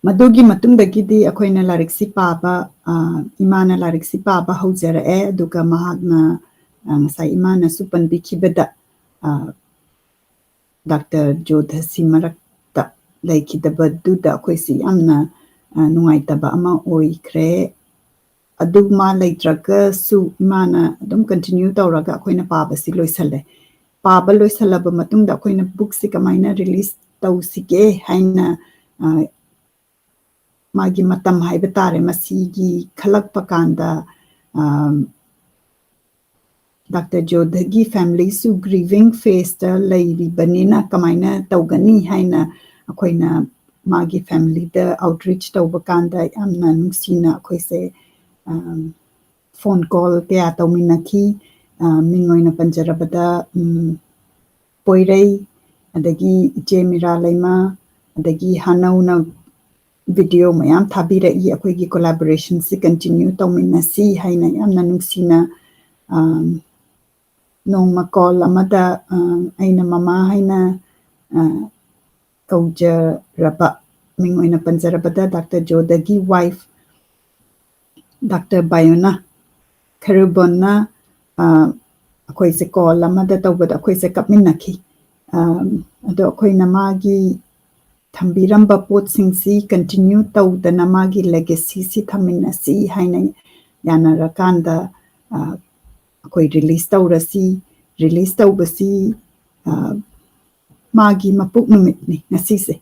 ꯃꯗꯨꯒꯤ ꯃꯇꯨꯡꯗꯒꯤꯗꯤ ꯑꯩꯈꯣꯏꯅ ꯂꯥꯏꯔꯤꯛꯁꯤ ꯄꯥꯕ, ꯑ, ꯏꯃꯥꯅ ꯂꯥꯏꯔꯤꯛꯁꯤ ꯄꯥꯕ ꯍꯧꯖꯔꯛꯑꯦ꯫ ꯑꯗꯨꯒ ꯃꯍꯥꯛꯅ, ꯑ, ꯉꯁꯥꯏ ꯏꯃꯥꯅꯁꯨ ꯄꯟꯕꯤꯈꯤꯕꯗ, ꯑ, ꯗꯥꯛꯇꯔ ꯖꯣꯙꯁꯤ ꯃꯔꯛꯇ ꯂꯩꯈꯤꯗꯕꯗꯨꯗ ꯑꯩꯈꯣꯏꯁꯤ ꯌꯥꯝꯅ, ꯑ, ꯅꯨꯡꯉꯥꯏꯇꯕ ꯑꯃ ꯑꯣꯏꯈ꯭ꯔꯦ꯫ ꯑꯗꯨ ꯃꯥ ꯂꯩꯇ꯭ꯔꯒꯁꯨ ꯏꯃꯥꯅ ꯑꯗꯨꯝ continue ꯇꯧꯔꯒ ꯑꯩꯈꯣꯏꯅ ꯄꯥꯕꯁꯤ ꯂꯣꯏꯁꯜꯂꯦ꯫ ꯄꯥꯕ ꯂꯣꯏꯁꯜꯂꯕ ꯃꯇꯨꯡꯗ ꯑꯩꯈꯣꯏꯅ bookꯁꯤ ꯀꯃꯥꯏꯅ release ꯇꯧꯁꯤꯒꯦ ꯍꯥꯏꯅ, ꯑ, ꯃꯥꯒꯤ ꯃꯇꯝ ꯍꯥꯏꯕ ꯇꯥꯔꯦ, ꯃꯁꯤꯒꯤ ꯈꯜꯂꯛꯄ ꯀꯥꯟꯗ, ꯑ, ꯗꯥꯛꯇꯔ ꯖꯣꯙꯒꯤ familyꯁꯨ grieving phaseꯇ ꯂꯩꯔꯤꯕꯅꯤꯅ ꯀꯃꯥꯏꯅ ꯇꯧꯒꯅꯤ ꯍꯥꯏꯅ ꯑꯩꯈꯣꯏꯅ ꯃꯥꯒꯤ familyꯗ outreach ꯇꯧꯕ ꯀꯥꯟꯗ ꯌꯥꯝꯅ ꯅꯨꯡꯁꯤꯅ ꯑꯩꯈꯣꯏꯁꯦ, ꯑ, phone call ꯀꯌꯥ ꯇꯧꯃꯤꯟꯅꯈꯤ꯫ ꯑ, ꯃꯤꯡ ꯑꯣꯏꯅ ꯄꯟꯖꯔꯕꯗ, ꯎꯝ, ꯄꯣꯏꯔꯩ, ꯑꯗꯒꯤ ꯏꯆꯦ ꯃꯤꯔꯥ ꯂꯩꯃ, ꯑꯗꯒꯤ ꯍꯥꯅꯧꯅ video ꯃꯌꯥꯝ ꯊꯥꯕꯤꯔꯛꯏ꯫ ꯑꯩꯈꯣꯏꯒꯤ collaborationꯁꯤ continue ꯇꯧꯃꯤꯟꯅꯁꯤ ꯍꯥꯏꯅ ꯌꯥꯝꯅ ꯅꯨꯡꯁꯤꯅ, ꯑ, ꯅꯣꯡꯃ call ꯑꯃꯗ, ꯑ, ꯑꯩꯅ ꯃꯃꯥ ꯍꯥꯏꯅ, ꯑ, ꯀꯧꯖꯔꯕ, ꯃꯤꯡ ꯑꯣꯏꯅ ꯄꯟꯖꯔꯕꯗ ꯗꯥꯛꯇꯔ ꯖꯣꯙꯒꯤ wife ꯗꯥꯛꯇꯔ ꯕꯥꯌꯣꯅꯥ ꯈꯩꯔꯨꯕꯣꯟꯅ, ꯑ, ꯑꯩꯈꯣꯏꯁꯦ call ꯑꯃꯗ ꯇꯧꯕꯗ ꯑꯩꯈꯣꯏꯁꯦ ꯀꯞꯃꯤꯟꯅꯈꯤ꯫ ꯑ, ꯑꯗꯣ ꯑꯩꯈꯣꯏꯅ ꯃꯥꯒꯤ ꯊꯝꯕꯤꯔꯝꯕ ꯄꯣꯠꯁꯤꯡꯁꯤ continue ꯇꯧꯗꯅ ꯃꯥꯒꯤ legacyꯁꯤ ꯊꯝꯃꯤꯟꯅꯁꯤ ꯍꯥꯏꯅ ꯌꯥꯅꯔꯀꯥꯟꯗ, ꯑ, ꯑꯩꯈꯣꯏ release ꯇꯧꯔꯁꯤ꯫ Release ꯇꯧꯕꯁꯤ, ꯑ, ꯃꯥꯒꯤ ꯃꯄꯣꯛ ꯅꯨꯃꯤꯠꯅꯤ ꯉꯁꯤꯁꯦ꯫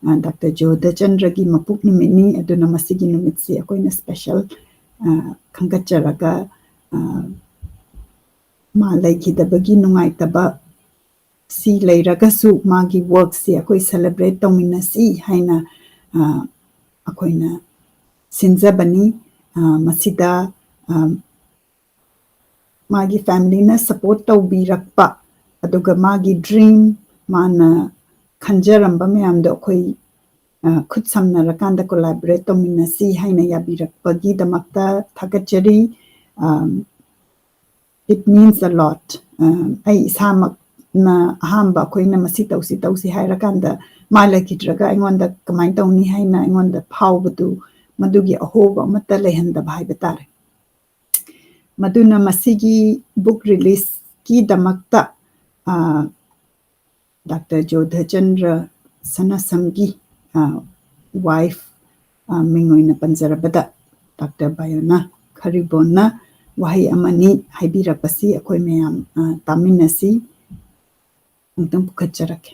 ꯑ, ꯗꯥꯛꯇꯔ ꯖꯣꯙꯆꯟꯗ꯭ꯔꯒꯤ ꯃꯄꯣꯛ ꯅꯨꯃꯤꯠꯅꯤ꯫ ꯑꯗꯨꯅ ꯃꯁꯤꯒꯤ ꯅꯨꯃꯤꯠꯁꯤ ꯑꯩꯈꯣꯏꯅ special, ꯑ, ꯈꯟꯒꯠꯆꯔꯒ, ꯑ, ꯃꯥ ꯂꯩꯈꯤꯗꯕꯒꯤ ꯅꯨꯡꯉꯥꯏꯇꯕ ꯁꯤ ꯂꯩꯔꯒꯁꯨ ꯃꯥꯒꯤ workꯁꯤ ꯑꯩꯈꯣꯏ celebrate ꯇꯧꯃꯤꯟꯅꯁꯤ ꯍꯥꯏꯅ, ꯑ, ꯑꯩꯈꯣꯏꯅ ꯁꯤꯟꯖꯕꯅꯤ꯫ ꯑ, ꯃꯁꯤꯗ, ꯑ, ꯃꯥꯒꯤ familyꯅ support ꯇꯧꯕꯤꯔꯛꯄ, ꯑꯗꯨꯒ ꯃꯥꯒꯤ dream, ꯃꯥꯅ ꯈꯟꯖꯔꯝꯕ ꯃꯌꯥꯝꯗꯣ ꯑꯩꯈꯣꯏ, ꯑ, ꯈꯨꯠ ꯁꯝꯅꯔꯀꯥꯟꯗ collaborate ꯇꯧꯃꯤꯟꯅꯁꯤ ꯍꯥꯏꯅ ꯌꯥꯕꯤꯔꯛꯄꯒꯤꯗꯃꯛꯇ ꯊꯥꯒꯠꯆꯔꯤ꯫ ꯑꯝ, it means a lot. ꯑ, ꯑꯩ ꯏꯁꯥꯃꯛꯅ ꯑꯍꯥꯟꯕ ꯑꯩꯈꯣꯏꯅ ꯃꯁꯤ ꯇꯧꯁꯤ, ꯇꯧꯁꯤ ꯍꯥꯏꯔꯀꯥꯟꯗ ꯃꯥ ꯂꯩꯈꯤꯗ꯭ꯔꯒ ꯑꯩꯉꯣꯟꯗ ꯀꯃꯥꯏꯅ ꯇꯧꯅꯤ ꯍꯥꯏꯅ ꯑꯩꯉꯣꯟꯗ ꯐꯥꯎꯕꯗꯨ, ꯃꯗꯨꯒꯤ ꯑꯍꯣꯕ ꯑꯃꯠꯇ ꯂꯩꯍꯟꯗꯕ ꯍꯥꯏꯕ ꯇꯥꯔꯦ꯫ ꯃꯗꯨꯅ ꯃꯁꯤꯒꯤ book releaseꯀꯤꯗꯃꯛꯇ, ꯑ, ꯗꯥꯛꯇꯔ ꯖꯣꯙꯆꯟꯗ꯭ꯔ ꯁꯅꯥꯁꯝꯒꯤ, ꯑ, wife, ꯑ, ꯃꯤꯡ ꯑꯣꯏꯅ ꯄꯟꯖꯔꯕꯗ ꯗꯥꯛꯇꯔ ꯕꯥꯌꯣꯅꯥ ꯔꯤꯕꯣꯟꯅ ꯋꯥꯍꯩ ꯑꯃꯅꯤ ꯍꯥꯏꯕꯤꯔꯛꯄꯁꯤ ꯑꯩꯈꯣꯏ ꯃꯌꯥꯝ, ꯑ, ꯇꯥꯃꯤꯟꯅꯁꯤ꯫ ꯑꯃꯨꯛꯇꯪ ꯄꯨꯈꯠꯆꯔꯛꯀꯦ꯫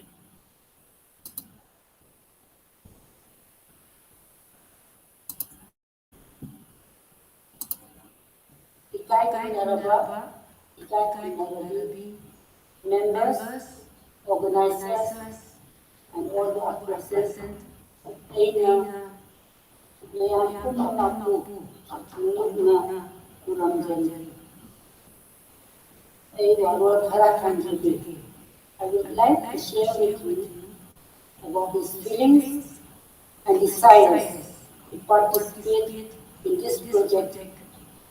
ꯏꯀꯥꯏ ꯈꯨꯝꯅꯔꯕ, ꯏꯀꯥꯏ ꯈꯨꯝꯅꯔꯕꯤ, members, organizers, and all the present, ꯑꯩꯅ ꯃꯌꯥꯝ ꯄꯨꯝꯅꯃꯛꯄꯨ ꯊꯃꯣꯏꯅ ꯈꯨꯔꯨꯝꯖꯔꯤ꯫ ꯑꯩ ꯋꯥꯔꯣꯜ ꯈꯔ ꯊꯝꯖꯒꯦ꯫ I would like to share with you about his feelings and desires to participate in this project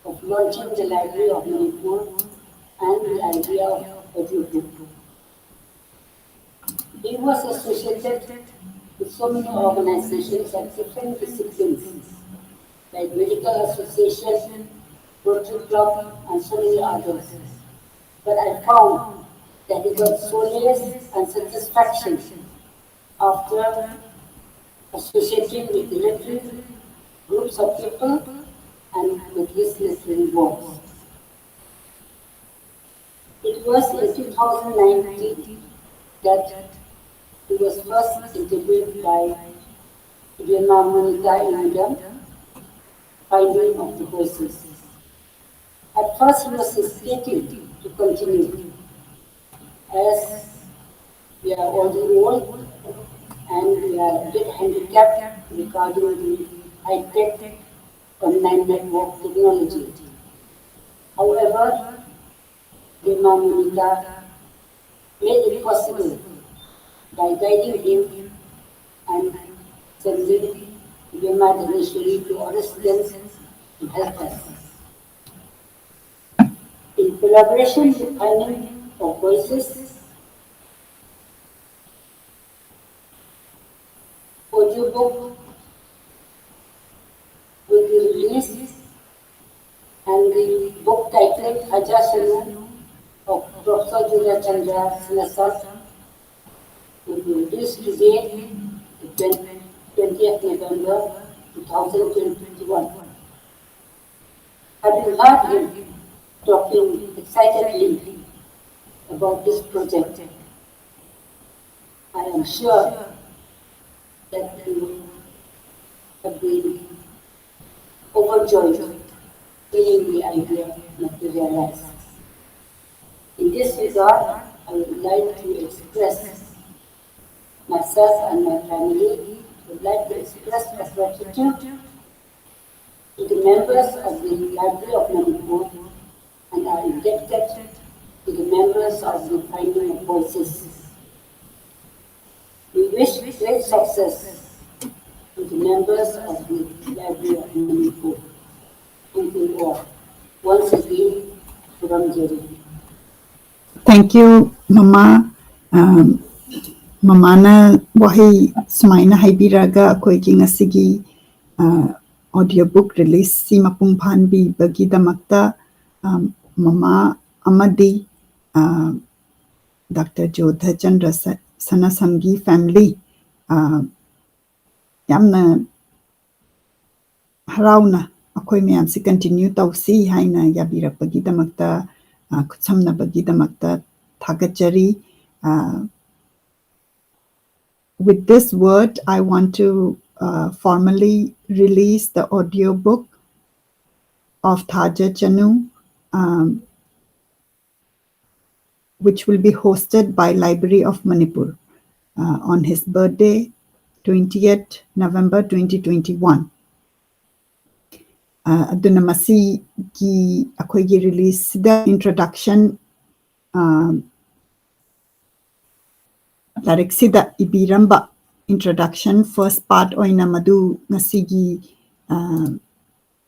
of launching the Library of Manipur and the idea of audiobook. He was associated with so many organizations and different disciplines, like Medical Association, Rotary Club, and so many others. But I found that he got solace and satisfaction after associating with literary groups of people and with his literary works. It was in two thousand nineteen that he was first interviewed by Ibema Monica in the Finding of the Voices. At first, he was hesitating to continue, as we are already old and we are a bit handicapped regarding the high-tech online network technology. However, Ibema Monica made it possible by guiding him and sending Ibema Dhaneswari to other students to help us. In collaboration with Finding of Voices, audiobook will be released, and the book titled Haja Sanu of Professor Julia Chandra Sinasar will be released today, the twentieth November two thousand twenty-one. heard him talking excitedly about this project, I am sure that you have been overjoyed seeing the idea materialize. In this regard, I would like to express, myself and my family would like to express our gratitude to the members of the Library of Manipur and are indebted to the members of the Finding of Voices. We wish great success to the members of the Library of Manipur. Thank you all. Once again, ꯈꯨꯔꯨꯝꯖꯔꯤ꯫ Thank you, ꯃꯃꯥ꯫ ꯑꯝ, ꯃꯃꯥꯅ ꯋꯥꯍꯩ ꯁꯨꯃꯥꯏꯅ ꯍꯥꯏꯕꯤꯔꯒ ꯑꯩꯈꯣꯏꯒꯤ ꯉꯁꯤꯒꯤ audio book ꯔꯤꯂꯤꯁꯁꯤ ꯃꯄꯨꯡ ꯐꯥꯍꯟꯕꯤꯕꯒꯤꯗꯃꯛꯇ, ꯑꯝ, ꯃꯃꯥ ꯑꯃꯗꯤ, ꯑ, ꯗꯥꯛꯇꯔ ꯖꯣꯙꯆꯟꯗ꯭ꯔ ꯁ- ꯁꯅꯥꯁꯝꯒꯤ ꯐꯦꯃꯤꯂꯤ, ꯑ, ꯌꯥꯝꯅ ꯍꯔꯥꯎꯅ ꯑꯩꯈꯣꯏ ꯃꯌꯥꯝꯁꯤ ꯀꯟꯇꯤꯅ꯭ꯌꯨ ꯇꯧꯁꯤ ꯍꯥꯏꯅ ꯌꯥꯕꯤꯔꯛꯄꯒꯤꯗꯃꯛꯇ, ꯑ, ꯈꯨꯠꯁꯝꯅꯕꯒꯤꯗꯃꯛꯇ ꯊꯥꯒꯠꯆꯔꯤ꯫ ꯑ, With this word, I want to, uh, formally release the audiobook of Thaja Chanu, um, which will be hosted by Library of Manipur, uh, on his birthday, twentieth November twenty twenty-one. Uh, ꯑꯗꯨꯅ ꯃꯁꯤꯒꯤ ꯑꯩꯈꯣꯏꯒꯤ ꯔꯤꯂꯤꯁꯁꯤꯗ introduction, ꯑ, ꯂꯥꯏꯔꯤꯛꯁꯤꯗ ꯏꯕꯤꯔꯝꯕ introduction first part ꯑꯣꯏꯅ ꯃꯗꯨ ꯉꯁꯤꯒꯤ, ꯑ,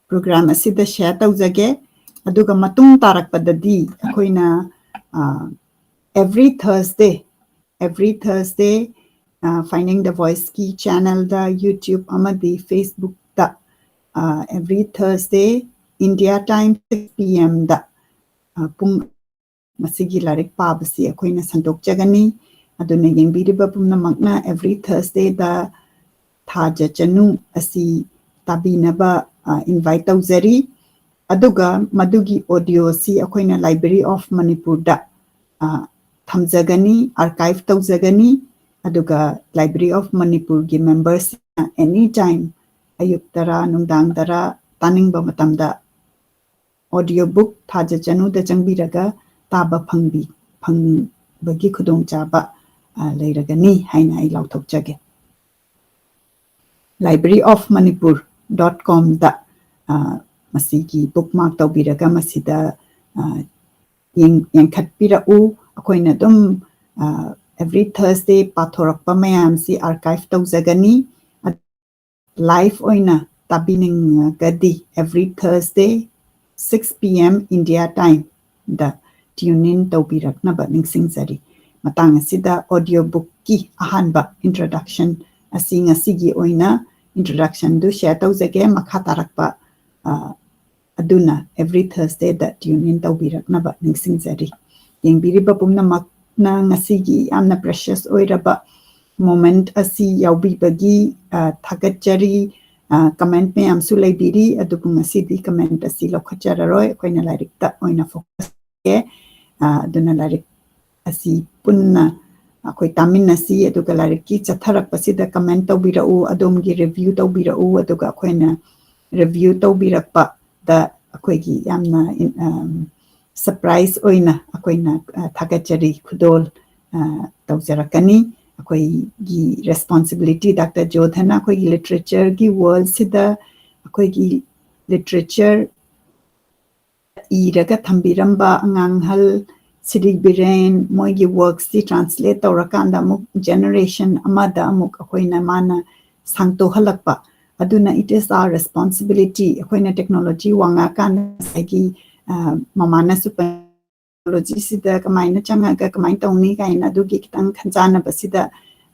programme ꯑꯁꯤꯗ ꯁꯦꯌꯔ ꯇꯧꯖꯒꯦ꯫ ꯑꯗꯨꯒ ꯃꯇꯨꯡ ꯇꯥꯔꯛꯄꯗꯗꯤ ꯑꯩꯈꯣꯏꯅ, ꯑ, every Thursday, every Thursday, ꯑ, Finding the Voiceꯀꯤ ꯆꯦꯅꯦꯜꯗ, YouTube ꯑꯃꯗꯤ Facebookꯇ, ꯑ, every Thursday India time six P Mꯗ, ꯑ, ꯄꯨꯡ ꯃꯁꯤꯒꯤ ꯂꯥꯏꯔꯤꯛ ꯄꯥꯕꯁꯤ ꯑꯩꯈꯣꯏꯅ ꯁꯟꯗꯣꯛꯆꯒꯅꯤ꯫ ꯑꯗꯨꯅ ꯌꯦꯡꯕꯤꯔꯤꯕ ꯄꯨꯝꯅꯃꯛꯅ every Thursdayꯗ ꯊꯥꯖ ꯆꯅꯨ ꯑꯁꯤ ꯇꯥꯕꯤꯅꯕ, ꯑ, ꯏꯟꯚꯥꯏꯠ ꯇꯧꯖꯔꯤ꯫ ꯑꯗꯨꯒ ꯃꯗꯨꯒꯤ audio ꯁꯤ ꯑꯩꯈꯣꯏꯅ Library of Manipur ꯗ, ꯑ, ꯊꯝꯖꯒꯅꯤ, archive ꯇꯧꯖꯒꯅꯤ꯫ ꯑꯗꯨꯒ Library of Manipur ꯒꯤ members ꯁꯤꯡꯅ any time, ꯑꯌꯨꯛ ꯇꯔꯥ, ꯅꯨꯡꯗꯥꯡ ꯇꯔꯥ, ꯇꯥꯅꯤꯡꯕ ꯃꯇꯝꯗ audio book ꯊꯥꯖ ꯆꯅꯨꯗ ꯆꯪꯕꯤꯔꯒ ꯇꯥꯕ ꯐꯪꯕꯤ-, ꯐꯪꯕꯒꯤ ꯈꯨꯗꯣꯡꯆꯥꯕ, ꯑ, ꯂꯩꯔꯒꯅꯤ ꯍꯥꯏꯅ ꯑꯩ ꯂꯥꯎꯊꯣꯛꯆꯒꯦ꯫ Library of Manipur dot com ꯗ, ꯑ, ꯃꯁꯤꯒꯤ bookmark ꯇꯧꯕꯤꯔꯒ ꯃꯁꯤꯗ, ꯑ, ꯌꯦꯡ-, ꯌꯦꯡꯈꯠꯄꯤꯔꯛꯎ꯫ ꯑꯩꯈꯣꯏꯅ ꯑꯗꯨꯝ, ꯑ, every Thursday ꯄꯥꯊꯣꯔꯛꯄ ꯃꯌꯥꯝꯁꯤ archive ꯇꯧꯖꯒꯅꯤ꯫ Live ꯑꯣꯏꯅ ꯇꯥꯕꯤꯅꯤꯡꯉꯒꯗꯤ every Thursday six P M India time the tune in ꯇꯧꯕꯤꯔꯛꯅꯕ ꯅꯤꯡꯁꯤꯡꯖꯔꯤ꯫ ꯃꯇꯥꯡ ꯑꯁꯤꯗ audio book ꯀꯤ ꯑꯍꯥꯟꯕ introduction ꯑꯁꯤ ꯉꯁꯤꯒꯤ ꯑꯣꯏꯅ introduction ꯗꯨ share ꯇꯧꯖꯒꯦ꯫ ꯃꯈꯥ ꯇꯥꯔꯛꯄ, ꯑ, ꯑꯗꯨꯅ every Thursday the tune in ꯇꯧꯕꯤꯔꯛꯅꯕ ꯅꯤꯡꯁꯤꯡꯖꯔꯤ꯫ ꯌꯦꯡꯕꯤꯔꯤꯕ ꯄꯨꯝꯅꯃꯛꯅ ꯉꯁꯤꯒꯤ ꯌꯥꯝꯅ precious ꯑꯣꯏꯔꯕ moment ꯑꯁꯤ ꯌꯥꯎꯕꯤꯕꯒꯤ, ꯑ, ꯊꯥꯒꯠꯆꯔꯤ꯫ ꯑ, comment ꯃꯌꯥꯝꯁꯨ ꯂꯩꯕꯤꯔꯤ, ꯑꯗꯨꯕꯨ ꯉꯁꯤꯗꯤ comment ꯑꯁꯤ ꯂꯧꯈꯠꯆꯔꯔꯣꯏ꯫ ꯑꯩꯈꯣꯏꯅ ꯂꯥꯏꯔꯤꯛꯇ ꯑꯣꯏꯅ focus ꯇꯧꯒꯦ꯫ ꯑ, ꯑꯗꯨꯅ ꯂꯥꯏꯔꯤꯛ ꯑꯁꯤ ꯄꯨꯟꯅ ꯑꯩꯈꯣꯏ ꯇꯥꯃꯤꯟꯅꯁꯤ, ꯑꯗꯨꯒ ꯂꯥꯏꯔꯤꯛꯀꯤ ꯆꯠꯊꯔꯛꯄꯁꯤꯗ comment ꯇꯧꯕꯤꯔꯛꯎ, ꯑꯗꯣꯝꯒꯤ review ꯇꯧꯕꯤꯔꯛꯎ, ꯑꯗꯨꯒ ꯑꯩꯈꯣꯏꯅ review ꯇꯧꯕꯤꯔꯛꯄꯗ ꯑꯩꯈꯣꯏꯒꯤ ꯌꯥꯝꯅ, ꯎꯝ, surprise ꯑꯣꯏꯅ ꯑꯩꯈꯣꯏꯅ, ꯑ, ꯊꯥꯒꯠꯆꯔꯤ, ꯈꯨꯗꯣꯜ, ꯑ, ꯇꯧꯖꯔꯛꯀꯅꯤ꯫ ꯑꯩꯈꯣꯏꯒꯤ responsibility, Doctor ꯖꯣꯙꯅ ꯑꯩꯈꯣꯏꯒꯤ literature ꯒꯤ world ꯁꯤꯗ ꯑꯩꯈꯣꯏꯒꯤ literature ꯏꯔꯒ ꯊꯝꯕꯤꯔꯝꯕ ꯑꯉꯥꯡꯍꯜ ꯁꯤꯔꯤ ꯕꯤꯔꯦꯟ, ꯃꯣꯏꯒꯤ work ꯁꯤ translate ꯇꯧꯔꯀꯥꯟꯗ ꯑꯃꯨꯛ generation ꯑꯃꯗ ꯑꯃꯨꯛ ꯑꯩꯈꯣꯏꯅ ꯃꯥꯅ ꯁꯥꯡꯇꯣꯛꯍꯜꯂꯛꯄ꯫ ꯑꯗꯨꯅ it is our responsibility, ꯑꯩꯈꯣꯏꯅ technology ꯋꯥꯡꯉꯛꯑꯀꯥꯟꯗ ꯉꯁꯥꯏꯒꯤ, ꯑ, ꯃꯃꯥꯅꯁꯨ technology ꯁꯤꯗ ꯀꯃꯥꯏꯅ ꯆꯪꯉꯒ ꯀꯃꯥꯏꯅ ꯇꯧꯅꯤ ꯀꯥꯏꯅ ꯑꯗꯨꯒꯤ ꯈꯤꯇꯪ ꯈꯟꯖꯥꯟꯅꯕꯁꯤꯗ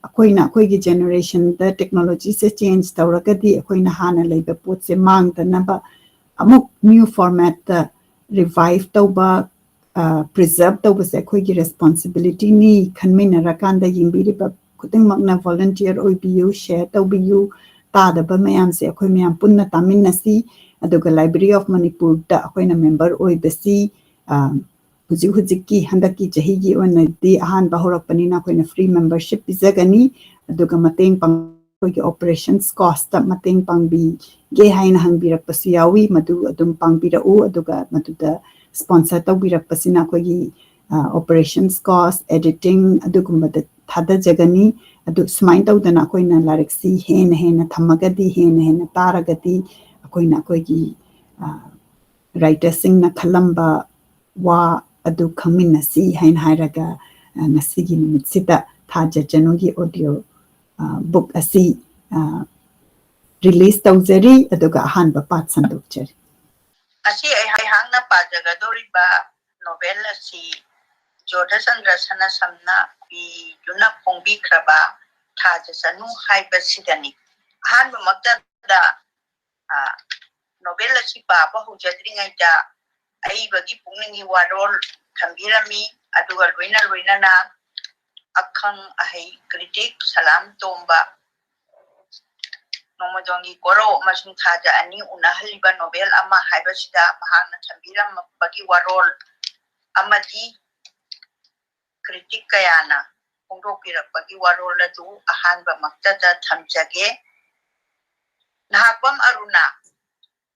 ꯑꯩꯈꯣꯏꯅ ꯑꯩꯈꯣꯏꯒꯤ generation ꯗ technology ꯁꯦ change ꯇꯧꯔꯒꯗꯤ ꯑꯩꯈꯣꯏꯅ ꯍꯥꯟꯅ ꯂꯩꯕ ꯄꯣꯠꯁꯦ ꯃꯥꯡꯗꯅꯕ ꯑꯃꯨꯛ new format ꯇ revive ꯇꯧꯕ, ꯑ, preserve ꯇꯧꯕꯁꯦ ꯑꯩꯈꯣꯏꯒꯤ responsibility ꯅꯤ꯫ ꯈꯟꯃꯤꯟꯅꯔꯀꯥꯟꯗ ꯌꯦꯡꯕꯤꯔꯤꯕ ꯈꯨꯗꯤꯡꯃꯛꯅ volunteer ꯑꯣꯏꯕꯤꯌꯨ, share ꯇꯧꯕꯤꯌꯨ, ꯇꯥꯗꯕ ꯃꯌꯥꯝꯁꯦ ꯑꯩꯈꯣꯏ ꯃꯌꯥꯝ ꯄꯨꯟꯅ ꯇꯥꯃꯤꯟꯅꯁꯤ꯫ ꯑꯗꯨꯒ Library of Manipurꯗ ꯑꯩꯈꯣꯏꯅ member ꯑꯣꯏꯕꯁꯤ, ꯑ, ꯍꯧꯖꯤꯛ ꯍꯧꯖꯤꯛꯀꯤ ꯍꯟꯗꯛꯀꯤ ꯆꯍꯤꯒꯤ ꯑꯣꯏꯅꯗꯤ ꯑꯍꯥꯟꯕ ꯍꯧꯔꯛꯄꯅꯤꯅ ꯑꯩꯈꯣꯏꯅ free membership ꯄꯤꯖꯒꯅꯤ꯫ ꯑꯗꯨꯒ ꯃꯇꯦꯡ ꯄꯥꯡ-, ꯑꯩꯈꯣꯏꯒꯤ operations costꯇ ꯃꯇꯦꯡ ꯄꯥꯡꯕꯤꯒꯦ ꯍꯥꯏꯅ ꯍꯪꯕꯤꯔꯛꯄꯁꯨ ꯌꯥꯎꯏ, ꯃꯗꯨ ꯑꯗꯨꯝ ꯄꯥꯡꯕꯤꯔꯛꯎ꯫ ꯑꯗꯨꯒ ꯃꯗꯨꯗ sponsor ꯇꯧꯕꯤꯔꯛꯄꯁꯤꯅ ꯑꯩꯈꯣꯏꯒꯤ, ꯑ, operations cost, editing ꯑꯗꯨꯒꯨꯝꯕꯗ ꯊꯥꯗꯖꯒꯅꯤ꯫ ꯑꯗꯨ ꯁꯨꯃꯥꯏꯅ ꯇꯧꯗꯅ ꯑꯩꯈꯣꯏꯅ ꯂꯥꯏꯔꯤꯛꯁꯤ ꯍꯦꯟꯅ ꯍꯦꯟꯅ ꯊꯝꯃꯒꯗꯤ, ꯍꯦꯟꯅ ꯍꯦꯟꯅ ꯇꯥꯔꯒꯗꯤ ꯑꯩꯈꯣꯏꯅ ꯑꯩꯈꯣꯏꯒꯤ, ꯑ, writersꯁꯤꯡꯅ ꯈꯜꯂꯝꯕ ꯋꯥ ꯑꯗꯨ ꯈꯪꯃꯤꯟꯅꯁꯤ ꯍꯥꯏꯅ ꯍꯥꯏꯔꯒ, ꯑ, ꯉꯁꯤꯒꯤ ꯅꯨꯃꯤꯠꯁꯤꯗ ꯊꯥ ꯖꯆꯅꯨꯒꯤ audio, ꯑ, book ꯑꯁꯤ, ꯑ, release ꯇꯧꯖꯔꯤ, ꯑꯗꯨꯒ ꯑꯍꯥꯟꯕ part ꯁꯟꯗꯣꯛꯆꯔꯤ꯫ ꯉꯁꯤ ꯑꯩꯍꯥꯛꯅ ꯄꯥꯖꯒꯗꯧꯔꯤꯕ novel ꯑꯁꯤ ꯖꯣꯙꯆꯟꯗ꯭ꯔ ꯁꯅꯥꯁꯝꯅ ꯄꯤꯗꯨꯅ ꯐꯣꯡꯕꯤꯈ꯭ꯔꯕ ꯊꯥ ꯖꯆꯅꯨ ꯍꯥꯏꯕꯁꯤꯗꯅꯤ꯫ ꯑꯍꯥꯟꯕꯃꯛꯇꯗ, ꯑ, novel ꯑꯁꯤ ꯄꯥꯕ ꯍꯧꯖꯗ꯭ꯔꯤꯉꯩꯗ ꯑꯏꯕꯒꯤ ꯄꯨꯛꯅꯤꯡꯒꯤ ꯋꯥꯔꯣꯜ ꯊꯝꯕꯤꯔꯝꯃꯤ, ꯑꯗꯨꯒ ꯂꯣꯏꯅ ꯂꯣꯏꯅꯅ ꯑꯈꯪ ꯑꯍꯩ critic ꯁꯂꯥꯝ ꯇꯣꯝꯕ ꯅꯣꯡꯃꯗꯣꯡꯒꯤ ꯀꯣꯔꯧ ꯑꯃꯁꯨꯡ ꯊꯥꯖ ꯑꯅꯤ ꯎꯅꯍꯜꯂꯤꯕ novel ꯑꯃ ꯍꯥꯏꯕꯁꯤꯗ ꯃꯍꯥꯛꯅ ꯊꯝꯕꯤꯔꯝꯕꯒꯤ ꯋꯥꯔꯣꯜ ꯑꯃꯗꯤ critic ꯀꯌꯥꯅ ꯐꯣꯡꯗꯣꯛꯄꯤꯔꯛꯄꯒꯤ ꯋꯥꯔꯣꯜ ꯑꯗꯨ ꯑꯍꯥꯟꯕꯃꯛꯇꯗ ꯊꯝꯖꯒꯦ꯫ ꯅꯍꯥꯛꯄꯝ ꯑꯔꯨꯅꯥ,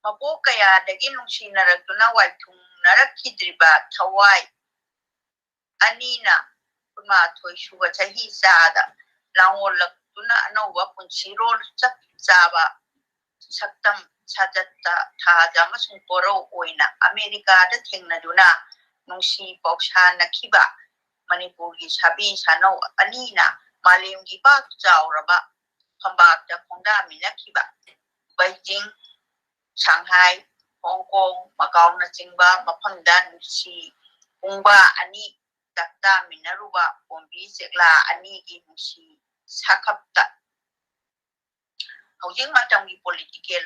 ꯃꯄꯣꯛ ꯀꯌꯥꯗꯒꯤ ꯅꯨꯡꯁꯤꯅꯔꯛꯇꯨꯅ ꯋꯥꯏꯊꯨꯡꯅꯔꯛꯈꯤꯗ꯭ꯔꯤꯕ ꯊꯋꯥꯏ ꯑꯅꯤꯅ ꯀꯨꯟꯃꯥꯊꯣꯏ ꯁꯨꯕ ꯆꯍꯤ ꯆꯥꯗ ꯂꯥꯡꯑꯣꯜꯂꯛꯇꯨꯅ ꯑꯅꯧꯕ ꯄꯨꯟꯁꯤꯔꯣꯜ ꯆꯞ ꯆꯥꯕ ꯁꯛꯇꯝ ꯁꯥꯖꯠꯇ ꯊꯥꯖ ꯑꯃꯁꯨꯡ ꯀꯣꯔꯧ ꯑꯣꯏꯅ ꯑꯃꯦꯔꯤꯀꯥꯗ ꯊꯦꯡꯅꯗꯨꯅ ꯅꯨꯡꯁꯤ ꯄꯥꯎꯁꯥꯅꯈꯤꯕ ꯃꯅꯤꯄꯨꯔꯒꯤ ꯁꯥꯕꯤ ꯁꯥꯅꯧ ꯑꯅꯤꯅ ꯃꯥꯂꯦꯝꯒꯤ ꯄꯥꯛ ꯆꯥꯎꯔꯕ ꯐꯝꯕꯥꯛꯇ ꯈꯣꯡꯗꯥꯃꯤꯟꯅꯈꯤꯕ ꯕꯩꯖꯤꯡ, ꯁꯥꯡꯍꯥꯏ, ꯍꯣꯡ ꯀꯣꯡ, ꯃꯀꯥꯎꯅꯆꯤꯡꯕ ꯃꯐꯝꯗ ꯅꯨꯡꯁꯤ ꯄꯨꯡꯕ ꯑꯅꯤ ꯆꯥꯛꯇꯥꯃꯤꯟꯅꯔꯨꯕ ꯄꯣꯝꯕꯤ ꯆꯦꯛꯂꯥ ꯑꯅꯤꯒꯤ ꯅꯨꯡꯁꯤ ꯁꯥꯈꯞꯇ ꯍꯧꯖꯤꯛ ꯃꯇꯝꯒꯤ political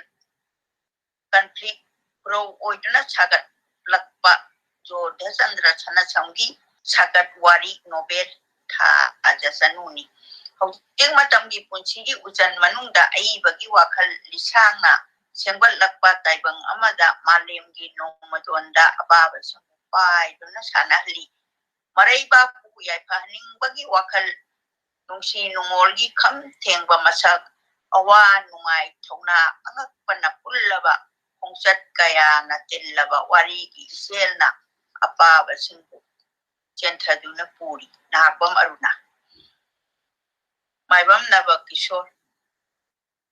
conflict ꯈꯨꯔꯧ ꯑꯣꯏꯗꯨꯅ ꯁꯥꯒꯠꯂꯛꯄ ꯖꯣꯙꯆꯟꯗ꯭ꯔ ꯁꯅꯥꯁꯝꯒꯤ ꯁꯥꯒꯠ ꯋꯥꯔꯤ novel ꯊꯥ ꯖꯆꯅꯨꯅꯤ꯫ ꯍꯧꯖꯤꯛ ꯃꯇꯝꯒꯤ ꯄꯨꯟꯁꯤꯒꯤ ꯎꯆꯟ ꯃꯅꯨꯡꯗ ꯑꯏꯕꯒꯤ ꯋꯥꯈꯜ ꯂꯤꯁꯥꯡꯅ ꯁꯦꯝꯒꯠꯂꯛꯄ ꯇꯥꯏꯕꯪ ꯑꯃꯗ ꯃꯥꯂꯦꯝꯒꯤ ꯅꯣꯡꯃꯗꯣꯟꯗ ꯑꯄꯥꯕꯁꯤꯡꯕꯨ ꯄꯥꯏꯗꯨꯅ ꯁꯥꯟꯅꯍꯜꯂꯤ꯫ ꯃꯔꯩꯕꯥꯛꯄꯨ ꯌꯥꯏꯐꯍꯟꯅꯤꯡꯕꯒꯤ ꯋꯥꯈꯜ, ꯅꯨꯡꯁꯤ ꯅꯨꯡꯉꯣꯜꯒꯤ ꯈꯝ ꯊꯦꯡꯕ ꯃꯁꯛ, ꯑꯋꯥ ꯅꯨꯡꯉꯥꯏ ꯊꯧꯅꯥ ꯑꯉꯛꯄꯅ ꯄꯨꯜꯂꯕ ꯈꯣꯡꯆꯠ ꯀꯌꯥꯅ ꯇꯤꯜꯂꯕ ꯋꯥꯔꯤꯒꯤ ꯏꯆꯦꯜꯅ ꯑꯄꯥꯕꯁꯤꯡꯕꯨ ꯆꯦꯟꯊꯗꯨꯅ ꯄꯨꯔꯤ꯫ ꯅꯍꯥꯛꯄꯝ ꯑꯔꯨꯅꯥ꯫ ꯃꯥꯏꯕꯝ ꯅꯕ ꯀꯤꯁꯣꯔ꯫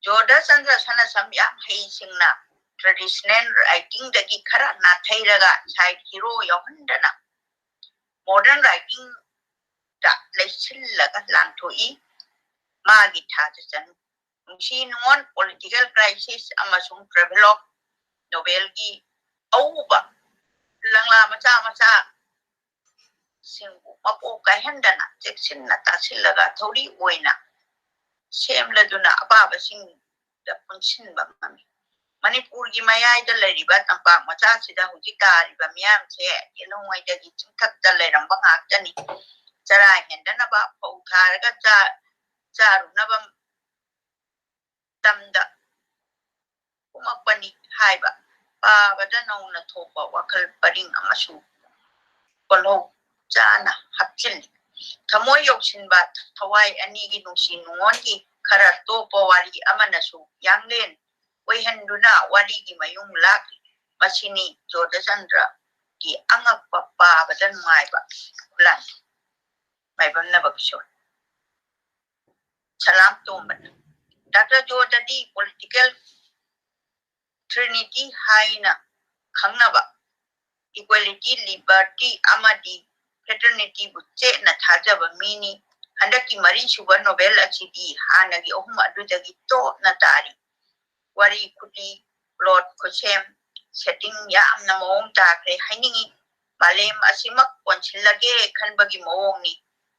ꯖꯣꯙꯆꯟꯗ꯭ꯔ ꯁꯅꯥꯁꯝ ꯌꯥꯝ ꯍꯩꯁꯤꯡꯅ traditional writingꯗꯒꯤ ꯈꯔ ꯅꯥꯊꯩꯔꯒ side hero ꯌꯥꯎꯍꯟꯗꯅ modern writingꯗ ꯂꯩꯁꯤꯜꯂꯒ ꯂꯥꯟꯊꯣꯛꯏ꯫ ꯃꯥꯒꯤ ꯊꯥꯗ ꯆꯅꯨ, ꯅꯨꯡꯁꯤ ꯅꯨꯡꯉꯣꯟ, political crisis ꯑꯃꯁꯨꯡ travelogue novelꯒꯤ ꯑꯎꯕ ꯂꯪꯂꯥ ꯃꯆꯥ ꯃꯆꯥ ꯁꯤꯡꯕꯨ ꯃꯄꯣꯛ ꯀꯥꯏꯍꯟꯗꯅ ꯆꯦꯛꯁꯤꯟꯅ ꯇꯥꯁꯤꯜꯂꯒ ꯊꯧꯔꯤ ꯑꯣꯏꯅ ꯁꯦꯝꯂꯗꯨꯅ ꯑꯄꯥꯕꯁꯤꯡꯗ ꯄꯨꯟꯁꯤꯟꯕ ꯉꯝꯃꯤ꯫ ꯃꯅꯤꯄꯨꯔꯒꯤ ꯃꯌꯥꯏꯗ ꯂꯩꯔꯤꯕ ꯇꯝꯄꯥꯛ ꯃꯆꯥꯁꯤꯗ ꯍꯧꯖꯤꯛ ꯇꯥꯔꯤꯕ ꯃꯤꯌꯥꯝꯁꯦ ꯌꯦꯜꯍꯧꯉꯩꯗꯒꯤ ꯆꯤꯡꯊꯛꯇ ꯂꯩꯔꯝꯕ ꯉꯥꯛꯇꯅꯤ꯫ ꯆꯔꯥ ꯍꯦꯟꯗꯅꯕ ꯐꯧ ꯊꯥꯔꯒ ꯆꯥ-, ꯆꯥꯔꯨꯅꯕ ꯇꯝꯗ ꯀꯨꯝꯃꯛꯄꯅꯤ ꯍꯥꯏꯕ ꯄꯥꯕꯗ ꯅꯧꯅ ꯊꯣꯛꯄ ꯋꯥꯈꯜ ꯄꯔꯤꯡ ꯑꯃꯁꯨ ꯀꯣꯜꯍꯧ ꯆꯥꯅ ꯍꯥꯞꯆꯤꯜꯂꯤ꯫ ꯊꯃꯣꯏ ꯌꯧꯁꯤꯟꯕ ꯊꯋꯥꯏ ꯑꯅꯤꯒꯤ ꯅꯨꯡꯁꯤ ꯅꯨꯡꯉꯣꯟꯒꯤ ꯈꯔ ꯇꯣꯞꯄ ꯋꯥꯔꯤ ꯑꯃꯅꯁꯨ ꯌꯥꯡꯂꯦꯟ ꯑꯣꯏꯍꯟꯗꯨꯅ ꯋꯥꯔꯤꯒꯤ ꯃꯌꯨꯝ ꯂꯥꯛꯂꯤ꯫ ꯃꯁꯤꯅꯤ ꯖꯣꯙꯆꯟꯗ꯭ꯔꯒꯤ ꯑꯉꯛꯄ ꯄꯥꯕꯗ ꯅꯨꯡꯉꯥꯏꯕ ꯈꯨꯂꯥꯡ꯫ ꯃꯥꯏꯕꯝ ꯅꯕ ꯀꯤꯁꯣꯔ꯫ ꯁꯂꯥꯝ ꯇꯣꯝꯕꯅ꯫ ꯗꯥꯛꯇꯔ ꯖꯣꯙꯗꯤ political trinity ꯍꯥꯏꯅ ꯈꯪꯅꯕ equality, liberty ꯑꯃꯗꯤ fraternityꯕꯨ ꯆꯦꯠꯅ ꯊꯥꯖꯕ ꯃꯤꯅꯤ꯫ ꯍꯟꯗꯛꯀꯤ ꯃꯔꯤꯁꯨꯕ novel ꯑꯁꯤꯗꯤ ꯍꯥꯟꯅꯒꯤ ꯑꯍꯨꯝ ꯑꯗꯨꯗꯒꯤ ꯇꯣꯞꯅ ꯇꯥꯔꯤ꯫ ꯋꯥꯔꯤ ꯈꯨꯂꯤ, plot ꯈꯨꯠꯁꯦꯝ, setting ꯌꯥꯝꯅ ꯃꯑꯣꯡ ꯇꯥꯈ꯭ꯔꯦ ꯍꯥꯏꯅꯤꯡꯏ꯫ ꯃꯥꯂꯦꯝ ꯑꯁꯤꯃꯛ ꯀꯣꯟꯁꯤꯜꯂꯒꯦ ꯈꯟꯕꯒꯤ ꯃꯑꯣꯡꯅꯤ꯫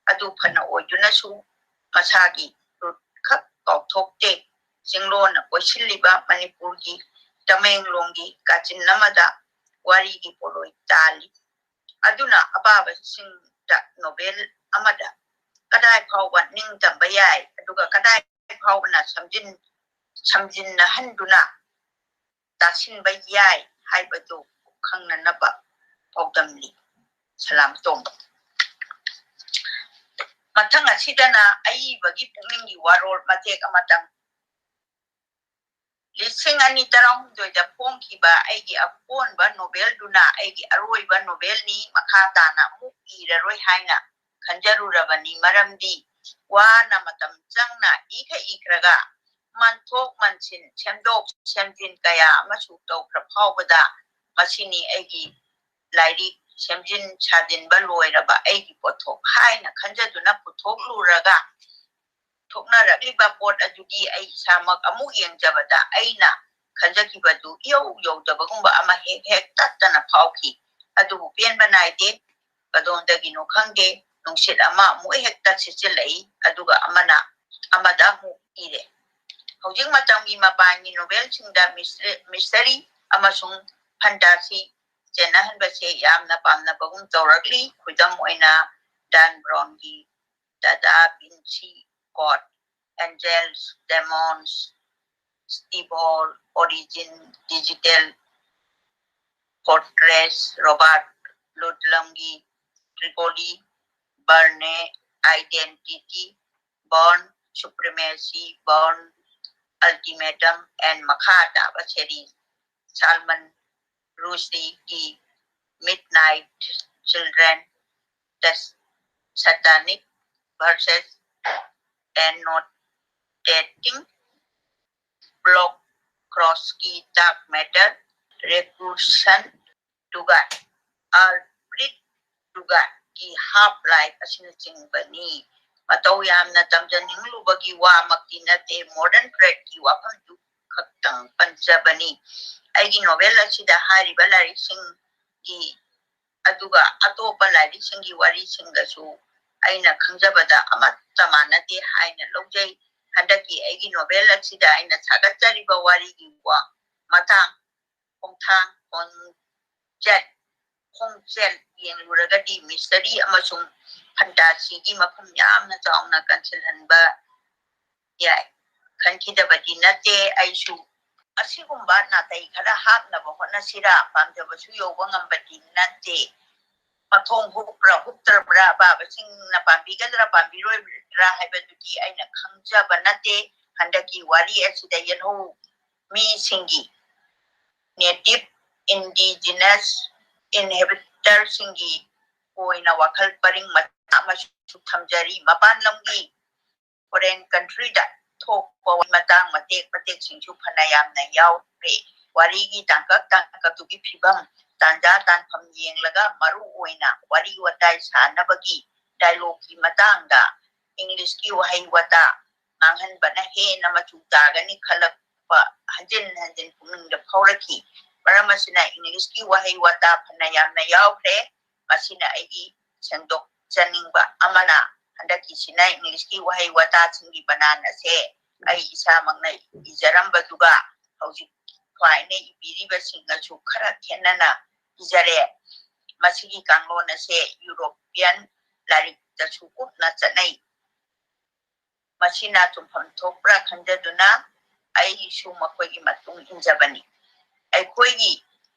ꯑꯗꯨ ꯐꯅ ꯑꯣꯏꯗꯨꯅꯁꯨ ꯃꯁꯥꯒꯤ root ꯈꯛ ꯀꯥꯎꯊꯣꯛꯇꯦ꯫ ꯆꯤꯡꯂꯣꯟꯅ ꯀꯣꯏꯁꯤꯜꯂꯤꯕ ꯃꯅꯤꯄꯨꯔꯒꯤ ꯇꯃꯦꯡꯂꯣꯡꯒꯤ ꯀꯥꯆꯤꯟ ꯑꯃꯗ ꯋꯥꯔꯤꯒꯤ ꯄꯣꯂꯣꯏ ꯇꯥꯜꯂꯤ꯫ ꯑꯗꯨꯅ ꯑꯄꯥꯕꯁꯤꯡꯗ novel ꯑꯃꯗ ꯀꯗꯥꯏ ꯐꯥꯎꯕ ꯅꯤꯡꯇꯝꯕ ꯌꯥꯏ, ꯑꯗꯨꯒ ꯀꯗꯥꯏ ꯐꯥꯎꯕꯅ ꯁꯝꯖꯤꯟ-, ꯁꯝꯖꯤꯟꯅꯍꯟꯗꯨꯅ ꯇꯥꯁꯤꯟꯕ ꯌꯥꯏ ꯍꯥꯏꯕꯗꯨ ꯈꯪꯅꯅꯕ ꯄꯥꯎꯗꯝꯂꯤ꯫ ꯁꯂꯥꯝ ꯇꯣꯡꯕ꯫ ꯃꯊꯪ ꯑꯁꯤꯗꯅ ꯑꯏꯕꯒꯤ ꯄꯨꯛꯅꯤꯡꯒꯤ ꯋꯥꯔꯣꯜ ꯃꯇꯦꯛ ꯑꯃꯇꯪ꯫ ꯂꯤꯁꯤꯡ ꯑꯅꯤ ꯇꯔꯥꯍꯨꯝꯗꯣꯏꯗ ꯐꯣꯡꯈꯤꯕ ꯑꯩꯒꯤ ꯑꯀꯣꯟꯕ ꯅꯣꯕꯦꯜꯗꯨꯅ ꯑꯩꯒꯤ ꯑꯔꯣꯏꯕ ꯅꯣꯕꯦꯜꯅꯤ, ꯃꯈꯥ ꯇꯥꯅ ꯑꯃꯨꯛ ꯏꯔꯔꯣꯏ ꯍꯥꯏꯅ ꯈꯟꯖꯔꯨꯔꯕꯅꯤ꯫ ꯃꯔꯝꯗꯤ ꯋꯥꯅ ꯃꯇꯝ ꯆꯪꯅ ꯏꯈ ꯏꯈ꯭ꯔꯒ ꯃꯟꯊꯣꯛ ꯃꯟꯁꯤꯟ, ꯁꯦꯝꯗꯣꯛ ꯁꯦꯝꯖꯤꯟ ꯀꯌꯥ ꯑꯃꯁꯨ ꯇꯧꯈ꯭ꯔ ꯐꯥꯎꯕꯗ ꯃꯁꯤꯅꯤ ꯑꯩꯒꯤ ꯂꯥꯏꯔꯤꯛ ꯁꯦꯝꯖꯤꯟ ꯁꯥꯖꯤꯟꯕ ꯂꯣꯏꯔꯕ ꯑꯩꯒꯤ ꯄꯣꯠꯊꯣꯛ ꯍꯥꯏꯅ ꯈꯟꯖꯗꯨꯅ ꯄꯨꯊꯣꯛꯂꯨꯔꯒ ꯊꯣꯛꯅꯔꯛꯂꯤꯕ ꯄꯣꯠ ꯑꯗꯨꯗꯤ ꯑꯩ ꯏꯁꯥꯃꯛ ꯑꯃꯨꯛ ꯌꯦꯡꯖꯕꯗ ꯑꯩꯅ ꯈꯟꯖꯈꯤꯕꯗꯨ ꯏꯌꯧ ꯌꯧꯗꯕꯒꯨꯝꯕ ꯑꯃ ꯍꯦꯛ ꯍꯦꯛ ꯇꯠꯇꯅ ꯐꯥꯎꯈꯤ꯫ ꯑꯗꯨꯕꯨ ꯄꯦꯟꯕ ꯅꯥꯏꯗꯦ꯫ ꯀꯗꯣꯝꯗꯒꯤꯅꯣ ꯈꯪꯗꯦ, ꯅꯨꯡꯁꯤꯠ ꯑꯃ ꯑꯃꯨꯛ ꯍꯦꯛꯇ ꯁꯤꯠꯆꯤꯜꯂꯛꯏ, ꯑꯗꯨꯒ ꯑꯃꯅ ꯑꯃꯗ ꯑꯃꯨꯛ ꯏꯔꯦ꯫ ꯍꯧꯖꯤꯛ ꯃꯇꯝꯒꯤ ꯃꯄꯥꯟꯒꯤ ꯅꯣꯕꯦꯜꯁꯤꯡꯗ ꯃꯤꯁ-, ꯃꯤꯁꯇꯔꯤ ꯑꯃꯁꯨꯡ ꯐꯟꯇꯥꯁꯤ ꯆꯦꯟꯅꯍꯟꯕꯁꯦ ꯌꯥꯝꯅ ꯄꯥꯝꯅꯕꯒꯨꯝ ꯇꯧꯔꯛꯂꯤ꯫ ꯈꯨꯗꯝ ꯑꯣꯏꯅ, ꯗꯥꯟ ꯕ꯭ꯔꯥꯎꯟꯒꯤ da Vinci code, angels, demons, ꯁ꯭ꯇꯤꯕꯣꯜ, ꯑꯣꯔꯤꯖꯤꯟ, ꯗꯤꯖꯤꯇꯦꯜ ꯐꯣꯔꯇ꯭ꯔꯦꯁ, ꯔꯣꯕꯥꯔꯠ ꯂꯨꯗꯂꯝꯒꯤ ꯇ꯭ꯔꯤꯄꯣꯂꯤ, Bourne, identity, Bourne supremacy, Bourne ultimatum, and ꯃꯈꯥ ꯇꯥꯕ ꯁꯦꯔꯤ, ꯁꯥꯜꯃꯟ ꯔꯨꯁꯗꯤꯒꯤ midnight children, the satanic verses and ꯅꯣꯇꯦꯇꯤꯡ ꯕ꯭ꯂꯣꯛ ꯀ꯭ꯔꯣꯁꯀꯤ ꯗꯥꯔꯛ ꯃꯦꯇꯔ, ꯔꯦꯀꯨꯔꯁꯟ ꯗꯨꯒꯥꯟ, ꯑꯜꯕ꯭ꯔꯤꯠ ꯗꯨꯒꯥꯟꯒꯤ ꯍꯥꯐ ꯂꯥꯏꯐ ꯑꯁꯤꯅꯆꯤꯡꯕꯅꯤ꯫ ꯃꯇꯧ ꯌꯥꯝꯅ ꯇꯝꯖꯅꯤꯡꯂꯨꯕꯒꯤ ꯋꯥꯃꯛꯇꯤ ꯅꯠꯇꯦ, ꯃꯣꯗꯔꯟ ꯄ꯭ꯔꯦꯠꯀꯤ ꯋꯥꯐꯝꯗꯨ ꯈꯛꯇꯪ ꯄꯟꯖꯕꯅꯤ꯫ ꯑꯩꯒꯤ ꯅꯣꯚꯦꯜ ꯑꯁꯤꯗ ꯍꯥꯏꯔꯤꯕ ꯂꯥꯏꯔꯤꯛꯁꯤꯡꯒꯤ, ꯑꯗꯨꯒ ꯑꯇꯣꯞꯄ ꯂꯥꯏꯔꯤꯛꯁꯤꯡꯒꯤ ꯋꯥꯔꯤꯁꯤꯡꯒꯁꯨ ꯑꯩꯅ ꯈꯪꯖꯕꯗ ꯑꯃꯠꯇ ꯃꯥꯟꯅꯗꯦ ꯍꯥꯏꯅ ꯂꯧꯖꯩ꯫ ꯍꯟꯗꯛꯀꯤ ꯑꯩꯒꯤ ꯅꯣꯚꯦꯜ ꯑꯁꯤꯗ ꯑꯩꯅ ꯁꯥꯒꯠꯆꯔꯤꯕ ꯋꯥꯔꯤꯒꯤ ꯋꯥ ꯃꯇꯥꯡ, ꯈꯣꯡꯊꯥꯡ, ꯈꯣꯡꯆꯠ, ꯈꯣꯡꯆꯦꯜ ꯌꯦꯡꯂꯨꯔꯒꯗꯤ ꯃꯤꯁꯇꯔꯤ ꯑꯃꯁꯨꯡ ꯐꯟꯇꯥꯁꯤꯒꯤ ꯃꯐꯝ ꯌꯥꯝꯅ ꯆꯥꯎꯅ ꯀꯟꯁꯤꯜꯍꯟꯕ ꯌꯥꯏ꯫ ꯈꯟꯈꯤꯗꯕꯗꯤ ꯅꯠꯇꯦ꯫ ꯑꯩꯁꯨ ꯑꯁꯤꯒꯨꯝꯕ ꯅꯥꯇꯩ ꯈꯔ ꯍꯥꯞꯅꯕ ꯍꯣꯠꯅꯁꯤꯔꯥ, ꯄꯥꯝꯖꯕꯁꯨ ꯌꯧꯕ ꯉꯝꯕꯗꯤ ꯅꯠꯇꯦ꯫ ꯃꯊꯣꯡ ꯍꯨꯞꯄ꯭ꯔꯥ ꯍꯨꯞꯇ꯭ꯔꯕ꯭ꯔꯥ, ꯑꯄꯥꯕꯁꯤꯡꯅ ꯄꯥꯝꯕꯤꯒꯗ꯭ꯔꯥ ꯄꯥꯝꯕꯤꯔꯣꯏꯗ꯭ꯔꯥ ꯍꯥꯏꯕꯗꯨꯗꯤ ꯑꯩꯅ ꯈꯪꯖꯕ ꯅꯠꯇꯦ꯫ ꯍꯟꯗꯛꯀꯤ ꯋꯥꯔꯤ ꯑꯁꯤꯗ ꯌꯦꯜꯍꯧ ꯃꯤꯁꯤꯡꯒꯤ, ꯅꯦꯇꯤꯚ ꯏꯟꯗꯤꯖꯤꯅꯁ ꯏꯟꯍꯦꯕꯤꯇꯔꯁꯤꯡꯒꯤ ꯑꯣꯏꯅ ꯋꯥꯈꯜ ꯄꯔꯤꯡ ꯃꯆꯥ ꯑꯃꯁꯨ ꯊꯝꯖꯔꯤ꯫ ꯃꯄꯥꯟ ꯂꯝꯒꯤ, ꯐꯣꯔꯦꯟ ꯀꯟꯇ꯭ꯔꯤꯗ ꯊꯣꯛꯄ ꯃꯇꯥꯡ ꯃꯇꯦꯛ ꯃꯇꯦꯛꯁꯤꯡꯁꯨ ꯐꯅ ꯌꯥꯝꯅ ꯌꯥꯎꯔꯦ꯫ ꯋꯥꯔꯤꯒꯤ ꯇꯥꯡꯀꯛ ꯇꯥꯡꯀꯛꯇꯨꯒꯤ ꯐꯤꯕꯝ, ꯇꯥꯟꯖꯥ ꯇꯥꯟꯐꯝ ꯌꯦꯡꯂꯒ ꯃꯔꯨ ꯑꯣꯏꯅ ꯋꯥꯔꯤ ꯋꯥꯇꯥꯏ ꯁꯥꯅꯕꯒꯤ ꯗꯥꯏꯂꯣꯒꯀꯤ ꯃꯇꯥꯡꯗ ꯏꯪꯂꯤꯁꯀꯤ ꯋꯥꯍꯩ ꯋꯥꯇꯥ ꯉꯥꯡꯍꯟꯕꯅ ꯍꯦꯟꯅ ꯃꯆꯨ ꯇꯥꯒꯅꯤ ꯈꯜꯂꯛꯄ ꯍꯟꯖꯤꯟ ꯍꯟꯖꯤꯟ ꯄꯨꯛꯅꯤꯡꯗ ꯐꯥꯎꯔꯛꯈꯤ꯫ ꯃꯔꯝ ꯑꯁꯤꯅ ꯏꯪꯂꯤꯁꯀꯤ ꯋꯥꯍꯩ ꯋꯥꯇꯥ ꯐꯅ ꯌꯥꯝꯅ ꯌꯥꯎꯈ꯭ꯔꯦ꯫ ꯃꯁꯤꯅ ꯑꯩꯒꯤ ꯁꯦꯡꯗꯣꯛꯆꯅꯤꯡꯕ ꯑꯃꯅ, ꯍꯟꯗꯛꯀꯤꯁꯤꯅ ꯏꯪꯂꯤꯁꯀꯤ ꯋꯥꯍꯩ ꯋꯥꯇꯥꯁꯤꯡꯒꯤ ꯕꯅꯥꯟ ꯑꯁꯦ ꯑꯩ ꯏꯁꯥꯃꯛꯅ ꯏꯖꯔꯝꯕꯗꯨꯒ ꯍꯧꯖꯤꯛ ꯈ꯭ꯋꯥꯏꯅ ꯏꯕꯤꯔꯤꯕꯁꯤꯡꯒꯁꯨ ꯈꯔ ꯈꯦꯠꯅꯅ ꯏꯖꯔꯦ꯫ ꯃꯁꯤꯒꯤ ꯀꯥꯡꯂꯣꯟ ꯑꯁꯦ ꯌꯨꯔꯣꯄꯤꯌꯟ ꯂꯥꯏꯔꯤꯛꯇꯁꯨ ꯀꯨꯞꯅ ꯆꯠꯅꯩ꯫ ꯃꯁꯤꯅ ꯆꯨꯝꯐꯝ ꯊꯣꯛꯄ꯭ꯔꯥ ꯈꯟꯖꯗꯨꯅ ꯑꯩꯁꯨ ꯃꯈꯣꯏꯒꯤ ꯃꯇꯨꯡ ꯏꯟꯖꯕꯅꯤ꯫ ꯑꯩꯈꯣꯏꯒꯤ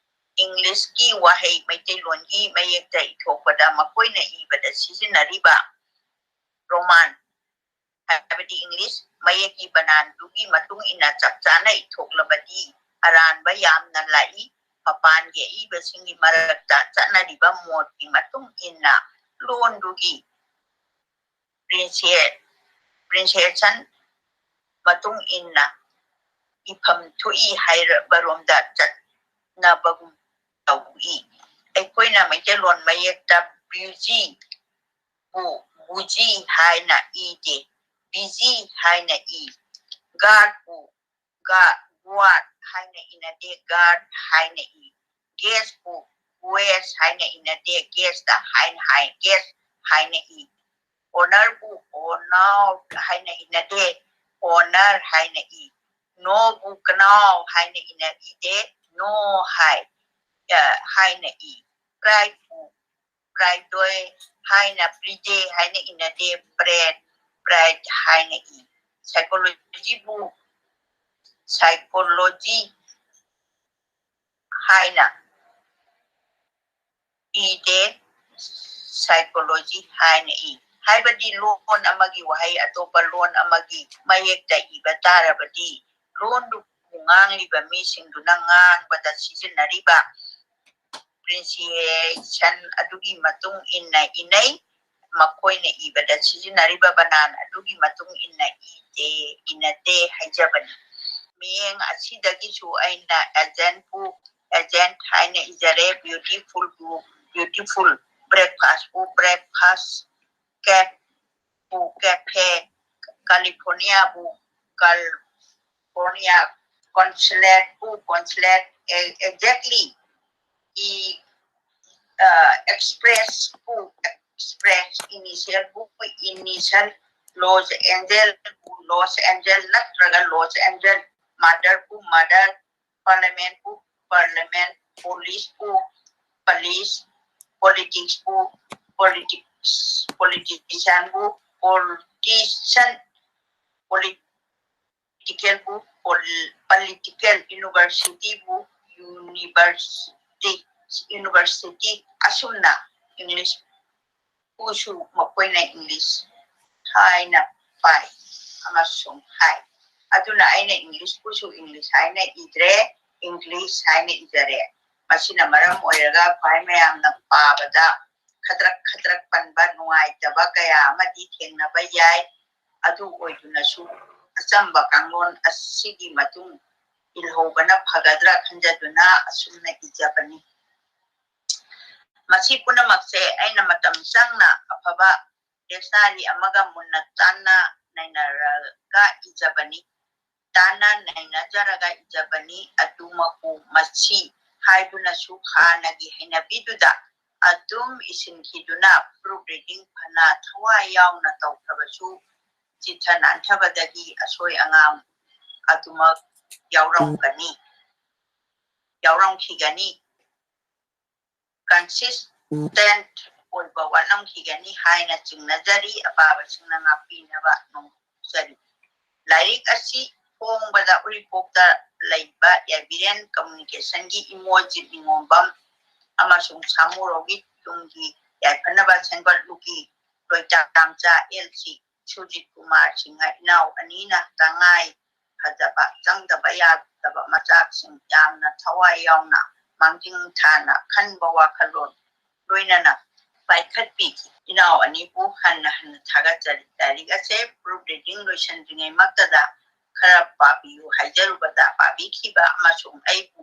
ꯏꯪꯂꯤꯁꯀꯤ ꯋꯥꯍꯩ ꯃꯩꯇꯩꯂꯣꯟꯒꯤ ꯃꯌꯦꯛꯇ ꯏꯊꯣꯛꯄꯗ ꯃꯈꯣꯏꯅ ꯏꯕꯗ ꯁꯤꯖꯤꯟꯅꯔꯤꯕ ꯔꯣꯃꯥꯟ, ꯍꯥꯏꯕꯗꯤ ꯏꯪꯂꯤꯁ ꯃꯌꯦꯛꯀꯤ ꯕꯅꯥꯟꯗꯨꯒꯤ ꯃꯇꯨꯡ ꯏꯟꯅ ꯆꯞ ꯆꯥꯅ ꯏꯊꯣꯛꯂꯕꯗꯤ ꯑꯔꯥꯟꯕ ꯌꯥꯝꯅ ꯂꯥꯛꯏ꯫ ꯃꯄꯥꯟꯒꯤ ꯑꯏꯕꯁꯤꯡꯒꯤ ꯃꯔꯛꯇ ꯆꯠꯅꯔꯤꯕ ꯃꯣꯠꯀꯤ ꯃꯇꯨꯡ ꯏꯟꯅ ꯂꯣꯟꯗꯨꯒꯤ ꯄ꯭ꯔꯤꯟꯁꯤꯌꯦ-, ꯄ꯭ꯔꯤꯟꯁꯤꯌꯦꯁꯟ ꯃꯇꯨꯡ ꯏꯟꯅ ꯏꯐꯝ ꯊꯣꯛꯏ ꯍꯥꯏꯔꯕꯔꯣꯝꯗ ꯆꯠꯅꯕꯒꯨꯝ ꯇꯧꯏ꯫ ꯑꯩꯈꯣꯏꯅ ꯃꯩꯇꯩꯂꯣꯟ ꯃꯌꯦꯛꯇ ꯕ꯭ꯌꯨꯖꯤ ꯕꯨ ꯕꯨꯖꯤ ꯍꯥꯏꯅ ꯏꯗꯦ, ꯕꯤꯖꯤ ꯍꯥꯏꯅ ꯏ꯫ ꯒꯥꯔꯗꯄꯨ ꯒꯥ-, ꯒ꯭ꯋꯥꯔꯗ ꯍꯥꯏꯅ ꯏꯅꯗꯦ, ꯒꯥꯔꯗ ꯍꯥꯏꯅ ꯏ꯫ ꯒꯦꯁꯄꯨ ꯒ꯭ꯋꯦꯁ ꯍꯥꯏꯅ ꯏꯅꯗꯦ, ꯒꯦꯁꯇ ꯍꯥꯏꯅ ꯍꯥꯏ, ꯒꯦꯁ ꯍꯥꯏꯅ ꯏ꯫ ꯑꯣꯅꯔꯕꯨ ꯑꯣꯅꯥꯎ ꯍꯥꯏꯅ ꯏꯅꯗꯦ, ꯑꯣꯅꯔ ꯍꯥꯏꯅ ꯏ꯫ ꯅꯣꯕꯨ ꯀꯅꯥꯎ ꯍꯥꯏꯅ ꯏꯅ-, ꯏꯗꯦ, ꯅꯣ ꯍꯥꯏ, ꯑ, ꯍꯥꯏꯅ ꯏ꯫ Pride ꯄꯨ Pride ꯍꯥꯏꯅ, Pride ꯍꯥꯏꯅ ꯏꯅꯗꯦ, Pride, Pride ꯍꯥꯏꯅ ꯏ꯫ Psychology ꯕꯨ Psychology ꯍꯥꯏꯅ ꯏꯗꯦ, Psychology ꯍꯥꯏꯅ ꯏ꯫ ꯍꯥꯏꯕꯗꯤ ꯂꯣꯟ ꯑꯃꯒꯤ ꯋꯥꯍꯩ ꯑꯇꯣꯞꯄ ꯂꯣꯟ ꯑꯃꯒꯤ ꯃꯌꯦꯛꯇ ꯏꯕ ꯇꯥꯔꯕꯗꯤ, ꯂꯣꯟꯗꯨꯕꯨ ꯉꯥꯡꯂꯤꯕ ꯃꯤꯁꯤꯡꯗꯨꯅ ꯉꯥꯡꯕꯗ ꯁꯤꯖꯤꯟꯅꯔꯤꯕ pronunciation ꯑꯗꯨꯒꯤ ꯃꯇꯨꯡ ꯏꯟꯅ ꯏꯅꯩ꯫ ꯃꯈꯣꯏꯅ ꯏꯕꯗ ꯁꯤꯖꯤꯟꯅꯔꯤꯕ ꯕꯅꯥꯟ ꯑꯗꯨꯒꯤ ꯃꯇꯨꯡ ꯏꯟꯅ ꯏꯗꯦ, ꯏꯅꯗꯦ ꯍꯥꯏꯖꯕꯅꯤ꯫ ꯃꯤꯠꯌꯦꯡ ꯑꯁꯤꯗꯒꯤꯁꯨ ꯑꯩꯅ agent ꯄꯨ agent ꯍꯥꯏꯅ ꯏꯖꯔꯦ, beautiful ꯕꯨ beautiful, breakfast ꯄꯨ breakfast, cat ꯄꯨ cafe, California ꯕꯨ California, consulate ꯄꯨ consulate, e-, exactly, ꯏ, ꯑ, express ꯄꯨ express, initial ꯕꯨ initial, Los Angeles ꯄꯨ Los Angeles ꯅꯠꯇ꯭ꯔꯒ Los Angeles, mother ꯄꯨ mother, parliament ꯄꯨ parliament, police ꯄꯨ police, politics ꯄꯨ politics, politician ꯄꯨ politician, political ꯄꯨ pol-, political, university ꯕꯨ university, university, ꯑꯁꯨꯝꯅ English ꯄꯨꯁꯨ ꯃꯈꯣꯏꯅ English ꯍꯥꯏꯅ ꯄꯥꯏ ꯑꯃꯁꯨꯡ ꯍꯥꯏ꯫ ꯑꯗꯨꯅ ꯑꯩꯅ English ꯄꯨꯁꯨ English ꯍꯥꯏꯅ ꯏꯗ꯭ꯔꯦ, English ꯍꯥꯏꯅ ꯏꯖꯔꯦ꯫ ꯃꯁꯤꯅ ꯃꯔꯝ ꯑꯣꯏꯔꯒ ꯈ꯭ꯋꯥꯏ ꯃꯌꯥꯝꯅ ꯄꯥꯕꯗ ꯈꯗ꯭ꯔꯛ ꯈꯗ꯭ꯔꯛ ꯄꯟꯕ ꯅꯨꯡꯉꯥꯏꯇꯕ ꯀꯌꯥ ꯑꯃꯗꯤ ꯊꯦꯡꯅꯕ ꯌꯥꯏ꯫ ꯑꯗꯨ ꯑꯣꯏꯗꯨꯅꯁꯨ ꯑꯆꯝꯕ ꯀꯥꯡꯂꯣꯟ ꯑꯁꯤꯒꯤ ꯃꯇꯨꯡ ꯏꯜꯍꯧꯕꯅ ꯐꯒꯗ꯭ꯔꯥ ꯈꯟꯖꯗꯨꯅ ꯑꯁꯨꯝꯅ ꯏꯖꯕꯅꯤ꯫ ꯃꯁꯤ ꯄꯨꯝꯅꯃꯛꯁꯦ ꯑꯩꯅ ꯃꯇꯝ ꯆꯪꯅ ꯑꯐꯕ dictionary ꯑꯃꯒ ꯃꯨꯟꯅ ꯇꯥꯟꯅ ꯅꯩꯅꯔꯒ ꯏꯖꯕꯅꯤ꯫ ꯇꯥꯟꯅ ꯅꯩꯅꯖꯔꯒ ꯏꯖꯕꯅꯤ꯫ ꯑꯗꯨꯃꯛꯄꯨ ꯃꯁꯤ ꯍꯥꯏꯗꯨꯅꯁꯨ ꯍꯥꯟꯅꯒꯤ ꯍꯩꯅꯕꯤꯗꯨꯗ ꯑꯗꯨꯝ ꯏꯁꯤꯟꯈꯤꯗꯨꯅ proof reading ꯐꯅ ꯊꯋꯥꯏ ꯌꯥꯎꯅ ꯇꯧꯈ꯭ꯔꯕꯁꯨ, ꯆꯤꯠꯊ ꯅꯥꯟꯊꯕꯗꯒꯤ ꯑꯁꯣꯏ ꯑꯉꯥꯝ ꯑꯗꯨꯃꯛ ꯌꯥꯎꯔꯝꯒꯅꯤ, ꯌꯥꯎꯔꯝꯈꯤꯒꯅꯤ꯫ consistent ꯑꯣꯏꯕ ꯋꯥꯠꯂꯝꯈꯤꯒꯅꯤ ꯍꯥꯏꯅ ꯆꯤꯡꯅꯖꯔꯤ꯫ ꯑꯄꯥꯕꯁꯤꯡꯅ ꯉꯥꯛꯄꯤꯅꯕ ꯅꯣꯡꯖꯔꯤ꯫ ꯂꯥꯏꯔꯤꯛ ꯑꯁꯤ ꯐꯣꯡꯕꯗ ꯎꯔꯤꯄꯣꯛꯇ ꯂꯩꯕ ꯌꯥꯏꯕꯤꯔꯦꯟ ꯀꯝꯃꯨꯅꯤꯀꯦꯁꯟꯒꯤ ꯏꯃꯣ ꯖꯤꯠ ꯅꯤꯉꯣꯝꯕꯝ ꯑꯃꯁꯨꯡ ꯁꯥꯃꯨꯔꯧꯒꯤ ꯇꯨꯡꯒꯤ ꯌꯥꯏꯐꯅꯕ ꯁꯦꯝꯒꯠꯂꯨꯒꯤ ꯂꯣꯏꯇꯥꯝꯆꯥ ꯑꯦꯜ ꯁꯤ ꯁꯨꯖꯤꯠ ꯀꯨꯃꯥꯔ ꯁꯤꯡꯍ ꯏꯅꯥꯎ ꯑꯅꯤꯅ ꯇꯉꯥꯏ ꯐꯗꯕ ꯆꯪꯗꯕ ꯌꯥꯗꯕ ꯃꯆꯥꯛꯁꯤꯡ ꯌꯥꯝꯅ ꯊꯋꯥꯏ ꯌꯥꯎꯅ ꯃꯥꯡꯖꯤꯟ ꯊꯥꯅ ꯈꯟꯕ ꯋꯥꯈꯜꯂꯣꯟ ꯂꯣꯏꯅꯅ ꯄꯥꯏꯈꯠꯄꯤꯈꯤ꯫ ꯏꯅꯥꯎ ꯑꯅꯤꯕꯨ ꯍꯟꯅ ꯍꯟꯅ ꯊꯥꯒꯠꯆꯔꯤ꯫ ꯂꯥꯏꯔꯤꯛ ꯑꯁꯦ proof reading ꯂꯣꯏꯁꯤꯟꯗ꯭ꯔꯤꯉꯩꯃꯛꯇꯗ ꯈꯔ ꯄꯥꯕꯤꯌꯨ ꯍꯥꯏꯖꯔꯨꯕꯗ ꯄꯥꯕꯤꯈꯤꯕ ꯑꯃꯁꯨꯡ ꯑꯩꯕꯨ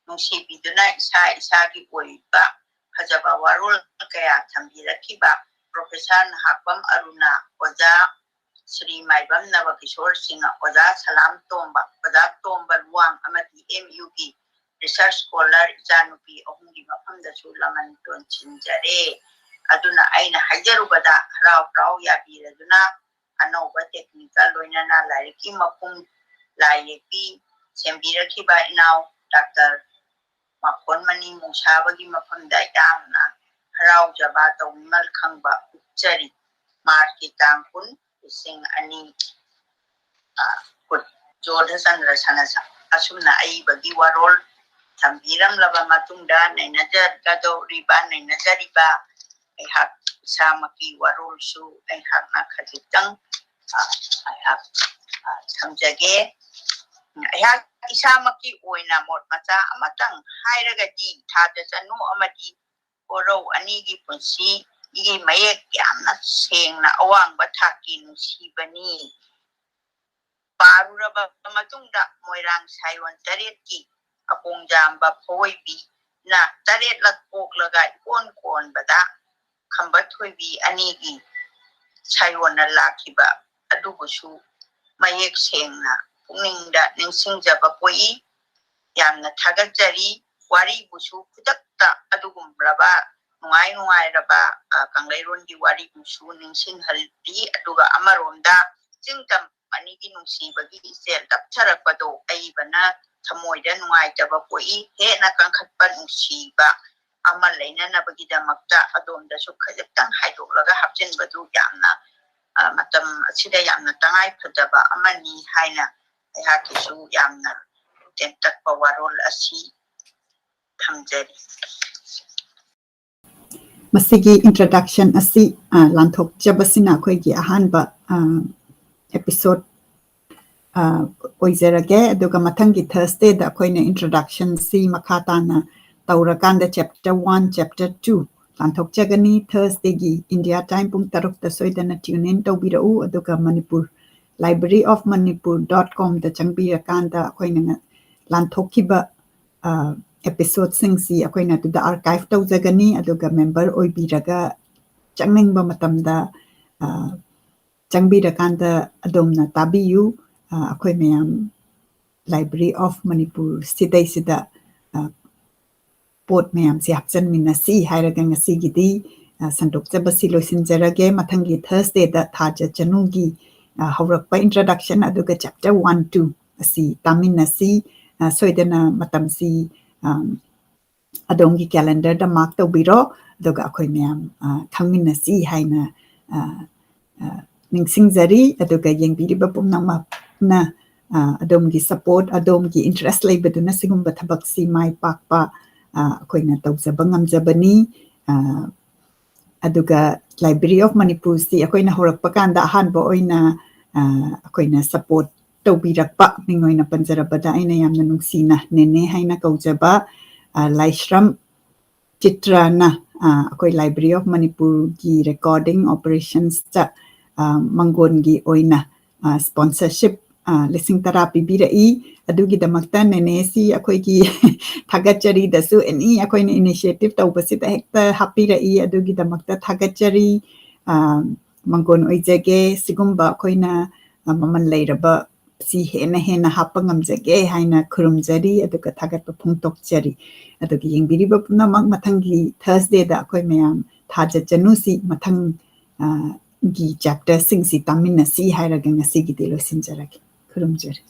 ꯅꯨꯡꯁꯤꯕꯤꯗꯨꯅ ꯏꯁꯥ ꯏꯁꯥꯒꯤ ꯑꯣꯏꯕ ꯐꯖꯕ ꯋꯥꯔꯣꯜ ꯀꯌꯥ ꯊꯝꯕꯤꯔꯛꯈꯤꯕ ꯄ꯭ꯔꯣꯐꯦꯁꯔ ꯅꯍꯥꯛꯄꯝ ꯑꯔꯨꯅꯥ, ꯑꯣꯖꯥ ꯁ꯭ꯔꯤ ꯃꯥꯏꯕꯝ ꯅꯕꯀꯤꯁꯣꯔ ꯁꯤꯡꯍ, ꯑꯣꯖꯥ ꯁꯂꯥꯝ ꯇꯣꯝꯕ, ꯑꯣꯖꯥ ꯇꯣꯝꯕ ꯂꯨꯋꯥꯡ ꯑꯃꯗꯤ ꯑꯦꯝ ꯌꯨꯒꯤ research scholar ꯏꯆꯥꯅꯨꯄꯤ ꯑꯍꯨꯝꯒꯤ ꯃꯐꯝꯗꯁꯨ ꯂꯃꯟ ꯇꯣꯟꯁꯤꯟꯖꯔꯦ꯫ ꯑꯗꯨꯅ ꯑꯩꯅ ꯍꯥꯏꯖꯔꯨꯕꯗ ꯍꯔꯥꯎ ꯍꯔꯥꯎ ꯌꯥꯕꯤꯔꯗꯨꯅ ꯑꯅꯧꯕ technical ꯂꯣꯏꯅꯅ ꯂꯥꯏꯔꯤꯛꯀꯤ ꯃꯄꯨꯡ ꯂꯥꯏ ꯌꯦꯛꯄꯤ ꯁꯦꯝꯕꯤꯔꯛꯈꯤꯕ ꯏꯅꯥꯎ ꯗꯥꯛꯇꯔ ꯃꯈꯣꯟꯃꯅꯤ ꯃꯨꯁꯥꯕꯒꯤ ꯃꯐꯝꯗ ꯌꯥꯝꯅ ꯍꯔꯥꯎꯖꯕ ꯇꯧꯕꯤꯃꯜ ꯈꯪꯕ ꯎꯠꯆꯔꯤ꯫ ꯃꯥꯔꯆꯀꯤ ꯇꯥꯡ ꯀꯨꯟ, ꯂꯤꯁꯤꯡ ꯑꯅꯤ, ꯑ, ꯀꯨꯟ꯫ ꯖꯣꯙꯆꯟꯗ꯭ꯔ ꯁꯅꯥꯖꯝ꯫ ꯑꯁꯨꯝꯅ ꯑꯏꯕꯒꯤ ꯋꯥꯔꯣꯜ ꯊꯝꯕꯤꯔꯝꯂꯕ ꯃꯇꯨꯡꯗ ꯅꯩꯅꯖꯒꯗꯧꯔꯤꯕ, ꯅꯩꯅꯖꯔꯤꯕ ꯑꯩꯍꯥꯛ ꯏꯁꯥꯃꯛꯀꯤ ꯋꯥꯔꯣꯜꯁꯨ ꯑꯩꯍꯥꯛꯅ ꯈꯖꯤꯛꯇꯪ, ꯑ, ꯑꯩꯍꯥꯛ, ꯑ, ꯊꯝꯖꯒꯦ꯫ ꯑꯩꯍꯥꯛ ꯏꯁꯥꯃꯛꯀꯤ ꯑꯣꯏꯅ ꯃꯣꯠ ꯃꯆꯥ ꯑꯃꯇꯪ ꯍꯥꯏꯔꯒꯗꯤ, ꯊꯥꯖ ꯆꯅꯨ ꯑꯃꯗꯤ ꯀꯣꯔꯧ ꯑꯅꯤꯒꯤ ꯄꯨꯟꯁꯤꯒꯤ ꯃꯌꯦꯛ ꯌꯥꯝꯅ ꯁꯦꯡꯅ ꯑꯋꯥꯡꯕ ꯊꯥꯛꯀꯤ ꯅꯨꯡꯁꯤꯕꯅꯤ꯫ ꯄꯥꯔꯨꯔꯕ ꯃꯇꯨꯡꯗ ꯃꯣꯏꯔꯥꯡ ꯁꯥꯏꯑꯣꯟ ꯇꯔꯦꯠꯀꯤ ꯑꯀꯣꯡꯖꯥꯝꯕ ꯐꯑꯣꯏꯕꯤꯅ ꯇꯔꯦꯠꯂꯛ ꯄꯣꯛꯂꯒ ꯏꯀꯣꯟ ꯀꯣꯟꯕꯗ ꯈꯝꯕ ꯊꯣꯏꯕꯤ ꯑꯅꯤꯒꯤ ꯁꯥꯏꯑꯣꯟꯅ ꯂꯥꯛꯈꯤꯕ ꯑꯗꯨꯕꯨꯁꯨ ꯃꯌꯦꯛ ꯁꯦꯡꯅ ꯄꯨꯛꯅꯤꯡꯗ ꯅꯤꯡꯁꯤꯡꯖꯕ ꯄꯣꯛꯏ꯫ ꯌꯥꯝꯅ ꯊꯥꯒꯠꯆꯔꯤ꯫ ꯋꯥꯔꯤꯕꯨꯁꯨ ꯈꯨꯗꯛꯇ ꯑꯗꯨꯒꯨꯝꯂꯕ ꯅꯨꯡꯉꯥꯏ ꯅꯨꯡꯉꯥꯏꯔꯕ, ꯑ, ꯀꯪꯂꯩꯔꯣꯟꯒꯤ ꯋꯥꯔꯤꯕꯨꯁꯨ ꯅꯤꯡꯁꯤꯡꯍꯜꯂꯤ꯫ ꯑꯗꯨꯒ ꯑꯃꯔꯣꯝꯗ ꯆꯤꯡ ꯇꯝ ꯑꯅꯤꯒꯤ ꯅꯨꯡꯁꯤꯕꯒꯤ ꯏꯆꯦꯜ ꯇꯞꯊꯔꯛꯄꯗꯣ ꯑꯏꯕꯅ ꯊꯃꯣꯏꯗ ꯅꯨꯡꯉꯥꯏꯇꯕ ꯄꯣꯛꯏ꯫ ꯍꯦꯟꯅ ꯀꯟꯈꯠꯄ ꯅꯨꯡꯁꯤꯕ ꯑꯃ ꯂꯩꯅꯅꯕꯒꯤꯗꯃꯛꯇ ꯑꯗꯣꯝꯗꯁꯨ ꯈꯖꯤꯛꯇꯪ ꯍꯥꯏꯗꯣꯛꯂꯒ ꯍꯥꯞꯆꯤꯟꯕꯗꯨ ꯌꯥꯝꯅ, ꯑ, ꯃꯇꯝ ꯑꯁꯤꯗ ꯌꯥꯝꯅ ꯇꯉꯥꯏ ꯐꯗꯕ ꯑꯃꯅꯤ ꯍꯥꯏꯅ ꯑꯩꯍꯥꯛꯀꯤꯁꯨ ꯌꯥꯝꯅ ꯇꯦꯟꯇꯛꯄ ꯋꯥꯔꯣꯜ ꯑꯁꯤ ꯊꯝꯖꯔꯤ꯫ ꯃꯁꯤꯒꯤ introduction ꯑꯁꯤ, ꯑ, ꯂꯥꯟꯊꯣꯛꯆꯕꯁꯤꯅ ꯑꯩꯈꯣꯏꯒꯤ ꯑꯍꯥꯟꯕ, ꯑ, episode, ꯑ, ꯑꯣꯏꯖꯔꯒꯦ꯫ ꯑꯗꯨꯒ ꯃꯊꯪꯒꯤ Thursdayꯗ ꯑꯩꯈꯣꯏꯅ introductionꯁꯤ ꯃꯈꯥ ꯇꯥꯅ ꯇꯧꯔꯀꯥꯟꯗ chapter one, chapter two ꯂꯥꯟꯊꯣꯛꯆꯒꯅꯤ꯫ Thursdayꯒꯤ India time ꯄꯨꯡ ꯇꯔꯨꯛꯇ ꯁꯣꯏꯗꯅ tune in ꯇꯧꯕꯤꯔꯛꯎ꯫ ꯑꯗꯨꯒ Manipur, Library of Manipur dot comꯗ ꯆꯪꯕꯤꯔꯀꯥꯟꯗ ꯑꯩꯈꯣꯏꯅ ꯉ-, ꯂꯥꯟꯊꯣꯛꯈꯤꯕ, ꯑ, episodeꯁꯤꯡꯁꯤ ꯑꯩꯈꯣꯏꯅ ꯑꯗꯨꯗ archive ꯇꯧꯖꯒꯅꯤ꯫ ꯑꯗꯨꯒ member ꯑꯣꯏꯕꯤꯔꯒ ꯆꯪꯅꯤꯡꯕ ꯃꯇꯝꯗ, ꯑ, ꯆꯪꯕꯤꯔꯀꯥꯟꯗ ꯑꯗꯣꯝꯅ ꯇꯥꯕꯤꯌꯨ꯫ ꯑ, ꯑꯩꯈꯣꯏ ꯃꯌꯥꯝ Library of Manipur ꯁꯤꯗꯩꯁꯤꯗ, ꯑ, ꯄꯣꯠ ꯃꯌꯥꯝꯁꯦ ꯍꯥꯞꯆꯤꯟꯃꯤꯟꯅꯁꯤ ꯍꯥꯏꯔꯒ ꯉꯁꯤꯒꯤꯗꯤ, ꯑ, ꯁꯟꯗꯣꯛꯆꯕꯁꯤ ꯂꯣꯏꯁꯤꯟꯖꯔꯒꯦ꯫ ꯃꯊꯪꯒꯤ Thursdayꯗ ꯊꯥꯖ ꯆꯅꯨꯒꯤ, ꯑ, ꯍꯧꯔꯛꯄ introduction ꯑꯗꯨꯒ chapter one, two ꯑꯁꯤ ꯇꯥꯃꯤꯟꯅꯁꯤ꯫ ꯑ, ꯁꯣꯏꯗꯅ ꯃꯇꯝꯁꯤ, ꯑ, ꯑꯗꯣꯝꯒꯤ calendarꯗ mark ꯇꯧꯕꯤꯔꯣ꯫ ꯑꯗꯨꯒ ꯑꯩꯈꯣꯏ ꯃꯌꯥꯝ, ꯑ, ꯈꯪꯃꯤꯟꯅꯁꯤ ꯍꯥꯏꯅ, ꯑ, ꯑ, ꯅꯤꯡꯁꯤꯡꯖꯔꯤ꯫ ꯑꯗꯨꯒ ꯌꯦꯡꯕꯤꯔꯤꯕ ꯄꯨꯝꯅꯃꯛꯅ, ꯑ, ꯑꯗꯣꯝꯒꯤ support, ꯑꯗꯣꯝꯒꯤ interest ꯂꯩꯕꯗꯨꯅ ꯁꯤꯒꯨꯝꯕ ꯊꯕꯛꯁꯤ ꯃꯥꯏ ꯄꯥꯛꯄ, ꯑ, ꯑꯩꯈꯣꯏꯅ ꯇꯧꯖꯕ ꯉꯝꯖꯕꯅꯤ꯫ ꯑ, ꯑꯗꯨꯒ Library of Manipurꯁꯤ ꯑꯩꯈꯣꯏꯅ ꯍꯧꯔꯛꯄ ꯀꯥꯟꯗ ꯑꯍꯥꯟꯕ ꯑꯣꯏꯅ, ꯑ, ꯑꯩꯈꯣꯏꯅ support ꯇꯧꯕꯤꯔꯛꯄ ꯃꯤꯡ ꯑꯣꯏꯅ ꯄꯟꯖꯔꯕꯗ ꯑꯩꯅ ꯌꯥꯝꯅ ꯅꯨꯡꯁꯤꯅ ꯅꯦꯅꯦ ꯍꯥꯏꯅ ꯀꯧꯖꯕ, ꯑ, ꯂꯥꯏꯁ꯭ꯔꯝ ꯆꯤꯇ꯭ꯔꯅ, ꯑ, ꯑꯩꯈꯣꯏ Library of Manipurꯒꯤ recording operationsꯇ, ꯑ, ꯃꯪꯒꯣꯟꯒꯤ ꯑꯣꯏꯅ, ꯑ, sponsorship, ꯑ, ꯂꯤꯁꯤꯡ ꯇꯔꯥ ꯄꯤꯕꯤꯔꯛꯏ꯫ ꯑꯗꯨꯒꯤꯗꯃꯛꯇ ꯅꯦꯅꯦꯁꯤ ꯑꯩꯈꯣꯏꯒꯤ ꯊꯥꯒꯠꯆꯔꯤꯗꯁꯨ any ꯑꯩꯈꯣꯏꯅ initiative ꯇꯧꯕꯁꯤꯗ ꯍꯦꯛꯇ ꯍꯥꯞꯄꯤꯔꯛꯏ꯫ ꯑꯗꯨꯒꯤꯗꯃꯛꯇ ꯊꯥꯒꯠꯆꯔꯤ꯫ ꯑ, ꯃꯪꯒꯣꯟ ꯑꯣꯏꯖꯒꯦ꯫ ꯁꯤꯒꯨꯝꯕ ꯑꯩꯈꯣꯏꯅ, ꯑ, ꯃꯃꯜ ꯂꯩꯔꯕ ꯁꯤ ꯍꯦꯟꯅ ꯍꯦꯟꯅ ꯍꯥꯞꯄ ꯉꯝꯖꯒꯦ ꯍꯥꯏꯅ ꯈꯨꯔꯨꯝꯖꯔꯤ, ꯑꯗꯨꯒ ꯊꯥꯒꯠꯄ ꯐꯣꯡꯗꯣꯛꯆꯔꯤ꯫ ꯑꯗꯨꯒ ꯌꯦꯡꯕꯤꯔꯤꯕ ꯄꯨꯝꯅꯃꯛ ꯃꯊꯪꯒꯤ Thursdayꯗ ꯑꯩꯈꯣꯏ ꯃꯌꯥꯝ ꯊꯥꯖ ꯆꯅꯨꯁꯤ ꯃꯊꯪ, ꯑ, ꯒꯤ chapterꯁꯤꯡꯁꯤ ꯇꯥꯃꯤꯟꯅꯁꯤ ꯍꯥꯏꯔꯒ ꯉꯁꯤꯒꯤꯗꯤ ꯂꯣꯏꯁꯤꯟꯖꯔꯒꯦ꯫ ꯈꯨꯔꯨꯝꯖꯔꯤ꯫